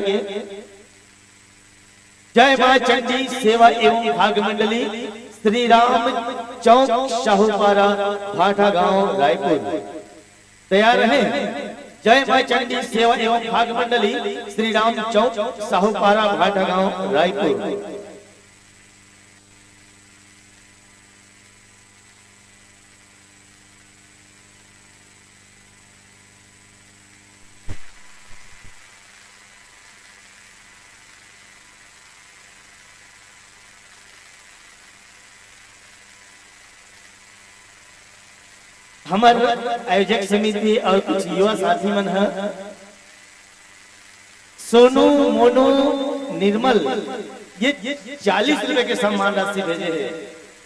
जय मां चंडी सेवा एवं भाग मंडली श्री राम चौक, शाहूपारा, भाटा गांव, रायपुर। तैयार रहें। जय मां चंडी सेवा एवं भाग मंडली, श्री राम चौक, शाहूपारा, भाटा गांव, रायपुर। हमर आयोजक समिति और कुछ युवा साथी मन ह सोनू, मोनू, निर्मल, ये चालीस रुपए के सम्मान राशि भेजे हे,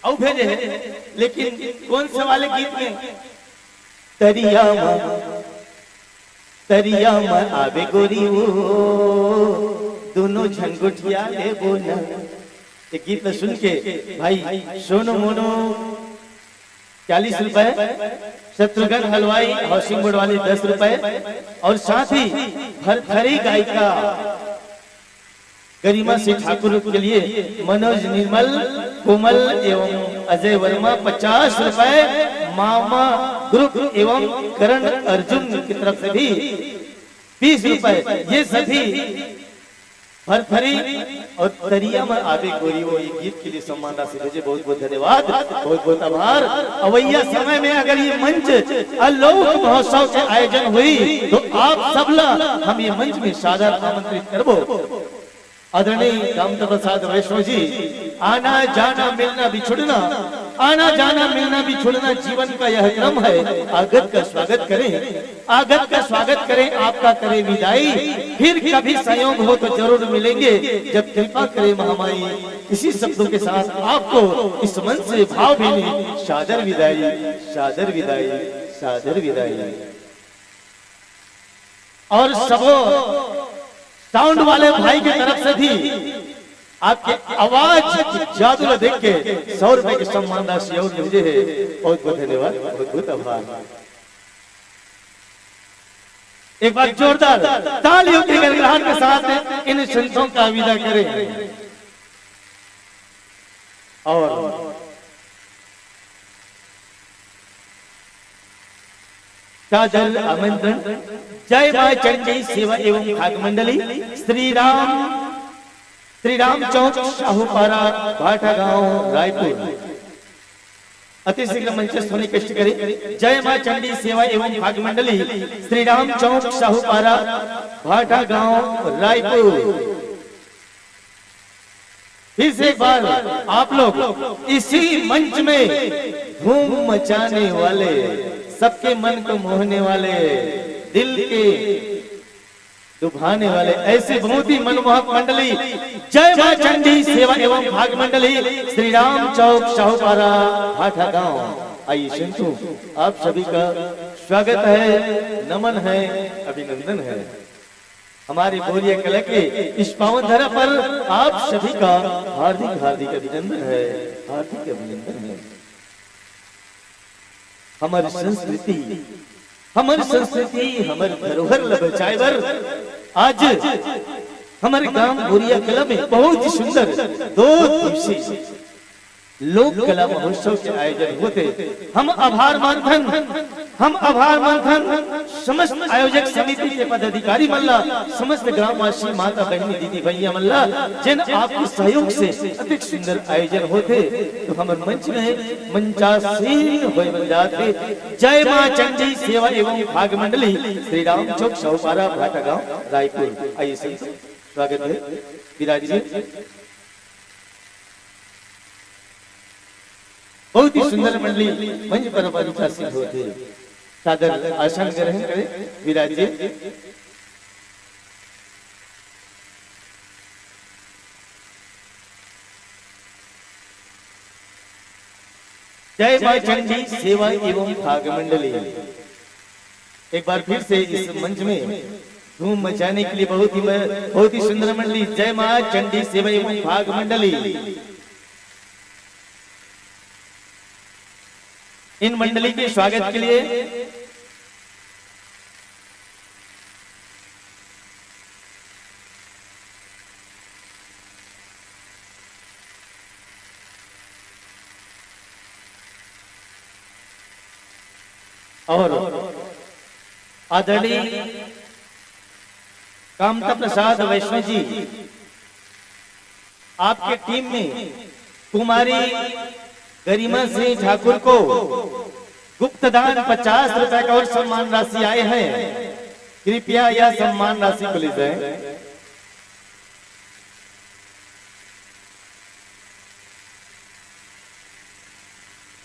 अउ भेजे हे, लेकिन कौन से वाले गीत में? तरिया मा, तरिया मा आवे गोरी वो, दोनों झन गोठिया लेबो ना। ये गीत ल सुन के भाई सोनू मोनू चालीस रुपए, शत्रुघ्न हलवाई हाउसिंग बोर्ड वाली दस रुपए, और साथ ही भरथरी गायिका गरिमा सिंह ठाकुर के लिए मनोज निर्मल, कोमल एवं अजय वर्मा पचास रुपए, मामा ग्रुप एवं करण अर्जुन की तरफ से भी बीस रुपए। ये सभी भरथरी और तरिया मा आवे गोरी वो ये गीत के लिए सम्मान राशि भेजे। बहुत बहुत धन्यवाद, बहुत बहुत आभार। अवैया समय में अगर ये मंच अलोक महोत्सव के आयोजन हुई तो आप सबला हम ये मंच में सादर आमंत्रित करबो। आदरणीय कामता प्रसाद वैष्णव जी, आना जाना मिलना बिछुड़ना, आना जाना मिलना बिछुड़ना जीवन का यह क्रम है। आगत का स्वागत करें, आगत का स्वागत करें, आपका करें विदाई। फिर कभी संयोग हो तो जरूर मिलेंगे, जब कृपा करे महामाई। इसी शब्दों के साथ आपको इस मंच से भावभीनी सादर विदाई, सादर विदाई, सादर विदाई। और सबो साउंड वाले भाई की तरफ से भी आपके आवाज के जादू ला देख के सौ रुपए के सम्मान राशि और भेजे हे। बहुत बहुत धन्यवाद, बहुत बहुत आभार। एक बार जोरदार तालियों के गड़गड़ाहट के साथ इन संतों का विदा करें। और सादर आमंत्रण। जय मां चंडी सेवा एवं भाग मंडली, श्री राम, श्री राम चौक, शाहूपारा, भाटा गांव, रायपुर। अति शीघ्र मंचस्थ होने कष्ट करें। जय मां चंडी सेवा एवं भाग मंडली, श्री राम चौक, शाहूपारा, भाटा गांव, रायपुर। फिर से एक बार आप लोग इसी मंच में धूम मचाने वाले, सबके मन को मोहने वाले, दिल के लुभाने वाले ऐसे बहुत ही मनमोहक मंडली, जय मां चंडी सेवा एवं भाग मंडली, श्री राम चौक, शाहूपारा, भाटा गांव। आइए संतों, आप सभी का स्वागत है, नमन है, अभिनंदन है। हमारे बोरिया कला के इस पावन धरा पर आप सभी का हार्दिक हार्दिक अभिनंदन है, हार्दिक अभिनंदन है। हमर संस्कृति, हमर संस्कृति, हमर धरोहर ल बचाए बर आज हमर गांव बोरिया कला में बहुत ही सुंदर दो दिवसीय लोक कला महोत्सव के आयोजन होथे। हम आभार मानथन, हम आभार मानथन समस्त आयोजक समिति के पदाधिकारी मन ला, समस्त ग्रामवासी, माता, बहिनी, दीदी, भैया मन ला, जेन आपके सहयोग से अतिक सुंदर आयोजन होथे। तो हमर मंच में मंचासीन होए बन जाथे। जय मां चंडी सेवा एवं भाग मंडली, श्री राम चौक, शाहूपारा, भाटा गांव, रायपुर। आइए संतों, स्वागत है, विराजिए। बहुत ही सुंदर मंडली मंच पर मंचासीन होथे। सादर आसन ग्रहण करें, विराजिए। जय मां चंडी सेवा एवं भाग मंडली। एक बार फिर से इस मंच में धूम मचाने के लिए बहुत ही म-, बहुत ही सुंदर मंडली, जय मां चंडी सेवा एवं भाग मंडली। इन मंडली के स्वागत के लिए और आदरणीय कामता प्रसाद वैष्णव जी, आपके टीम में कुमारी गरिमा सिंह ठाकुर को गुप्तदान पचास रुपए का और सम्मान राशि आए हैं, कृपया यह सम्मान राशि को ले जाएं।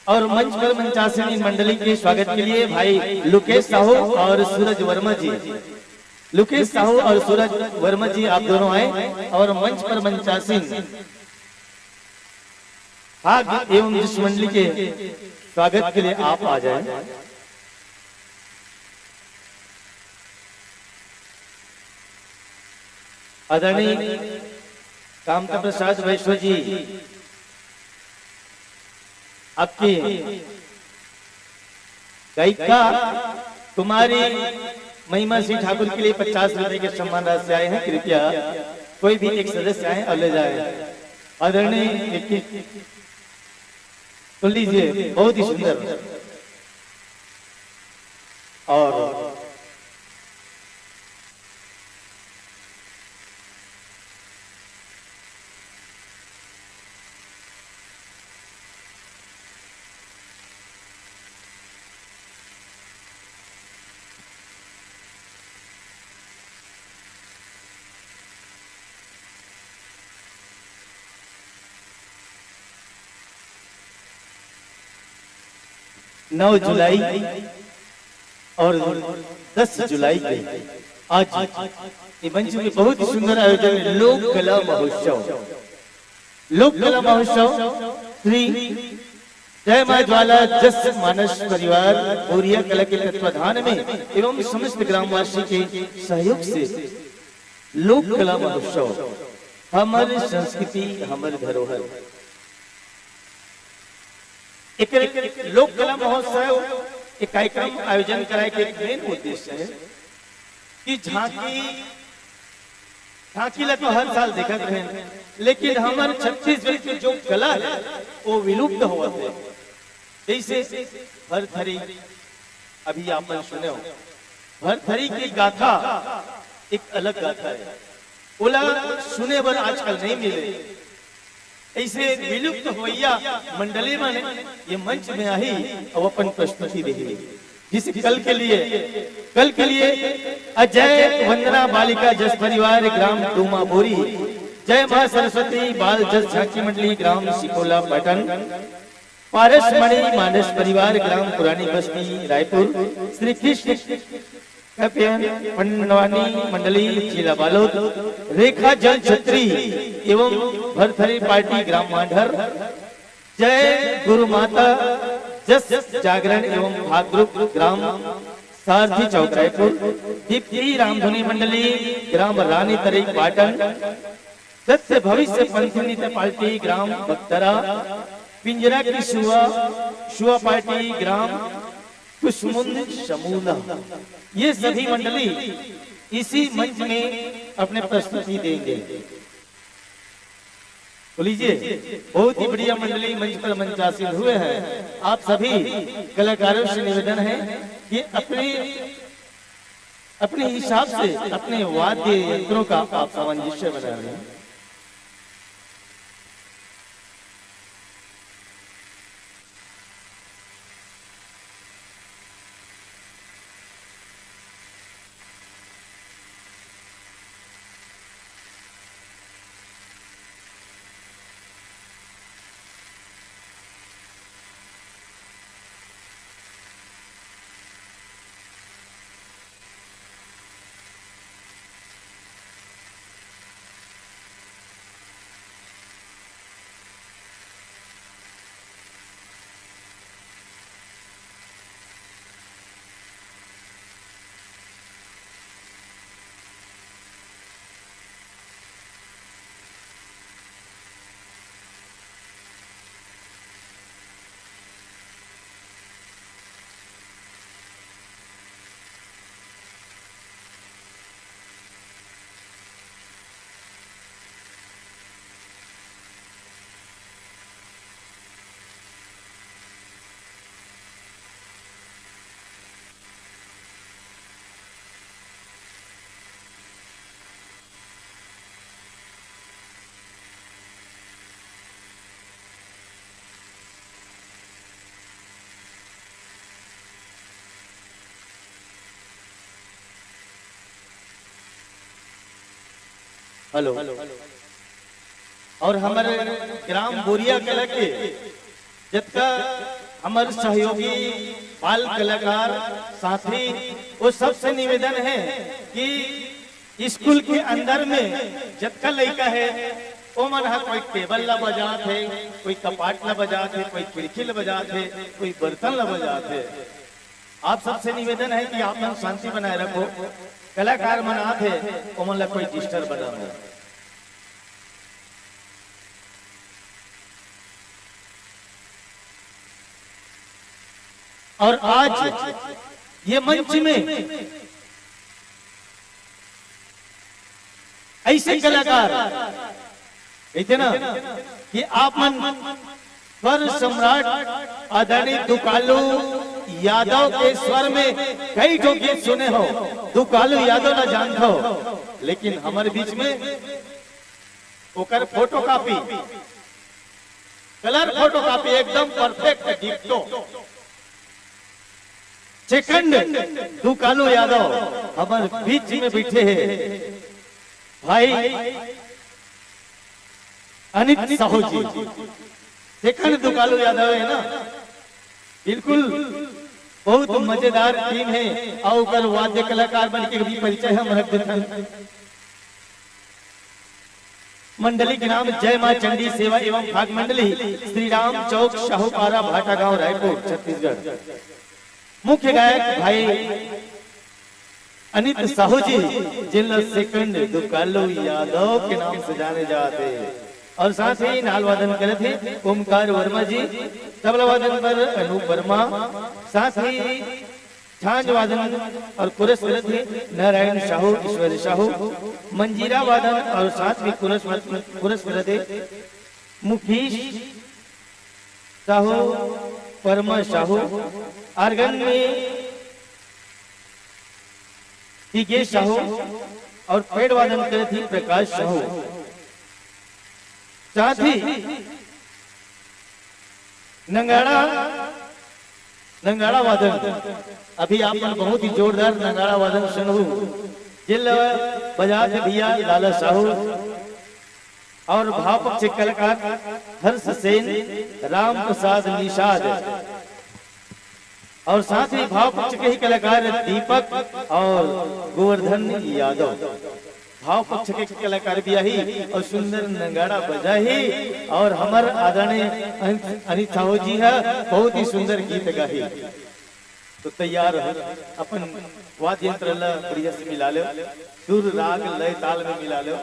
और मंच पर मंचासीन मंडली के स्वागत के लिए भाई लुकेश साहू और सूरज वर्मा जी, लुकेश साहू और सूरज वर्मा जी, आप दोनों आए और मंच पर मंचासीन भाग एवं जिस मंडली के स्वागत के लिए आप आ जाए। आदरणीय कामता प्रसाद वैष्णव जी, आपकी गायिका कुमारी महिमा सिंह ठाकुर के लिए पचास रुपए के सम्मान राशि आए हैं। कृपया कोई भी एक सदस्य आए और ले जाए। आदरणीय विक्की, सुन लीजिए, बहुत ही सुंदर। और नौ जुलाई और दस जुलाई के आज ये मंच में बहुत ही सुंदर आयोजन है, लोक कला महोत्सव। लोक कला महोत्सव श्री जय माँ ज्वाला जस मानस परिवार बोरिया कला के तत्वाधान में एवं समस्त ग्रामवासी के सहयोग से लोक कला महोत्सव, हमर संस्कृति, हमर धरोहर। एक लोक कला महोत्सव, एक कार्यक्रम आयोजन कराए के एक मेन उद्देश्य है कि झांकी, झांकी ला तो हर साल देखत रहे, लेकिन हमर छत्तीसगढ़ के जो कला है, वो विलुप्त होवत है। जैसे भरथरी, अभी आप मन सुने हो, भरथरी की गाथा एक अलग गाथा है, ओला सुने बर आजकल नहीं मिले। ऐसे विलुप्त होइया मंडली मन ये मंच में आही और अपन प्रस्तुति देही, जिसे कल के लिए, कल के लिए अजय वंदना बालिका जस परिवार ग्राम डूमा बोरी, जय माँ सरस्वती बाल जस झांकी मंडली ग्राम सिकोला पाटन, पारस मणि मानस परिवार ग्राम पुरानी बस्ती रायपुर, श्री कृष्ण कपियन पंडवानी मंडली जिला बालोद, रेखा जल छत्री एवं भरथरी पार्टी ग्राम मांढर, जय गुरु माता जस जागरण एवं भाग ग्रुप ग्राम सारथी चौक रायपुर, दीप्ति रामधुनी मंडली ग्राम रानी तरी पाटन, सत्य भविष्य पंथी नृत्य पार्टी ग्राम बक्तरा, पिंजरा की शुआ, शुआ पार्टी ग्राम कुसमुंद शमूला, ये सभी मंडली इसी मंच में अपने प्रस्तुति देंगे। तो लीजिए, बहुत ही बढ़िया मंडली मंच पर मंचासीन हुए हैं। आप सभी कलाकारों से निवेदन है कि अपने, अपने हिसाब से अपने वाद्य यंत्रों का आप सामंजस्य बना लें। हेलो। और हमर ग्राम बोरिया कला के जतका हमर सहयोगी बाल कलाकार साथी, वो सबसे निवेदन है कि स्कूल के अंदर में जतका लइका है, ओमन ह कोई टेबल ला बजात है, कोई कपाट ला बजात है, कोई खिड़की ला बजात है, कोई बर्तन ला बजात है। आप सबसे निवेदन है कि आप मन शांति बनाए रखो। कलाकार मन आत है, ओमन ला कोई डिस्टर्ब ना हो। और आज ये मंच में ऐसे कलाकार, कहते ना कि आप मन स्वर सम्राट आदरणीय दुकालू यादव के स्वर में कई ठो गीत सुने हो, दुकालू यादव ला जानत हो, लेकिन हमर बीच में ओकर फोटोकॉपी, कलर फोटोकॉपी एकदम परफेक्ट डिक्टो। सेकंड दुकालू यादव हमर बीच में बैठे हैं भाई अनित साहू जी। सेकंड दुकालू यादव है ना, बिल्कुल बहुत मजेदार टीम है। और ओकर वाद्य कलाकार बन के भी परिचय हम रख देथन। मंडली के नाम जय मां चंडी सेवा एवं फाग मंडली, श्री राम चौक, शाहूपारा, भाटागांव, रायपुर, छत्तीसगढ़। मुख्य गायक भाई अनित साहू जी, जिन ला सेकंड दुकालू यादव के नाम से जाने जाते, और साथ ही नाल वादन करत हे ओमकार वर्मा जी, तबला वादन पर अनूप वर्मा, साथ ही झांझ वादन और कोरस करत हे नारायण साहू, ईश्वर साहू, मंजीरा वादन और साथ में कोरस, कोरस करत हे मुकेश साहू, परमा साहू, आर्गन में टीके साहू और पैड वादन करत हे प्रकाश साहू। साथ ही नंगाड़ा, नंगाड़ा वादन, अभी आप मन बहुत ही जोरदार नंगाड़ा वादन सुनहू, जेला बजात हे भैया लाला साहू। और भाव पक्ष के कलाकार हर्ष सेन, राम प्रसाद निषाद, और साथ ही भाव पक्ष के ही कलाकार दीपक और गोवर्धन यादव। भाव पक्ष के कलाकार भी आही और सुंदर नगाड़ा बजाही और हमर आदरणीय अनित, अनित साहू जी ह बहुत ही सुंदर गीत गाही। तो तैयार हो, अपन वाद्य यंत्र ला बढ़िया से मिला लो, सुर राग लय ताल में मिला लो।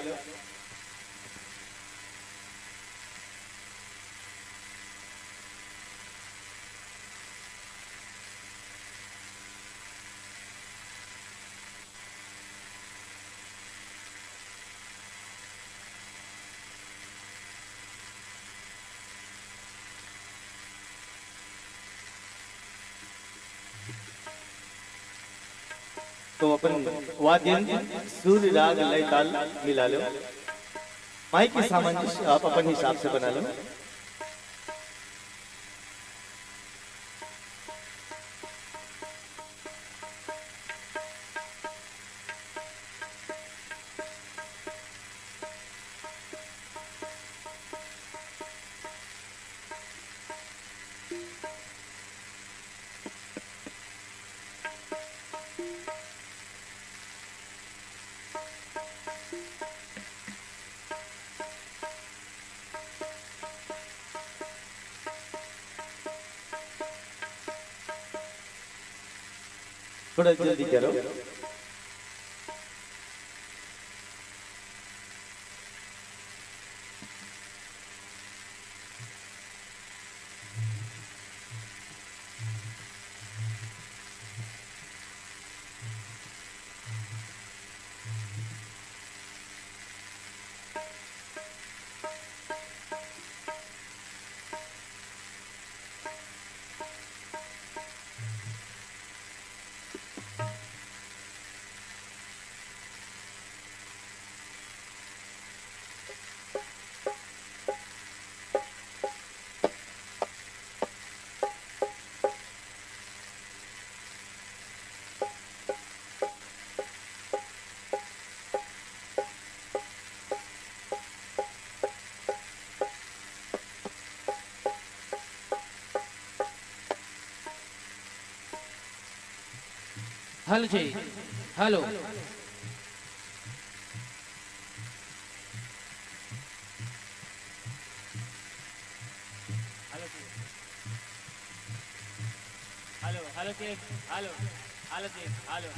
तो अपन वाद्य यंत्र, सुर, राग, लय, ताल मिला लो। माइक के सामंजस्य आप अपन हिसाब से बना लो। थोड़ा जल्दी करो। हेलो जी। Hello. Hello, hello check. Hello, hello check. Hello.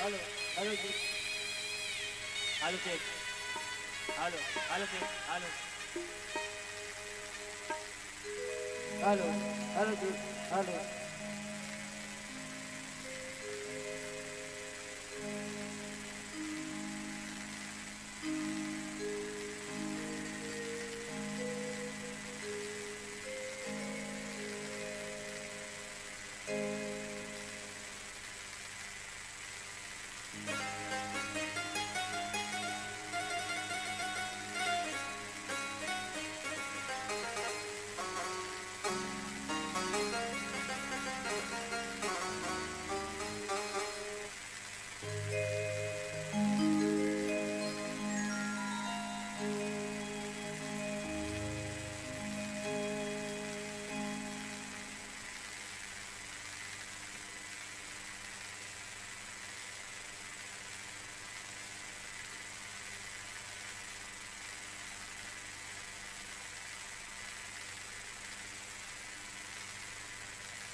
Hello, hello जी। Hello check. Hello, hello check. Hello. Hello, hello जी। Hello.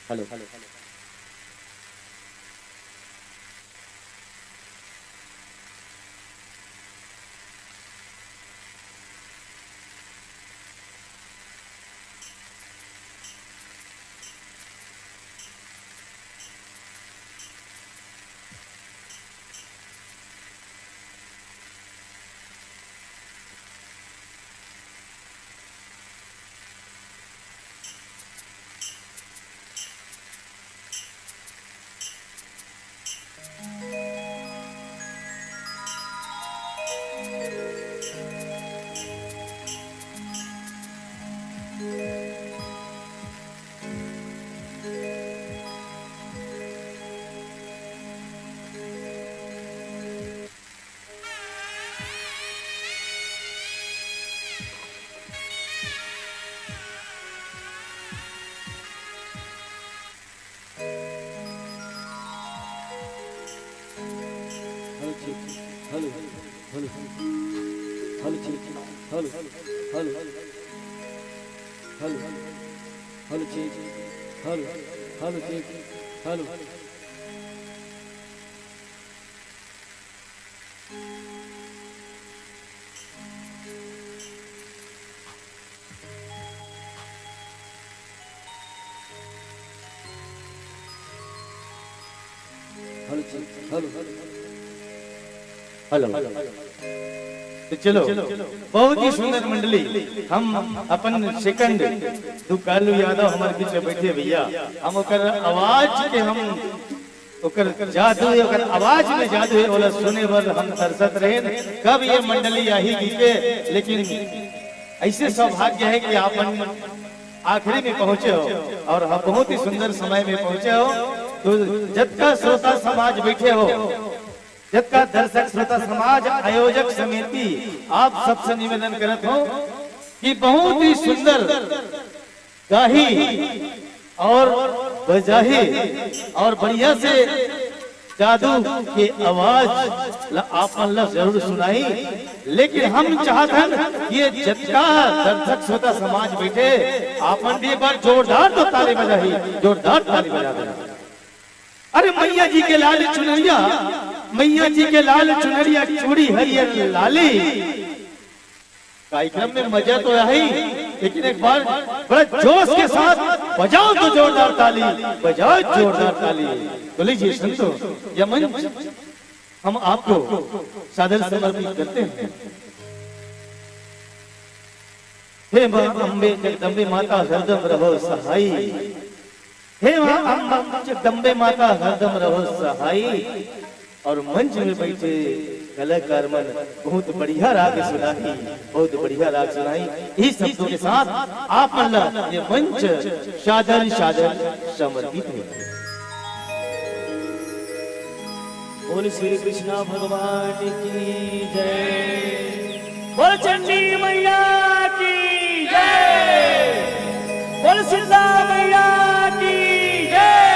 Hello. Hello check. Hello. Hello. Hello check. Hello. Hello. Hello. Hello check. Hello. Hello check. Hello. Hello check. Hello. Hello. तो चलो, बहुत ही सुंदर मंडली। हम अपन सेकंड दुकालू यादव हमारे बीच में बैठे भैया, हम ओकर आवाज के हम ओकर जादू हे, ओकर आवाज में जादू हे, ओला सुने बर हम तरसत रहेन। कब ये मंडली आही जी के, लेकिन ऐसे सौभाग्य हे कि आपन आखिरी में पहुंचे हो और हम बहुत ही सुंदर समय में पहुंचे हो। तो जतका श्रोता समाज बैठे हो, जतका दर्शक श्रोता समाज, आयोजक समिति, आप सबसे निवेदन करत हो कि बहुत ही सुंदर गाही और बजाही और बढ़िया से जादू के आवाज ला आप मन ला जरूर सुनाई। लेकिन हम चाहत हन कि ये जतका दर्शक श्रोता समाज बैठे, आप मन भी एक बार जोरदार तो ताली बजाही, जोरदार ताली बजा देना। अरे मैया जी के लाल चुनरिया, मैया जी के लाल चुनरिया, चूड़ी हरियर लाली। कार्यक्रम में मजा तो आही, लेकिन एक बार बड़ा जोश के साथ बजाओ तो जोरदार ताली, बजाओ जोरदार ताली। तो लीजिए संतो, यह मंच हम आपको सादर समर्पित करते हैं। हे माँ अम्बे जगदम्बे माता हरदम रहो सहाई। हे माँ अम्बा जगदम्बे माता हरदम रहो सहाई। और मंच में बैठे कलाकार मन बहुत बढ़िया राग सुनाही, बहुत बढ़िया राग सुनाही। इही शब्दों के साथ आप मन ला ये मंच सादर सादर समर्पित है। बोल श्री कृष्णा भगवान की जय। बोल चंडी मैया की जय। बोल सिद्धा मैया की जय।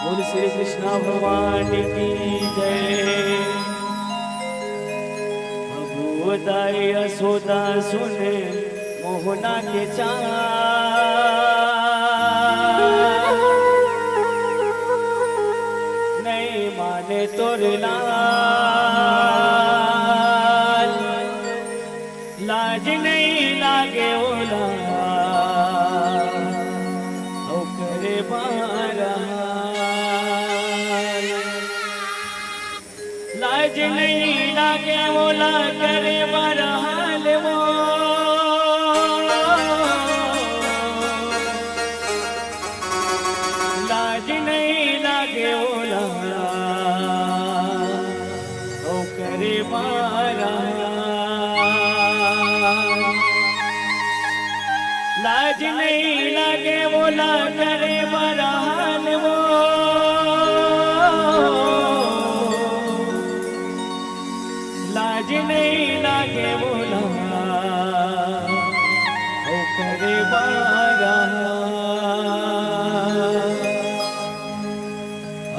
बोल श्री कृष्णा भगवान की जय। अब वो दाई यशोदा सुन मोहना के चाल, नहीं माने तोर लाल, लाज नहीं लागे ओला, ओकरे बारा। लाज नइ लागे ओला करे बर हाल वो। लाज नइ लागे ओला, ओ करे बर हाल। लाज नइ लागे ओला करे बर हाल वो। लाज नइ लागे ओला, ओ करे बर हाल।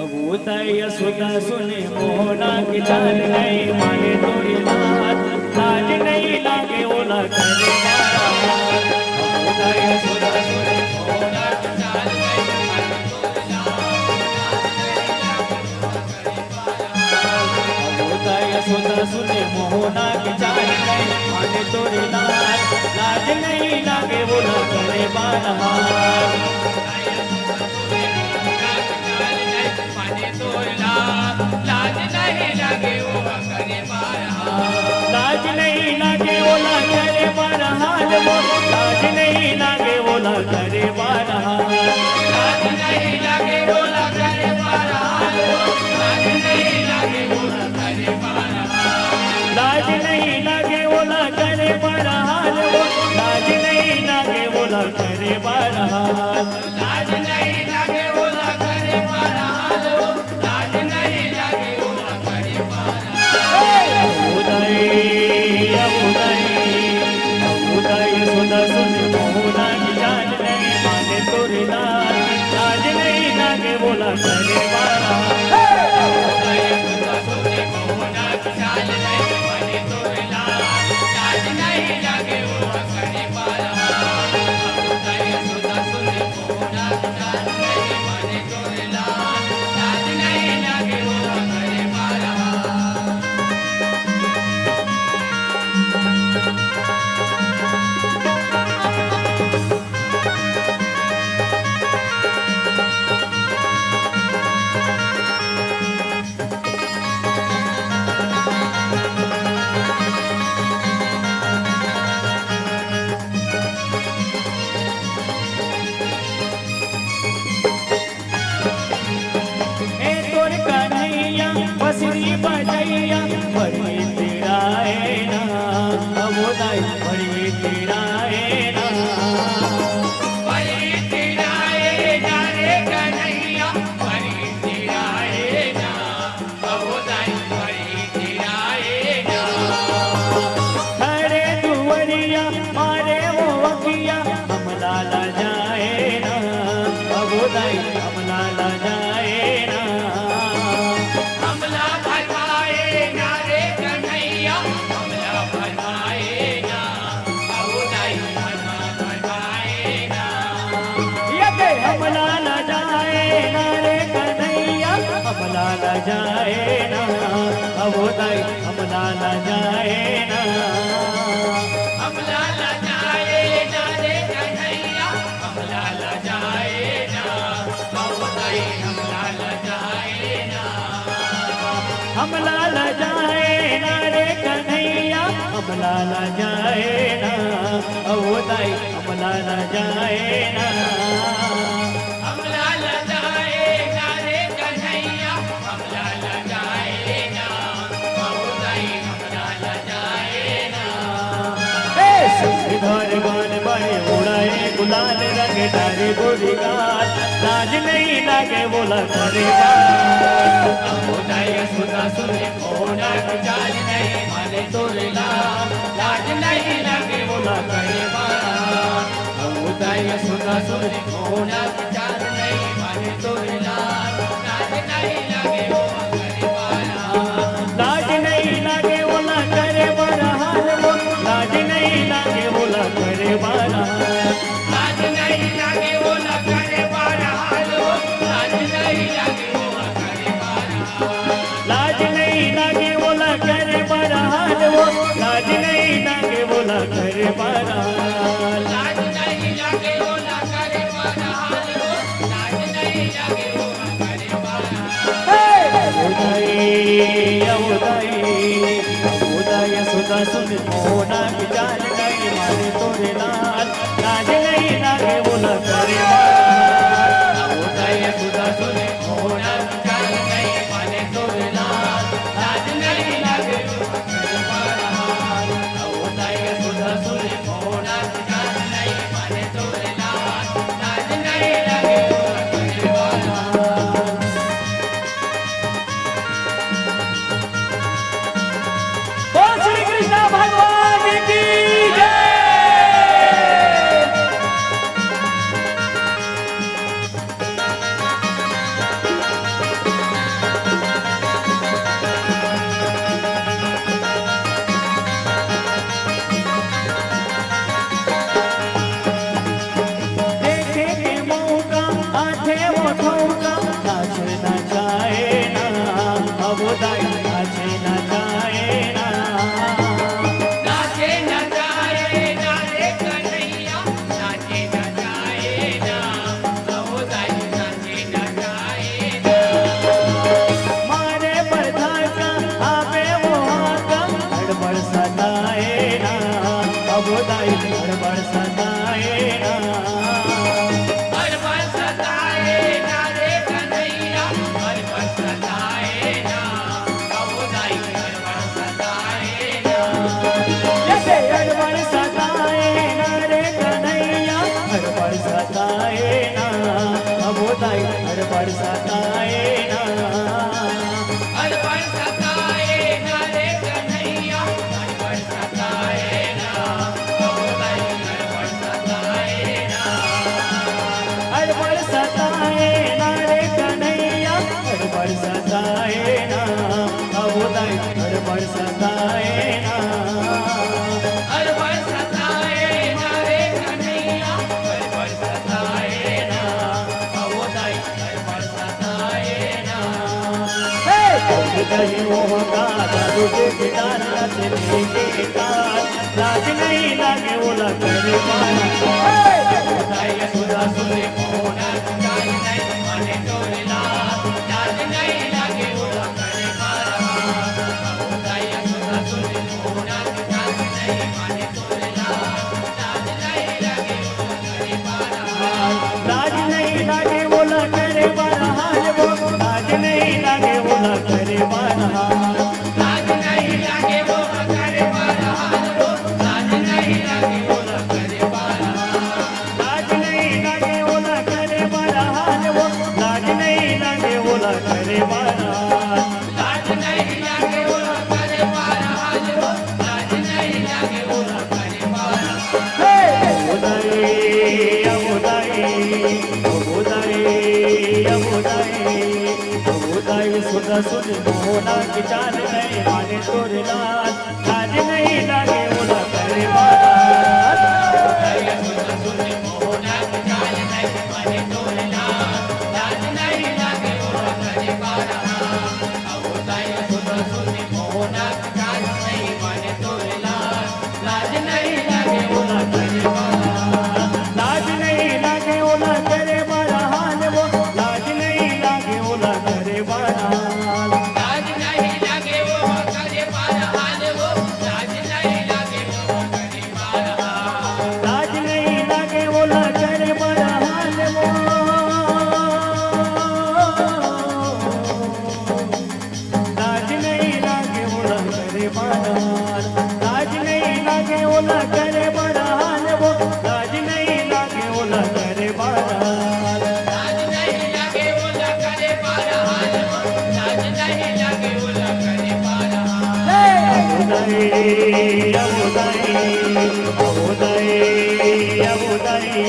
अब उदय सुत सुने मोहना के चाल, नइ माने तोरे बात। लाज नइ लागे ओला करे बर हाल। अब उदय सुत सुने मोहना के चाल, नइ माने तोरे बात। अब उदय सुत सुने मोहना के चाल, नइ माने तोरे बात। लाज नइ लागे ओला करे बर हाल। लाज नइ लागे ओला करे बर हाल वो, लाज नइ लागे ओला करे बर हाल। लाज नइ लागे ओला करे बर हाल वो, लाज नइ लागे ओला करे बर हाल। लाज नइ लागे ओला करे बर हाल वो, लाज नइ लागे ओला करे बर हाल। उदय, उदय, उदय सुत सुने मोहना के चाल, नइ माने तोरे बात। लाज नइ लागे ओला करे बर हाल। ए तोर कन्हैया बंसरी बजइया, बड़ी तेरा ए ना, अवो दाई, बड़ी तेरा ए ना। बड़ी तेरा ए ना रे कन्हैया, बड़ी तेरा ए ना। खड़े दुवरिया मारे वो अखिया, हमला लजाए ना, अवो दाई, हमला लजाए ना। हमला भरमाए ना रे कन्हैया, हमला भरमाए ना। ये दे हमला लजाए ना रे कन्हैया, हमला लजाए ना, अवो दाई, हमला लजाए ना। हमला लजाए ना रे कन्हैया, हमला लजाए ना, अवो दाई, हमला लजाए ना। हमला लजाए ना रे कन्हैया, हमला लजाए ना, अवो दाई, हमला लजाए ना। हमला लजाए ना रे कन्हैया, हमला लजाए ना, अवो दाई, हमला लजाए ना। ए सिंदूर बान बने उड़ाए गुलाल रंग डारे गोरी गाल, लाज नइ लागे ओला करे बर हाल। अवो दाई सुत सुने मोहना के चाल, नइ माने तोरे बात। लाज नइ लागे ओला करे बर हाल। अवो दाई सुत सुने मोहना के चाल, नइ माने तोरे बात। लाज नइ लागे ओला करे बर हाल। लाज नइ लागे ओला करे बर हाल वो, लाज नइ लागे ओला करे बर हाल। लाज नइ लागे ओला करे बर हाल वो, लाज नइ लागे ओला करे बर हाल। लाज नइ लागे ओला करे बर हाल वो, लाज नइ लागे ओला करे बर हाल। लाज नइ लागे ओला करे बर हाल वो, लाज नइ लागे ओला करे बर हाल। हे! उदय, उदय, मोहना के चाल नहीं माने तोरे लाल, लाज नहीं लागे बोला करे बार। अब उदाई सुधा सुने मोहना के चाल नहीं माने तोरे लाल, लाज नहीं लागे बोला करे बार। अब उदाई सुधा सुने मोहना के चाल नहीं माने तोरे लाल, लाज नहीं लागे बोला करे बार। बोल श्री कृष्णा भगवान की जय। देखे के मौका आथे वो ठौका, नाचे नचाए ना, अब दाई नाचे नचाए ना। नाचे नचाए ना रे कन्हैया, नाचे नचाए ना, अब दाई नाचे नचाए ना। मारे बर धाका आवे वो हाका, हड़बड़ सताए ना, अब दाई हड़बड़ सताए ना। हड़बड़ सताए ना रे कन्हैया, हड़बड़ सताए ना, अब दाई हड़बड़ सताए ना। जैसे हड़बड़ सताए ना रे कन्हैया, हड़बड़ सताए ना, अब दाई हड़बड़ सताए ना। हड़बड़ सताए ना रे कन्हैया, हड़बड़ सताए ना, अब दाई हड़बड़ सताए ना। हड़बड़ सताए ना रे कन्हैया, हड़बड़ सताए ना, अब दाई हड़बड़ सताए ना। हड़बड़ सताए ना रे कन्हैया, हड़बड़ सताए ना, अब दाई हड़बड़ सताए ना। हे! कहीं वो का दारू के गिटार नचने के तार, लाज नहीं लागे ओला करे बार। हे! बताइए सुधा सुने मोहना के चाल नहीं माने तोरे लाल, लाज नहीं लागे ओला करे बार। बताइए सुधा सुने मोहना के चाल नहीं माने तोरे लाल, लाज नहीं लागे ओला करे बार। लाज नहीं लागे ओला करे बार हाल वो, लाज नहीं लागे ओला करे बार हाल। लाज नहीं लागे ओला करे बार हाल वो, लाज नहीं लागे ओला करे बार हाल। लाज नहीं लागे ओला करे बार हाल वो, लाज नहीं लागे ओला करे बार हाल। लाज नहीं लागे ओला करे बार हाल वो, लाज नहीं लागे ओला करे बार हाल। हे! उदय, उदय, उदय, उदय, उदय, सुधा सुन मोहना के चाल नहीं माने तोरे लाल, लाज नहीं लागे ओला करे बार। लाज नहीं लागे ओला करे बार हाल वो, लाज नहीं लागे ओला करे बार। लाज नहीं लागे ओला करे बार हाल वो, लाज नहीं लागे ओला करे बार हाल। लाज नहीं लागे ओला करे बार हाल वो। लाज नहीं लागे ओला करे बार हाल। लाज नहीं लागे ओला करे बार हाल वो। लाज नहीं लागे ओला करे बार हाल। लाज नहीं लागे ओला करे बार हाल वो। लाज नहीं लागे ओला करे बार हाल। हे! अबुदाई, अबुदाई, अबुदाई, अबुदाई।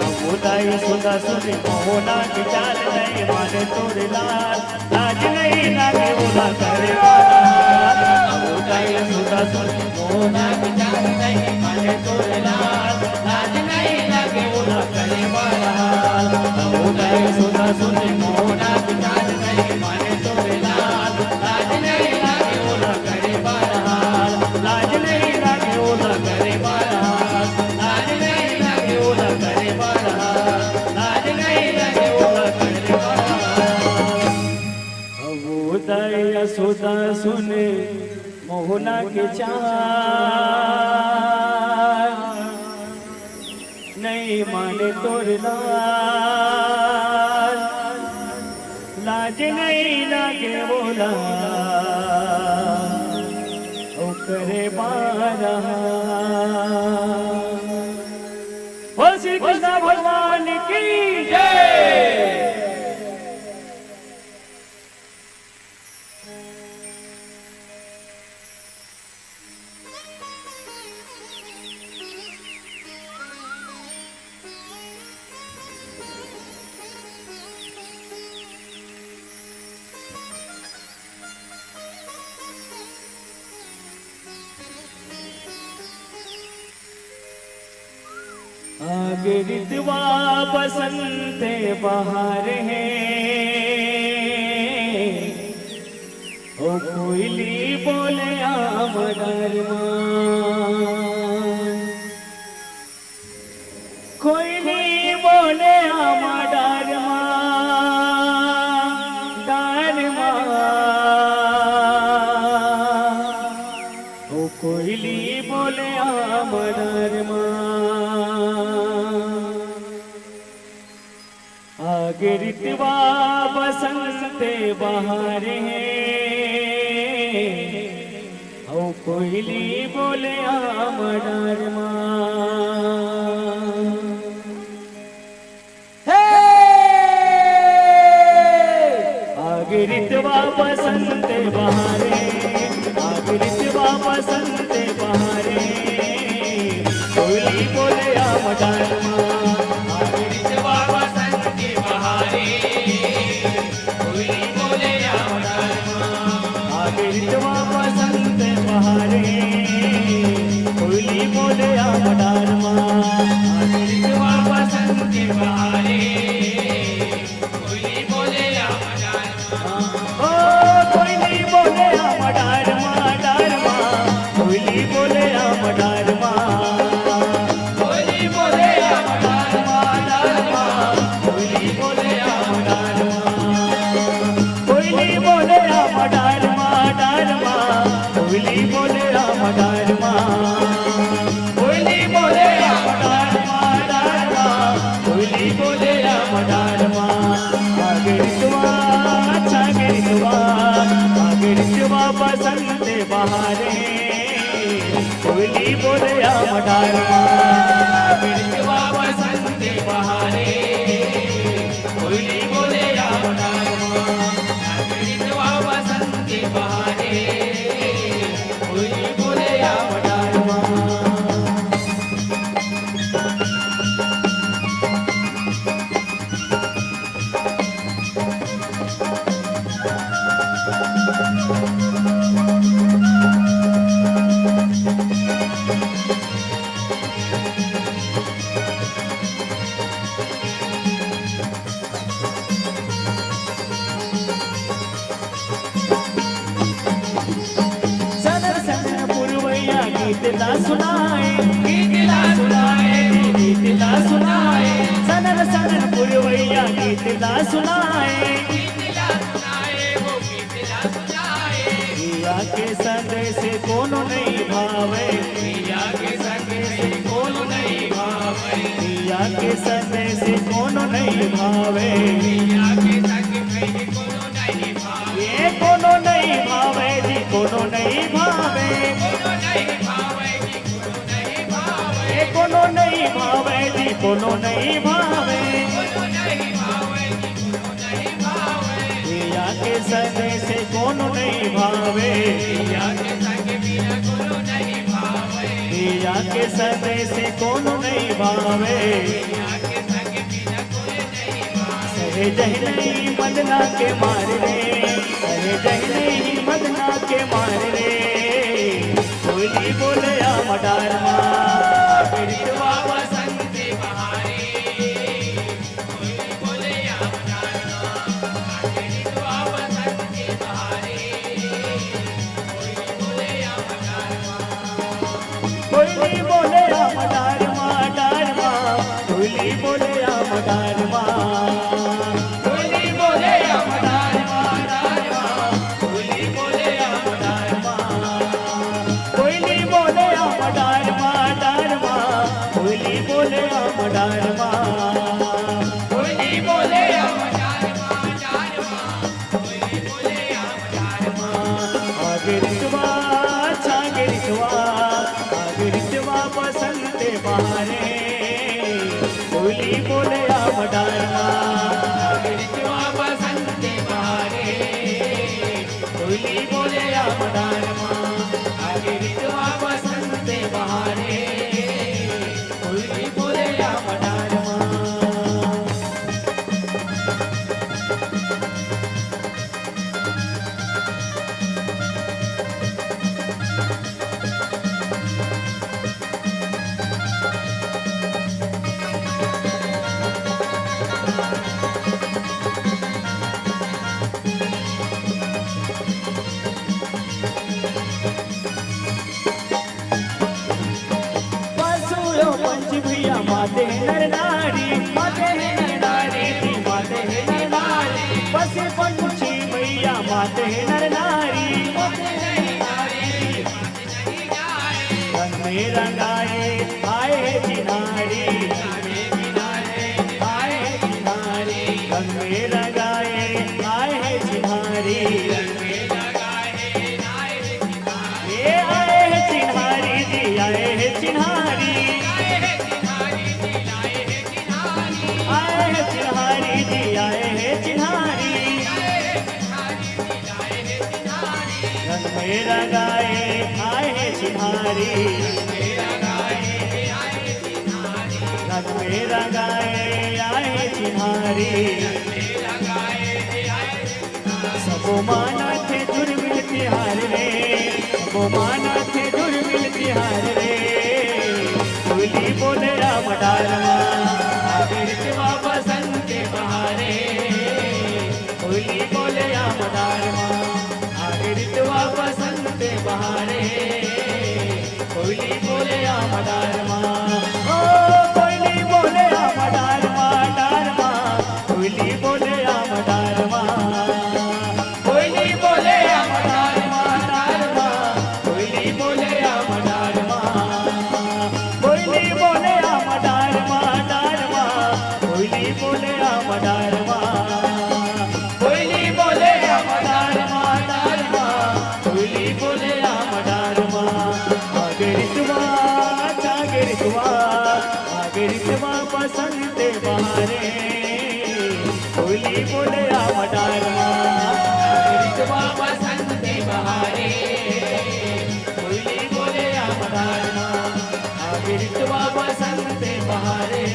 अबुदाई सुधा सुन मोहना के चाल नहीं माने तोरे लाल। लाज नहीं लागे ओला करे बार हाल। अबुदाई सुधा सुन मोहना के चाल नहीं माने तोरे लाल। लाज नहीं लागे ओला करे बार हाल। अबुदाई सुधा सुन मोहना के चाल नहीं माने तोरे लाल। लाज नहीं लागे ओला करे बार हाल। लाज नहीं लागे ओला करे बार हाल। लाज नहीं लागे ओला करे बार हाल। लाज नहीं लागे ओला करे बार हाल। अब उदय सुधा सुन मोहना के चाल नइ माने तोर लाल, लाज नइ लागे वोला ओकरे बारा। बोल श्री कृष्णा भगवान की जय। आगे रितवा बसंत बहार हे, ओ कोयली बोले आम डार मा। कोयली बोले आम डार मा, डार मा। ओ कोयली बोले आम डार मा। आगे रितवा बसंत बहार हे, ओ कोयली बोले आम डार मा। हे! आगे रितवा बसंत बहार हे, आगे रितवा बसंत बहार हे, कोयली बोले आम डार मा। आगे रितवा बसंत बहार हे, कोयली बोले आम डार मा। आगे रितवा बसंत बहार हे, कोयली बोले आम डार मा। आगे रितवा बसंत बहार हे, कोयली बोले आम डार मा। ओ कोयली बोले आम डार मा, डार मा। कोयली बोले आम डार मा। कोयली बोले आम डार मा, डार मा। कोयली बोले आम डार मा। कोयली बोले आम डार मा, डार मा। कोयली बोले आम डार मा। कोयली बोले आम डार मा, डार मा। कोयली बोले आम डार मा। आगे रितवा, अच्छा गे रितवा, आगे रितवा बसंत बहार हे, कोयली बोले आम डार मा। आगे रितवा बसंत बहार हे, कोयली बोले आम डार मा। आगे रितवा बसंत बहार हे, कोयली बोले आम डार मा। सनन सनन पुरवैया गीत ला सुनाए, गीत ला सुनाए, गीत ला सुनाए। सनन सनन पुरवैया गीत ला सुनाए, गीत ला सुनाए, वो गीत ला सुनाए। पिया के संदेश कोनो नइ भावे, पिया के संदेश कोनो नइ भावे, पिया के संदेश कोनो नइ भावे। पिया के संदेश कोनो नइ भावे। ए कोनो नइ भावे जी, कोनो नइ भावे। कोनो नइ भावे जी, कोनो नइ भावे। ए कोनो नइ भावे जी, कोनो नइ भावे। कोनो नइ भावे जी, कोनो नइ भावे। पिया के संदेश कोनो नइ भावे। पिया के संग बिना कोनो नइ भावे। पिया के संदेश कोनो नइ भावे। पिया के संग बिना कोनो नइ भावे। सहे जहि नहीं मदना के मार रे, सहे जहि नहीं मदना के मार रे। कोयली बोले आम डार मा। आगे रितवा बसंत बहार हे, कोयली बोले आम डार मा। आगे रितवा बसंत बहार हे, कोयली बोले आम डार मा। कोयली बोले आम डार मा, डार मा। कोयली बोले आम डार मा। कोयली बोले आम डार मा, डार मा। कोयली बोले आम डार मा। आगे रितवा, छागे रितवा, आगे रितवा बसंत बहारे, कोयली बोले आम डार मा। आगे रितवा बसंत बहारे, कोयली बोले आम डार मा। आगे रितवा बसंत बहारे, कोयली बोले आम डार मा। पशु अउ पंछी भैया माते हे नर नारी, माते हे नर नारी जी, माते हे नर नारी। पशु पंछी भैया माते हे नर नारी, माते हे नर नारी। रंग में रंगाए आए हे चिन्हारी, आए हे चिन्हारी। रंग में रंगाए आए हे चिन्हारी। ए आए हे चिन्हारी जी, आए हे चिन्हारी। आए हे चिन्हारी जी, आए हे चिन्हारी। रंग में रंगाए आए हे चिन्हारी। रंग में रंगाए आए हे चिन्हारी। सबो मानथे दुर्मिल तिहार रे, सबो मानथे दुर्मिल तिहार रे। कोयली बोले आम डार मा, आगे रितवा बसंत बहारे। कोयली बोले आम डार मा, आगे रितवा बसंत बहारे। कोयली बोले आम डार मा, ओ कोयली बोले आम डार मा, डार मा। कोयली बोले आम डार मा, कोयली बोले आम डार मा, डार मा। कोयली बोले आम डार मा, कोयली बोले आम डार मा, डार मा। कोयली बोले आम डार मा, कोयली बोले आम डार मा, डार मा। कोयली बोले आम डार मा। आगे रितवा, छागे रितवा, आगे रितवा बसंत बहारे। कोयली बोले आम डार मा। आगे रितवा बसंत बहारे। कोयली बोले आम डार मा। आगे रितवा बसंत बहारे।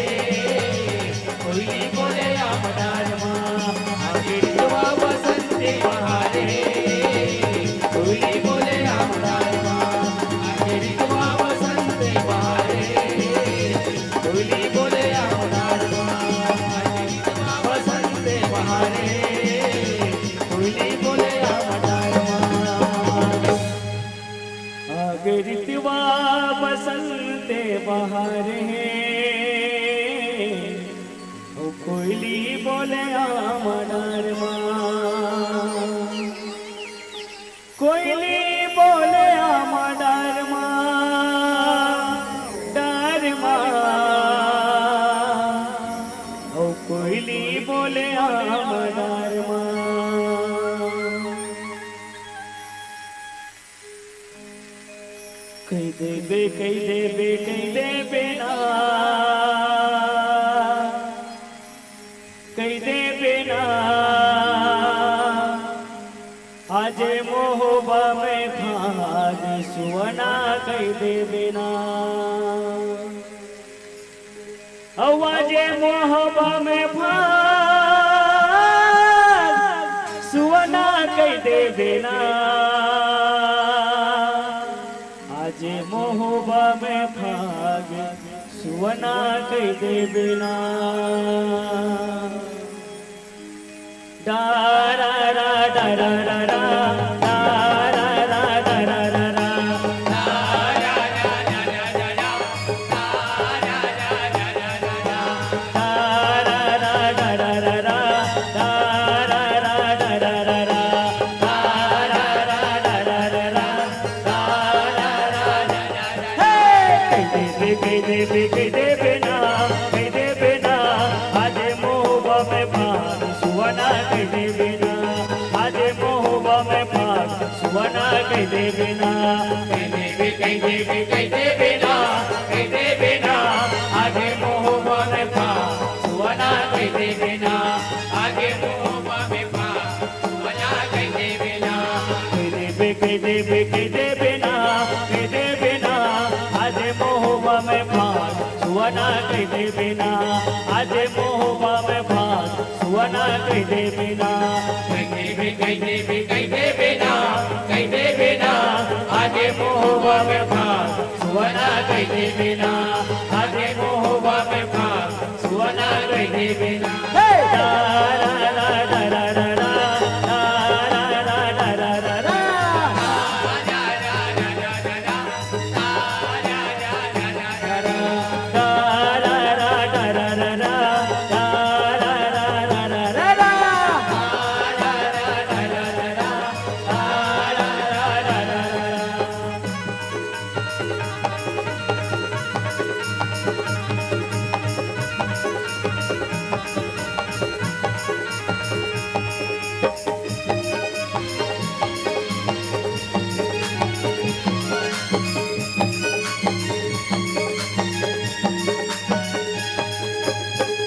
कोयली बोले आम डार मा, आगे रितवा बसंत बहारे। कोयली बोले आम डार मा, आगे रितवा बसंत बहारे। कोयली बोले आम डार मा, आगे रितवा बसंत बहारे। कोयली बोले आम डार मा। आगे रितवा बसंत बहारे हे, ओ कोयली बोले आम डार मा। कोयली बोले आम डार मा, डार मा। ओ कोयली बोले आम डार मा। कहि देबे, कहि देबे, कहि देबे ना, कहि देबे ना। आजे मोहबा में भाग सुवना कहि देबे ना। अउ आजे मोहबा में भाग सुवना कहि देबे ना। आजे मोहबा में भाग सुवना कहि देबे ना। डारा रा, डारा रा रा, डारा रा, डारा रा रा। सुहाना कहि देबे ना, आजे महुआ में फाग सुहाना कहि देबे ना। कहि देबे, कहि देबे, कहि देबे ना, कहि देबे ना, आजे महुआ में फाग सुहाना कहि देबे ना, आजे महुआ में फाग सुहाना कहि देबे ना। कहि देबे, कहि देबे, कहि देबे ना, कहि देबे ना, आजे महुआ में फाग सुहाना कहि देबे ना, आजे महुआ में फाग सुहाना कहि देबे ना। कहि देबे, कहि देबे, कहि देबे ना, कहि देबे ना, आजे महुआ में फाग सुहाना कहि देबे ना, आजे महुआ में फाग सुहाना कहि देबे ना। हे!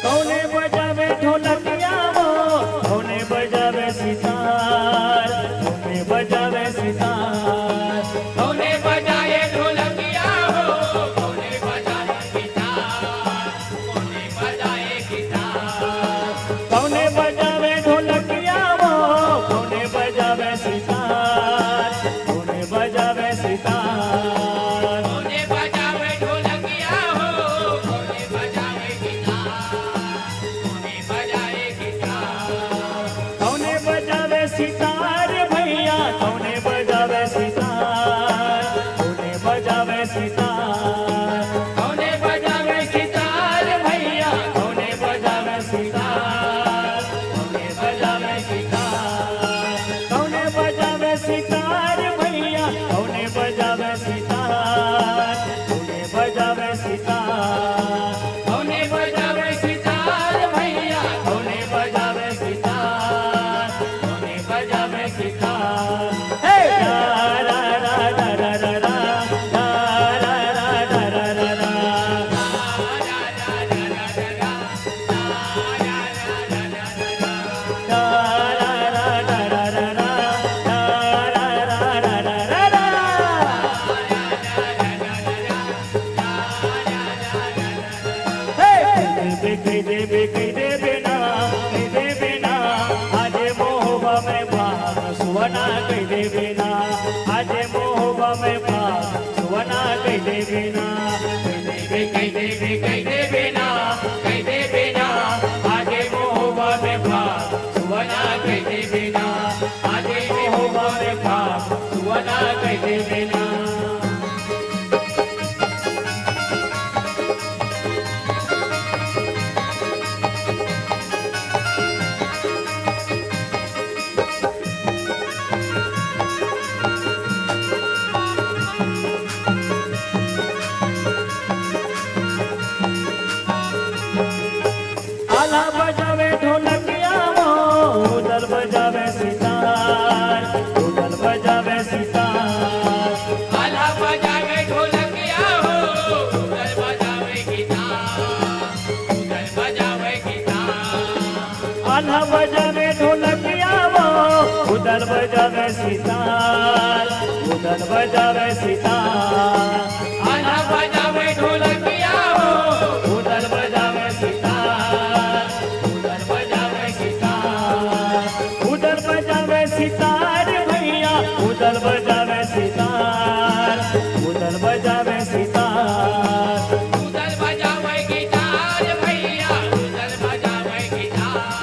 कौने बजावे ढोलकिया वो, कौने बजावे सितार, कौने बजावे सितार। कौने बजाए ढोलकिया हो, कौने बजाए गिटार, कौने बजाए गिटार। कौने बजावे ढोलकिया वो, कौने बजावे सितार, कौने बजावे सितार। कौने बजावे ढोलकिया हो, कौने बजावे गिटार, कौने बजाए गिटार। कौने बजावे सितार भैया, कौने बजावे सितार, कौने बजावे सितार। कौने बजावे सितार भैया, कौने बजावे सितार, कौने बजावे सितार। कौने बजावे सितार भैया, कौने बजावे सितार, कौने बजावे सितार। कौने बजावे सितार भैया, कौने बजावे सितार, कौने बजावे सितार। हे! रा, रा, रा। हे, कहि देबे, कहि देबे, कहि देबे ना, कहि देबे ना, आजे महुआ में फाग सुहाना कहि देबे ना, आजे महुआ में फाग सुहाना कहि देबे ना। कहि देबे, कहि देबे, कहि देबे ना, कहि देबे ना, आजे महुआ में फाग सुहाना कहि देबे ना, आजे महुआ में फाग सुहाना कहि देबे ना। आल्हा बजावे ढोलकिया वो, उदल बजावे सितार, उदल बजावे सितार। आल्हा बजावे ढोलकिया वो, उदल बजावे गिटार, उदल बजावे गिटार। आल्हा बजावे ढोलकिया वो, उदल बजावे सितार, उदल बजावे सितार। आल्हा बजावे ढोलकिया वो, उदल बजावे सितार, उदल बजावे सितार। उदल बजावे सितार भैया, उदल बजावे सितार, उदल बजावे सितार। उदल बजावे गिटार भैया, उदल बजावे गिटार,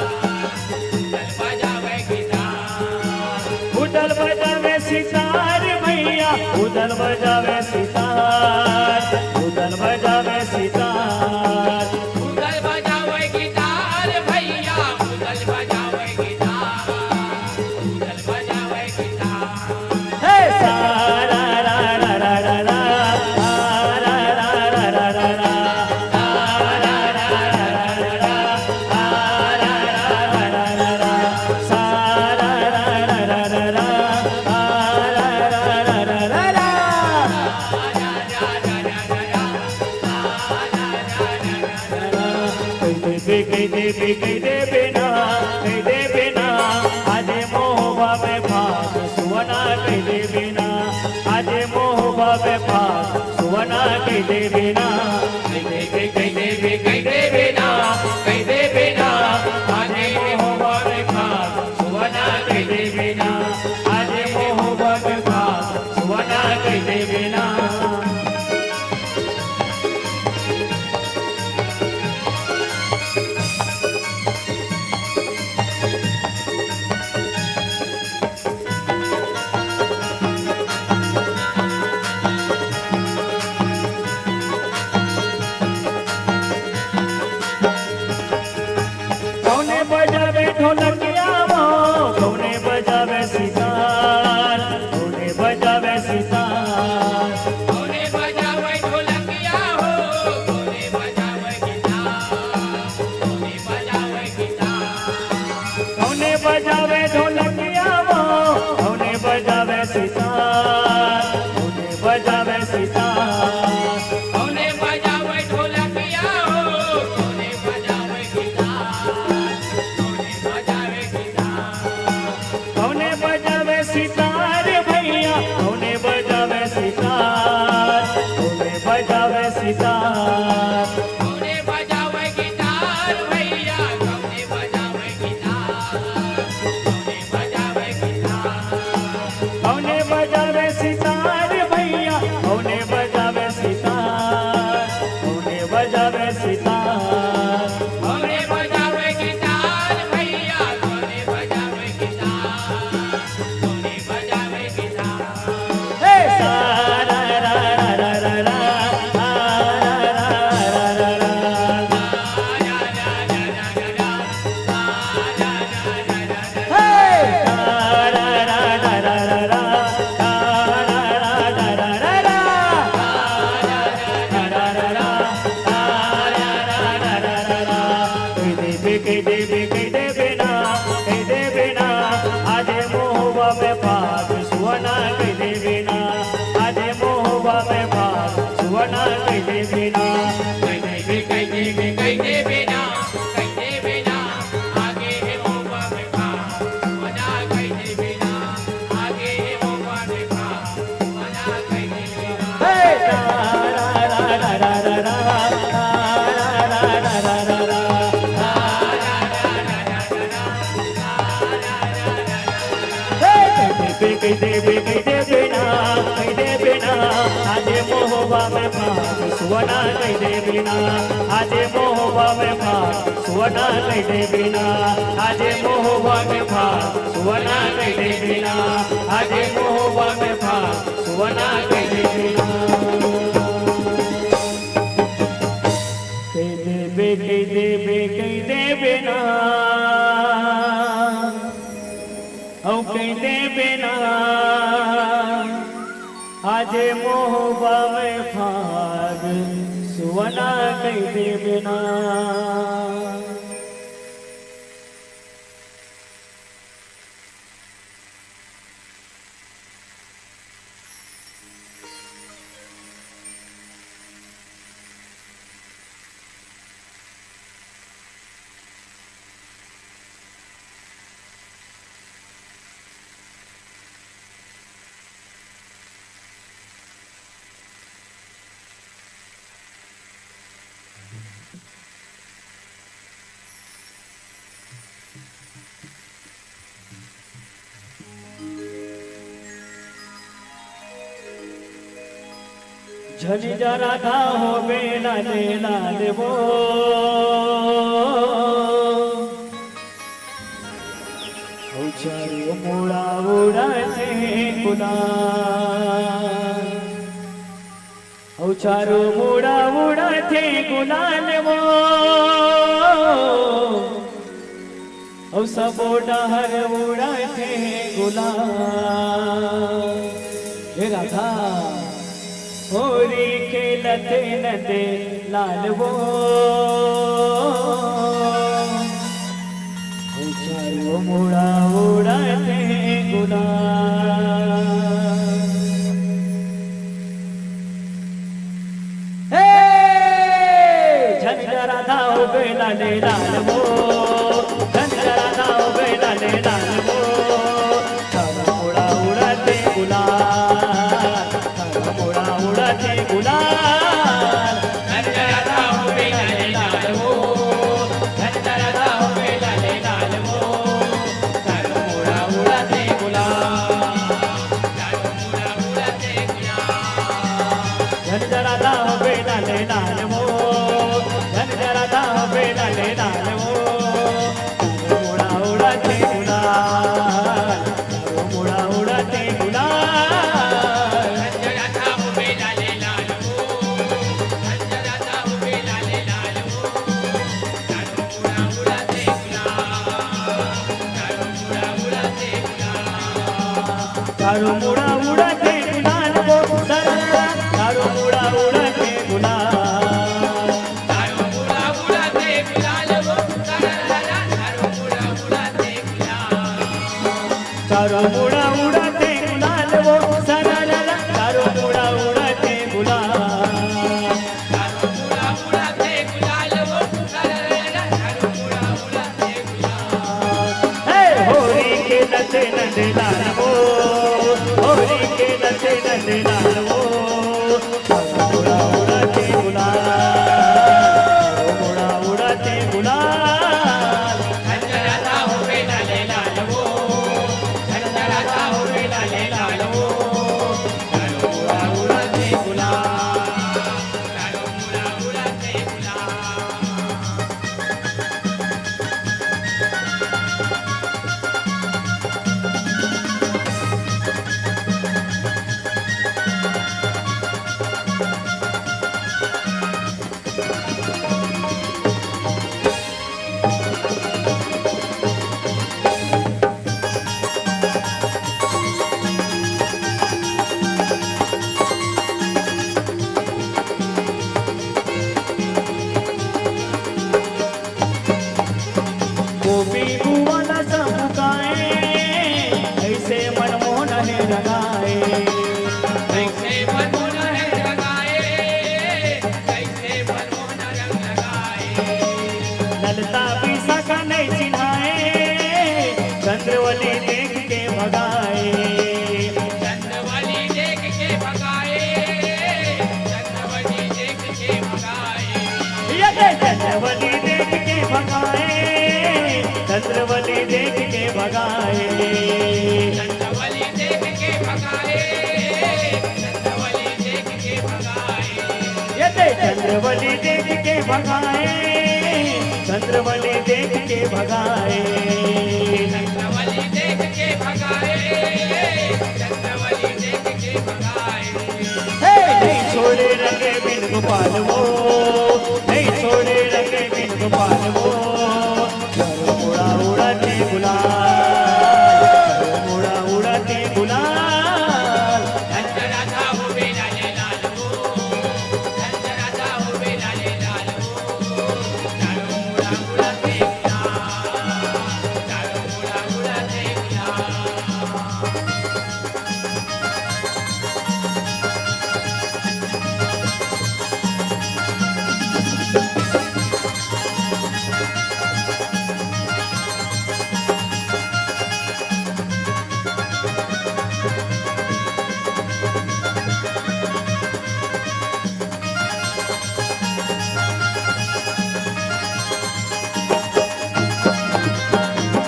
उदल बजावे गिटार। उदल बजावे सितार भैया, उदल बजावे सितार, उदल बजावे सितार। उदल बजावे गिटार भैया, उदल बजावे गिटार, उदल बजावे गिटार। हे सारा रा रा रा रा रा, आ रा रा रा रा रा रा, आ रा रा रा रा रा, आ रा रा रा रा रा। कहि देबे ना, कहि देबे ना, आजे मोहबा में फाग सुवना कहि देबे ना, आजे मोहबा में फाग सुवना कहि देबे ना। कहि देबे, कहि देबे, कहि देबे ना, कहि देबे ना, आजे मोहबा में फाग सुवना कहि देबे ना, आजे मोहबा में फाग सुवना कहि देबे ना। कउने बजावे ढोलकिया वो, कउने बजावे सितार, कउने बजावे सितार। कउने बजावे ढोलकिया हो, कउने बजावे गिटार, कउने बजावे गिटार। कउने बजावे ढोलकिया वो, कउने बजावे सितार, कउने बजावे सितार। कउने बजावे ढोलकिया हो, कउने बजावे गिटार, कउने बजावे गिटार। कउने बजावे सितार भैया, कउने बजावे सितार, कउने बजावे सितार। कउने बजावे गिटार भैया, कउने बजावे गिटार, कउने बजावे गिटार। कउने बजावे सितार भैया, कउने बजावे सितार, कउने बजावे सितार। कउने बजावे गिटार भैया, कउने बजावे गिटार, कउने बजावे गिटार। हे सारा रा रा रा रा रा, रा रा रा रा रा रा। कहि देबे, कहि देबे, कहि देबे ना, कहि देबे ना, आजे मोहबा में फाग सुवना कहि देबे ना, आजे मोहबा में फाग सुवना कहि देबे ना। कहि देबे, कहि देबे, कहि देबे ना, कहि देबे ना, आजे मोहबा में फाग सुवना कहि देबे ना, आजे मोहबा में फाग सुवना कहि देबे ना। हे तारा रा रा रा रा रा, तारा रा रा रा रा रा। कहि देबे, कहि देबे ना, कहि देबे ना, आजे मोहबा में फाग सुवना कहि देबे ना, आजे मोहबा में फाग सुवना कहि देबे ना, आजे मोहबा में फाग सुवना कहि देबे ना, आजे मोहबा में फाग सुवना कहि देबे ना। कहि देबे, कहि देबे, कहि देबे ना। अउ कहि देबे ना, आजे मोहबा में फाग सुवना कहि देबे ना। झन जा राधा होबे लाले लाल वो, अउ चारों मुड़ा उड़ाथे गुलाल। अउ चारों मुड़ा उड़ाथे गुलाल वो, अउ सबो डहर उड़ाथे गुलाल। हे राधा, होरी खेलथे नंद लाल वो, अउ चारों मुड़ा उड़ाथे गुलाल। हे झन जा राधा होबे लाले लाल वो। चारों मुड़ा उड़त हे गुलाल वो, सरररा, चारों मुड़ा उड़त हे गुलाल। चारों मुड़ा उड़त हे गुलाल वो, सरररा, चारों मुड़ा उड़त हे गुलाल। चारों मुड़ा उड़त हे गुलाल वो, सरररा, चारों मुड़ा उड़त हे गुलाल। चारों मुड़ा उड़त हे गुलाल वो, सरररा, चारों मुड़ा उड़त हे गुलाल। हे होरी के नचे नंद लाल वो, होरी के नचे नंद लाल वो। चारों मुड़ा उड़त हे गुलाल, चारों मुड़ा उड़त हे गुलाल। झंझनाता होवे लाले लाल वो, झंझनाता होवे लाले लाल वो। चारों मुड़ा उड़त हे गुलाल, चारों मुड़ा उड़त हे गुलाल। गोपी बुआ ला सब गाए, ऐसे मनमोहन हे रंगाए। ऐसे मनमोहन हे रंगाए, ऐसे मनमोहन रंग लगाए। ललता विशाखा नहीं चिन्हाए, चंद्रवली देख के भगाए। चंद्रवली देख के भगाए, चंद्रवली देख के भगाए। ये दे चंद्रवली देख के भगाए, चंद्रवली देख के भगाए। चंद्रवली देख के भगाए, चंद्रवली देख के भगाए। ये दे चंद्रवली देख के भगाए, चंद्रवली देख के भगाए। चंद्रवली देख के भगाए, चंद्रवली देख के भगाए। हे, नहीं छोड़े रंगे बिन गोपाल वो, नहीं छोड़े रंगे बिन गोपाल वो। चारों मुड़ा उड़त हे गुलाल, चारों मुड़ा उड़त हे गुलाल। धनराजा होवे लाले लाल वो, धनराजा होवे लाले लाल वो। चारों मुड़ा उड़त हे गुलाल, चारों मुड़ा उड़त हे गुलाल।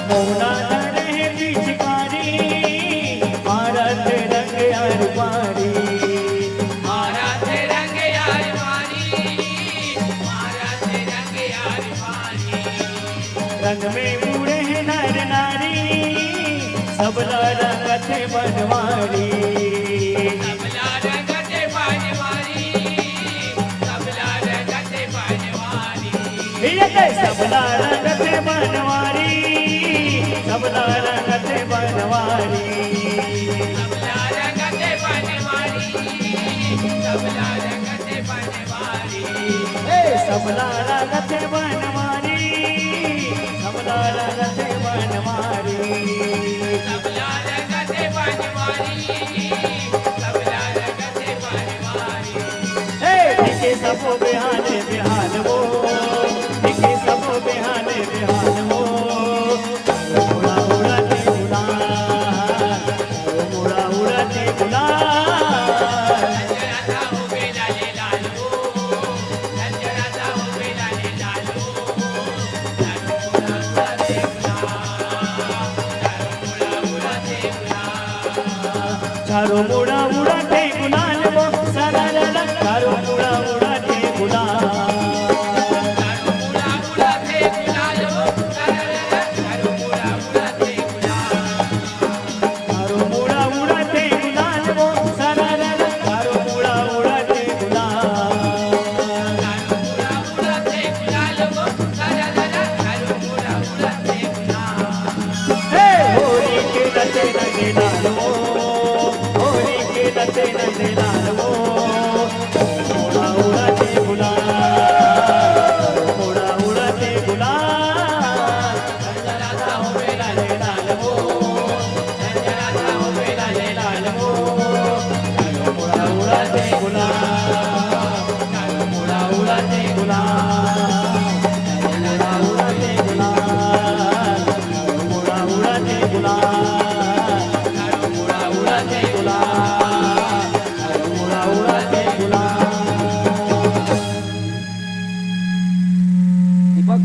मोहना धरे हे पिचकारी, मारत रंग यार पारी। मारत रंग यार पारी, मारत रंग यार पारी। रंग में बूड़े हे नर नारी, सबला रंगत हे बनवारी। सबला रंगत हे बनवारी, सबला रंगत हे बनवारी। ये दे सबला रंगत हे बनवारी, सबला रंगत हे बनवारी। सबला रंगत हे बनवारी, सबला रंगत हे बनवारी। ए, सबला रंगत हे बनवारी, सबला रंगत हे बनवारी। सबला रंगत हे बनवारी, सबला रंगत हे बनवारी। ए, दिखे सबो बिहाने बिहान वो, दिखे सबो बिहाने बिहान वो। चारों मुड़ा उड़त हे गुलाल, चारों मुड़ा उड़त हे गुलाल। चारों मुड़ा उड़त हे गुलाल वो, सरररा, चारों मुड़ा उड़त हे गुलाल। चारों मुड़ा उड़त हे गुलाल वो, सरररा, चारों मुड़ा उड़त हे गुलाल। हे होरी के नचे नंद लाल वो, दीपक।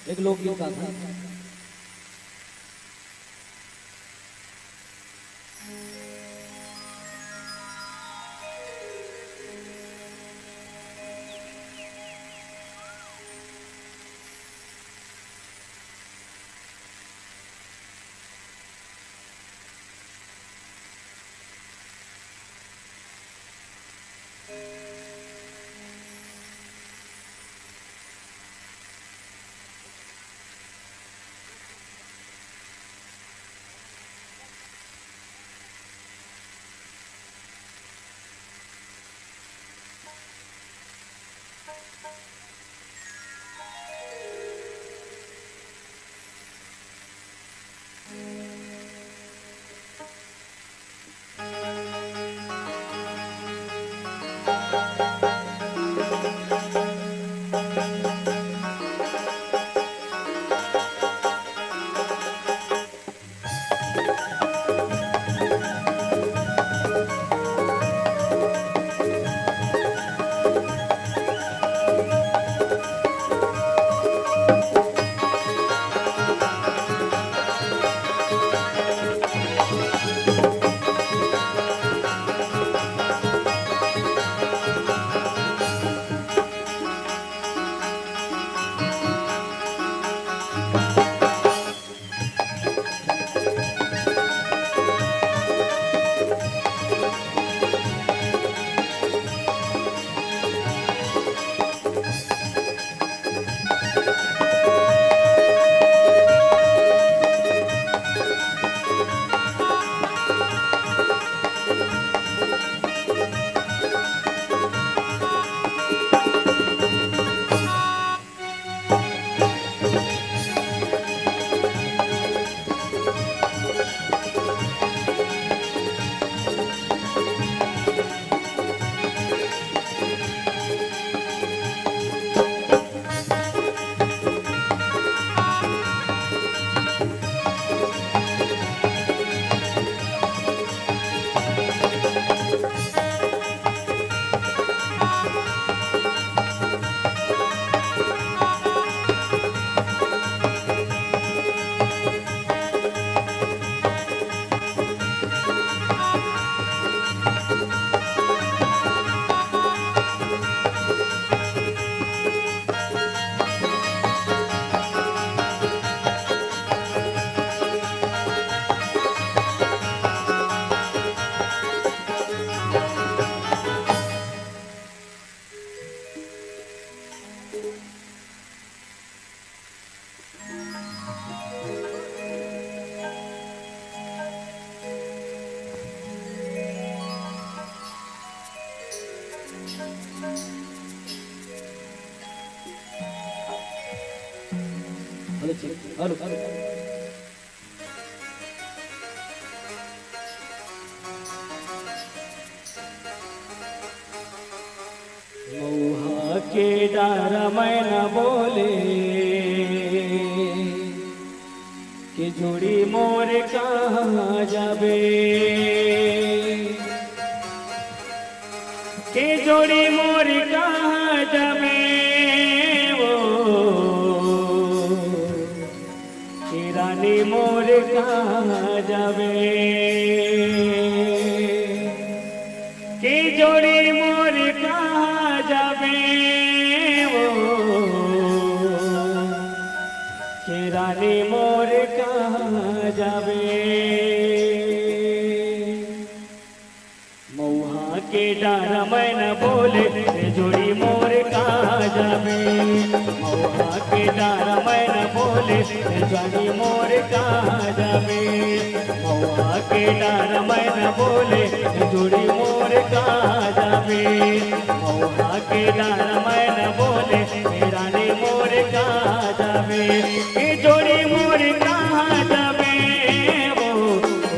एक लोकगीत गाथा। Hello, check. Hello, hello. मउहा के डारा मैना बोले के जोड़ी मोर कहाँ जाबे, के जोड़ी मोर मोर कहाँ जाबे? मउहा के डार मैं न बोले, ए जोड़ी मोर कहाँ जाबे? मउहा के डार मैं न बोले, ए जोड़ी मोर कहाँ जाबे? मउहा के डार मैं न बोले, ए जोड़ी मोर कहाँ जाबे? मउहा के डार मैं न बोले, ए रानी मोर कहाँ जाबे? ए जोड़ी मोर कहाँ जाबे? ओ,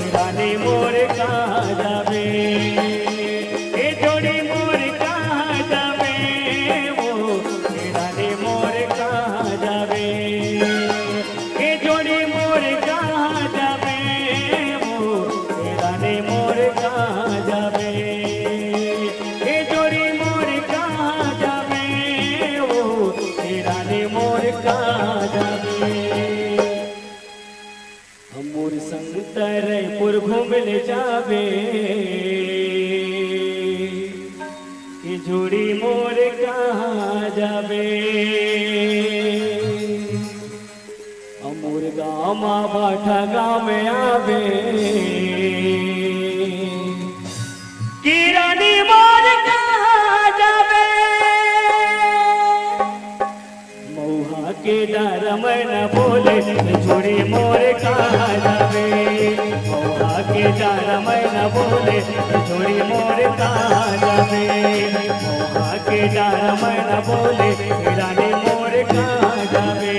ए रानी मोर कहाँ जाबे? ए जोड़ी मोर कहाँ जाबे? ओ, ए रानी मोर कहाँ जाबे? ए जोड़ी मोर कहाँ जाबे? ओ, ए रानी मोर कहाँ जाबे? ए जोड़ी मोर कहाँ जाबे? ओ, ए रानी मोर कहाँ जाबे? हम मोर संग तैं रइपुर घूम ले जाबे, ए जोड़ी मोर कहाँ जाबे? अउ मोर गाँव मा भाठा गाँव में आबे, कि रानी मोर कहाँ जाबे? मउहा के डार मैं न बोले, ए जोड़ी मोर कहाँ जाबे? मउहा के डार मैं न बोले, ए जोड़ी मोर कहाँ जाबे? मउहा के डार मैं न बोले, ए रानी मोर कहाँ जाबे?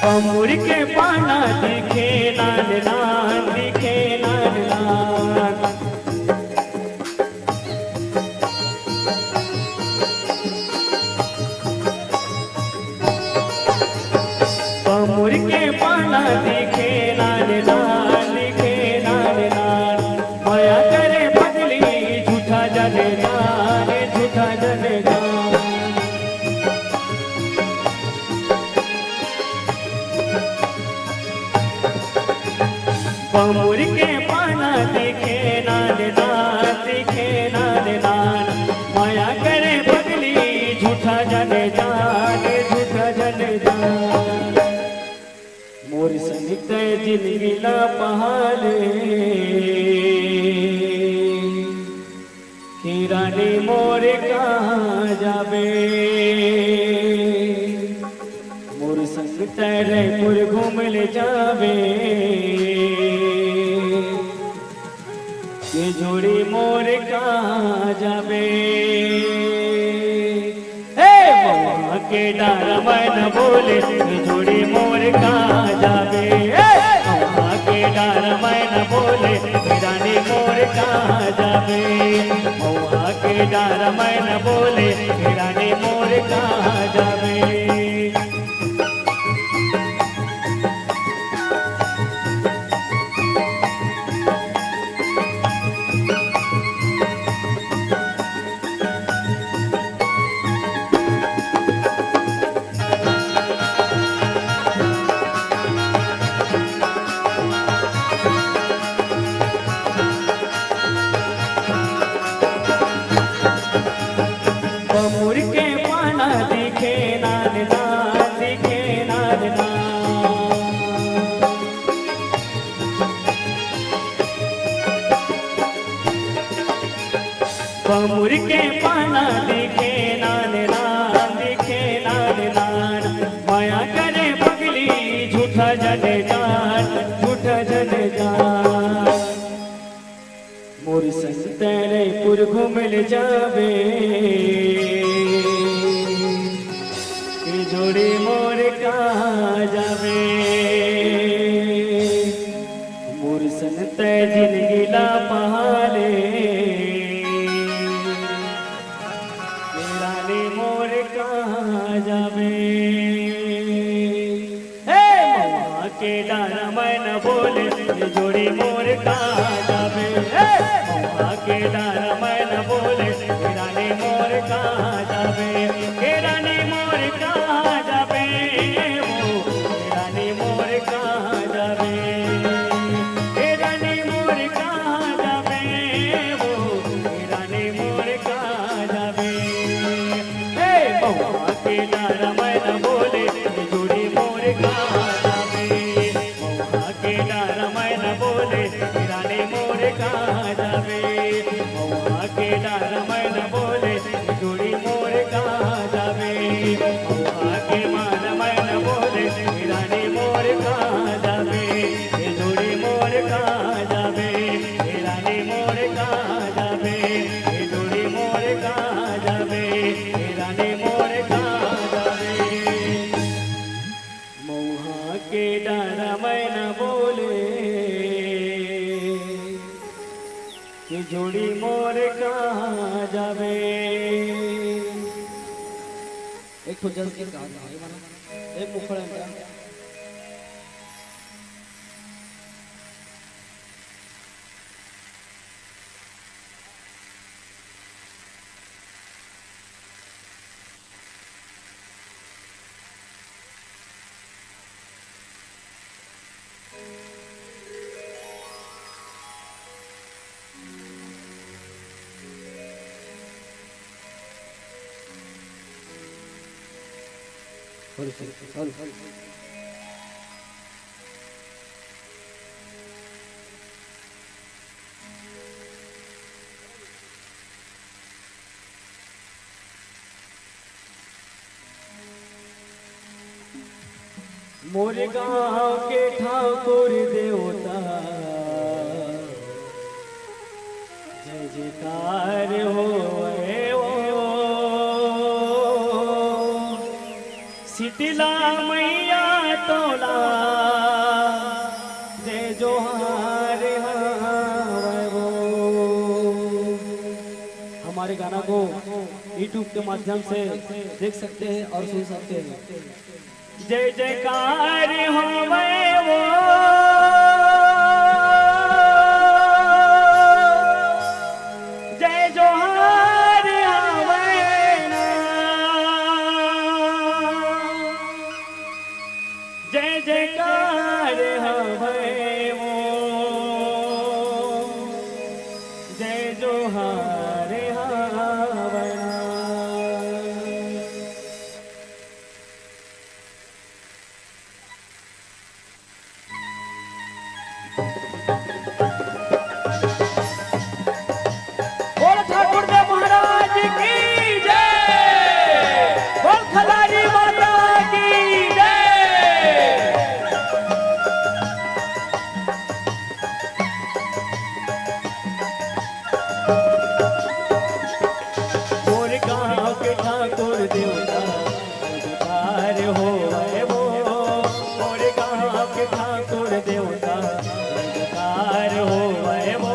पमुर के पाना दिखे नान नान, दिखे नान नान। पमुर के पाना दिखे नान नान, दिखे नान नान। मया करे पगली झूठा जन जान, झूठा जन जान। पमुर के पाना दिखे नान नान, दिखे नान नान। मया करे पगली झूठा जन जान, झूठा जन जान। मोर संग तैं जिनगी ला पहाले, कि रानी मोर कहाँ जाबे? मोर संग तैं रइपुर घूम ले जाबे, ए जोड़ी मोर कहाँ जाबे? ए मउहा के डार मैं न बोले, ए जोड़ी मोर कहाँ जाबे? ए मउहा के डार मैं न बोले, ए रानी मोर कहाँ जाबे? मउहा के डार मैं न बोले, ए रानी मोर कहाँ जाबे? पमुर के पाना दिखे नान नान, दिखे नान नान। पमुर के पाना दिखे नान नान, दिखे नान नान। मया करे पगली झूठा जन जान, झूठा जन जान। मोर संग तैं रइपुर घूम ले जाबे, ए जोड़ी मोर कहाँ जाबे? मोर संग तैं जिनगी ला पहाले, ए रानी मोर कहाँ जाबे? ए मउहा के डार मैं न बोले, ये जोड़ी मोर कहाँ जाबे? हे! मउहा के डहरा मैना बोले, हे रानी मोर कहाँ जाबे? हे रानी मोर कहाँ जाबे? ओ, हे रानी मोर कहाँ जाबे? हे रानी मोर कहाँ जाबे? ओ, हे रानी मोर कहाँ जाबे? हे मउहा के डहरा मैना बोले, ये जोड़ी मोर कहाँ जाबे? मउहा के डहरा मैना बोले, रानी मोर कहाँ जाबे? मउहा के डहरा मैना बोले, जोड़ी मोर कहाँ जाबे? मउहा के डहरा मैना बोले, रानी मोर कहाँ जाबे? जोड़ी मोर कहाँ जाबे? रानी मोर कहाँ जाबे? जोड़ी मोर कहाँ जाबे? रानी मोर कहाँ जाबे? मउहा के डहरा मैना बोले, ये जोड़ी मोर कहाँ जाबे? एक ठो जस के कहा था, ये वाला। एक मुखड़ा है मेरा। मोर गांव के ठाकुर देवता, जय जयकार होवय ओ। शीतला मैया तोला जय जोहार हावय ओ। हमारे गाना को YouTube के माध्यम से देख सकते हैं और सुन सकते हैं। जय जयकार होवय ओ, जय जोहार हावय ना। जय जयकार हवय ओ, जय जोहार हवय। बोल ठाकुर देव महाराज की जय, बोल खलारी माता की जय। मोर गांव के ठाकुर देवता, जयकार होवय ओ। मोर गांव के ठाकुर देवता, जयकार होवय ओ।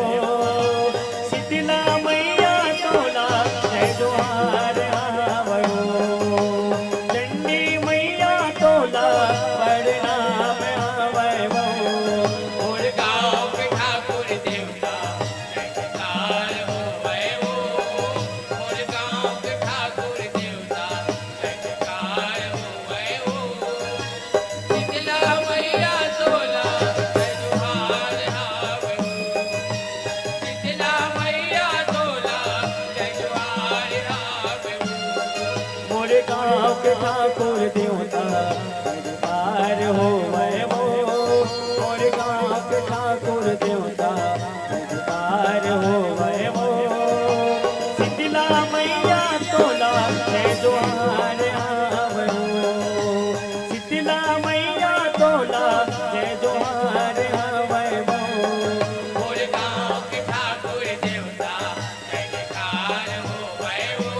शीतला मैया तोला जय जोहार हावय ओ। चंडी मैया तोला प्रणाम हावय ओ। मोर गांव के ठाकुर देवता, जयकार होवय ओ। मोर गांव के ठाकुर देवता, जयकार होवय ओ। शीतला मैया तोला जय जोहार हावय ओ। शीतला मैया तोला जय जोहार हावय ओ। मोर गांव के ठाकुर देवता, जयकार होवय ओ। मोर गांव के ठाकुर देवता, जयकार होवय ओ। शीतला मैया तोला जय जोहार हावय ओ। शीतला मैया तोला जय जोहार हावय ओ। मोर गांव के ठाकुर देवता, जय जयकार होवय ओ।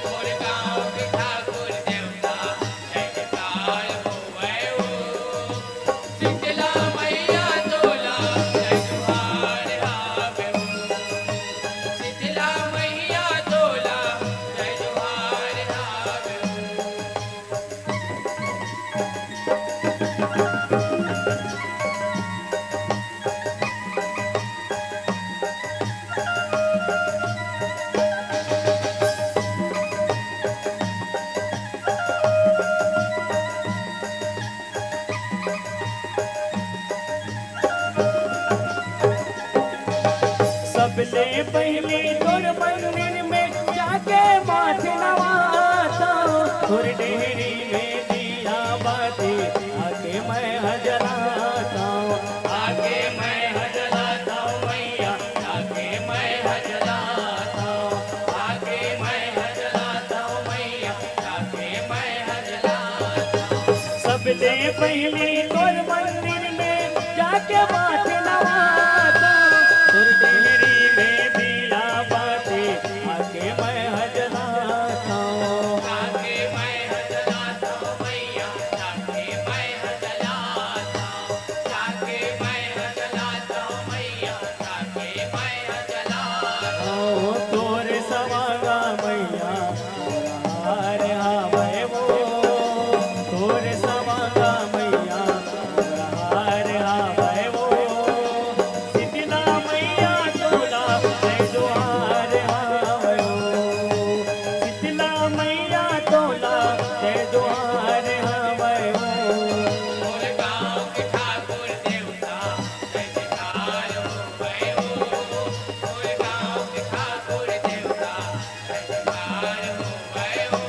मोर गांव के ठाकुर देवता, जय जयकार होवय ओ। शीतला मैया तोला जय जोहार हावय ओ। शीतला मैया तोला जय जोहार हावय ओ। ते पहिली तोर मंदिर में जाके माथ नवाता, तोर डेहरी में दिया बाती आके मैं हजलाता, आके मैं हजलाता मैया, आके मैं हजलाता, आके मैं हजलाता मैया, आके मैं हजलाता। सबले पहिली तोर मंदिर में जाके माथ नवाता, तोर डेहरी में दिया बाती आके मैं हजलाता, आके मैं हजलाता मैया, आके मैं हजलाता, आके मैं हजलाता मैया, आके मैं हजलाता। ओ तोर सवांगा मैया, हार हावय वो, तोर सवांगा मैया, हार हावय वो। शीतला मैया तोला जय जोहार हावय वो, शीतला मैया तोला जय जोहार हावय वो। मोर गाँव के ठाकुर देवता जय जयकार होवय वो, मोर गाँव के ठाकुर देवता जय जयकार होवय वो।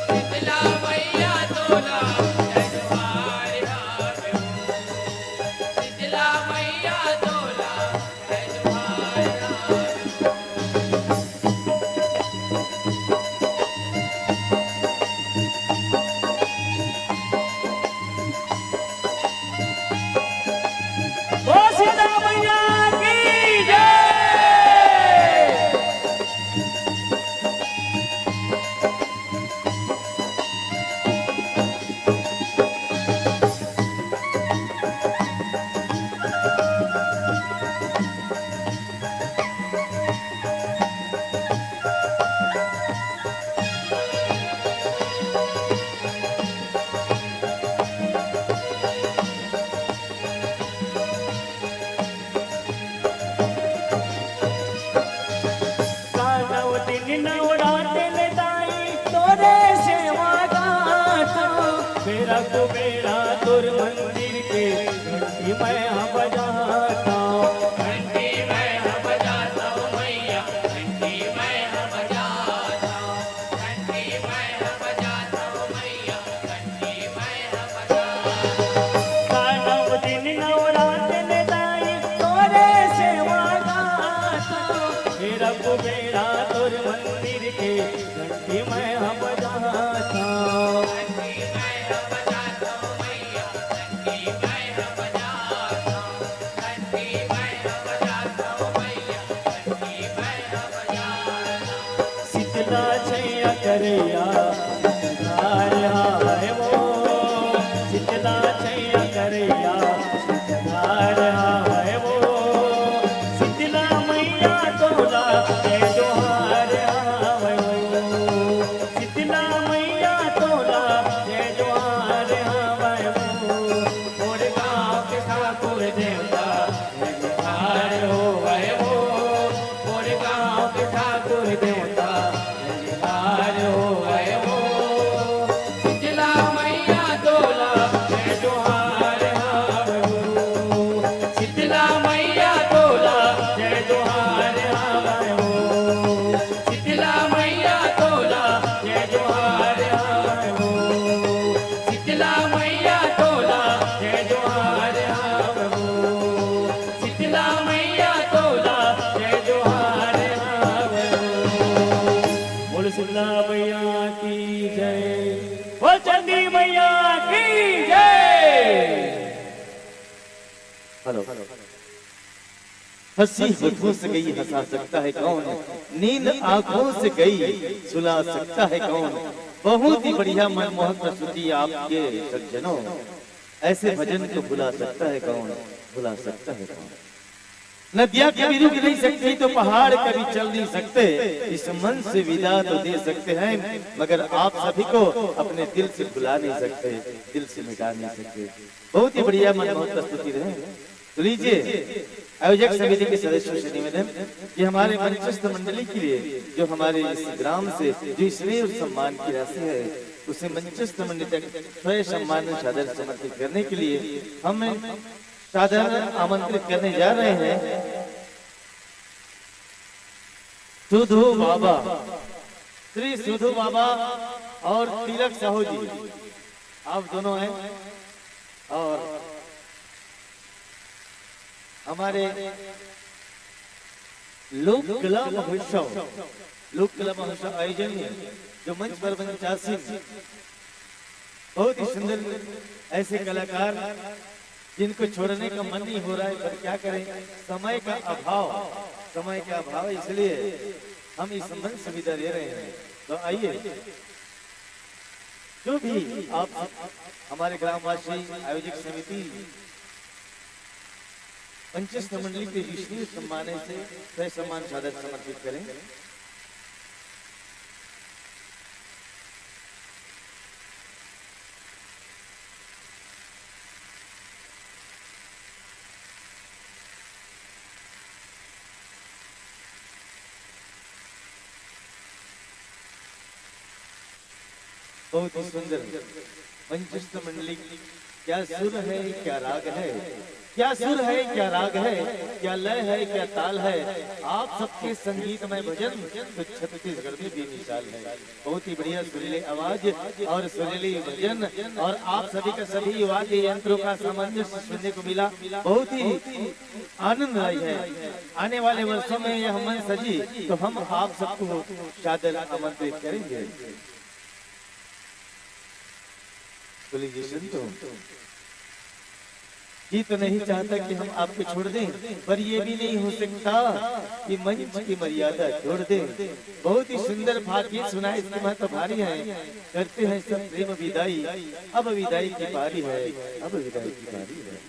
शीतला मैया तोला जय जोहार हावय वो। शीतला मैया तोला जय जोहार हावय वो। बोल शीतला मैया की जय। नौ दिन नवरात ले दाई तोरे सेवा गाथों, बेरा कुबेरा तोर मंदिर के घंटी मैं ह बजाथों, घंटी मैं ह बजाथों मैया, घंटी मैं ह बजाथों, घंटी मैं ह बजाथों मैया, घंटी मैं ह बजाथों। नौ दिन नवरात ले दाई तोरे सेवा गाथों, बेरा कुबेरा तोर मंदिर के घंटी मैं ह बजाथों। शीतला छैया करैया शीतलधार हावय वो, शीतला छैया करैया शीतलधार हावय वो। शीतला मैया तोला जय जोहार हावय वो, शीतला मैया तोला जय जोहार हावय वो। मोर गाँव के ठाकुर देवता जय जोहार होवय वो, मोर गाँव के ठाकुर देवता जय जोहार होवय वो। शीतला मैया तोला जय जोहार हावय वो, शीतला मैया तोला जय जोहार हावय वो। शीतला मैया तोला जय जोहार हावय वो। शीतला मैया तोला जय जोहार हावय वो। शीतला मैया तोला जय जोहार हावय वो। बोल शीतला मैया की जय, बोल चंडी मैया की जय। हेलो। हंसी होठों से गई हंसा सकता है कौन, नींद आंखों से गई सुला सकता है कौन। बहुत ही बढ़िया मनमोहक प्रस्तुति आपके सज्जनों। ऐसे भजन को भुला सकता है कौन, भुला सकता है कौन। नदियां कभी रुक नहीं सकती तो पहाड़ कभी चल नहीं सकते। इस मन से विदा तो दे सकते हैं, मगर आप सभी को अपने दिल से भुला नहीं सकते, दिल से मिटा नहीं सकते। बहुत ही बढ़िया मनमोहक प्रस्तुति रहे। तो लीजिए, आयोजक समिति के सदस्यों से निवेदन कि हमारे मंचस्थ मंडली के लिए जो हमारे इस ग्राम से जो स्नेह और सम्मान की राशि है, उसे मंचस्थ मंडली तक स्वयं सम्मान और सादर समर्पित करने के लिए हम सादर आमंत्रित करने जा रहे हैं। सुधू बाबा, श्री सुधू बाबा और तिलक साहू जी, आप दोनों हैं। और हमारे लोक कला महोत्सव, लोक कला महोत्सव आयोजन में जो मंच पर मंचासीन बहुत ही सुंदर ऐसे कलाकार जिनको छोड़ने का मन नहीं हो रहा है, पर क्या करें, समय का अभाव, समय का अभाव, इसलिए हम इस मंच से विदा ले रहे हैं। तो आइए, जो भी आप हमारे ग्रामवासी, आयोजक समिति, पंचस्थ मंडली के विष्णु सम्मान से सह सम्मान सादर समर्पित करें। बहुत ही सुंदर। मंचस्थ मंडली, क्या सुर है, क्या राग है, क्या सुर है, क्या राग है, क्या लय है, क्या ताल है, आप सबके संगीतमय भजन तो छत्तीसगढ़ में बेमिसाल है। बहुत ही बढ़िया सुरीली आवाज और सुरीली भजन, और आप सभी का सभी वाद्य यंत्रों का सामंजस्य सुनने को मिला, बहुत ही आनंद आई है। आने वाले वर्षों में यह मंच सजी तो हम आप सबको सादर आमंत्रित करेंगे। बोलिए संतों, जी तो नहीं चाहता कि हम आपको छोड़ दें, पर ये भी नहीं हो सकता कि मंच की मर्यादा छोड़ दें। बहुत ही सुंदर भाव गीत सुनाए, इसकी महत्व भारी है। करते हैं सब प्रेम विदाई, अब विदाई की पारी है, अब विदाई की पारी है।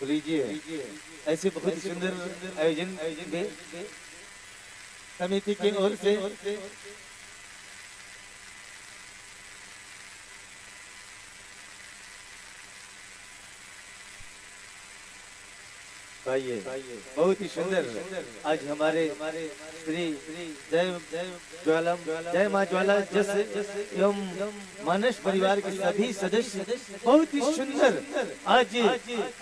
तो लीजिए, ऐसे बहुत ही सुंदर आयोजन, आयोजन समिति की ओर से आइए, बहुत ही सुंदर। आज हमारे श्री जय ज्वाला, जय माँ ज्वाला जस एवं मानस परिवार के सभी सदस्य बहुत ही सुंदर आज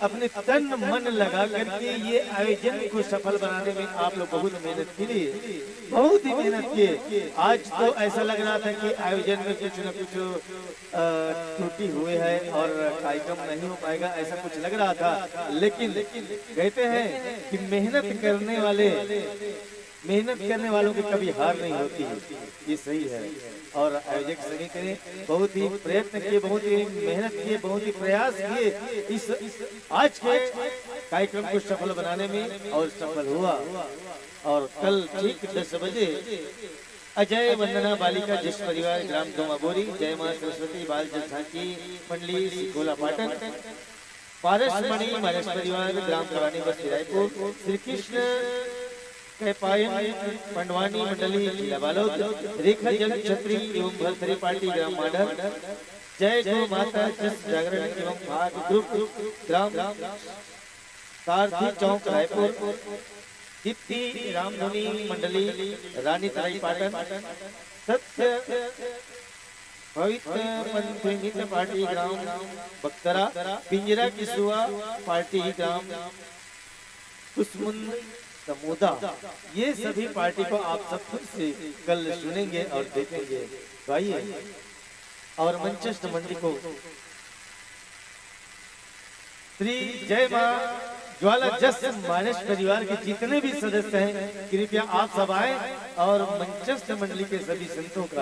अपने तन मन लगा करके ये आयोजन को सफल बनाने में आप लोग बहुत मेहनत किए, बहुत ही मेहनत किए। आज तो ऐसा लग रहा था कि आयोजन में कुछ न कुछ, अ, त्रुटि हुए है और कार्यक्रम नहीं हो पाएगा, ऐसा कुछ लग रहा था। लेकिन कहते हैं कि मेहनत करने वाले, मेहनत करने वालों की कभी हार नहीं होती, ये सही है। और आयोजक समिति ने बहुत ही प्रयत्न किए, बहुत ही मेहनत किए, बहुत ही प्रयास किए इस आज के कार्यक्रम को सफल बनाने में, और सफल हुआ। और कल ठीक दस बजे अजय वंदना बालिका जस परिवार ग्राम दोमाबोरी, जय माँ सरस्वती बाल जस झांकी मंडली सिकोला पाटन, पारस मणि मानस परिवार ग्राम भवानी बस्ती रायपुर, श्री कृष्ण कैपायन पंडवानी मंडली जिला बालोद, रेखा जंग छत्री एवं भरथरी पार्टी ग्राम माडर, जय गौ माता जस जागरण एवं भाग ग्रुप ग्राम सारथी चौक रायपुर, दीप्ति रामधुनी मंडली रानी तराई पाटन, सत्य पवित्र पंथी मित्र पार्टी ग्राम बक्तरा, पिंजरा किसुआ पार्टी ग्राम कुसमुंद समूदा, ये सभी पार्टी को आप सब फिर से कल सुनेंगे और देखेंगे। तो आइए, और मंचस्थ मंडली को श्री जय माँ ज्वाला जस मानस परिवार के जितने भी सदस्य हैं, कृपया आप सब आए और मंचस्थ मंडली के सभी संतों का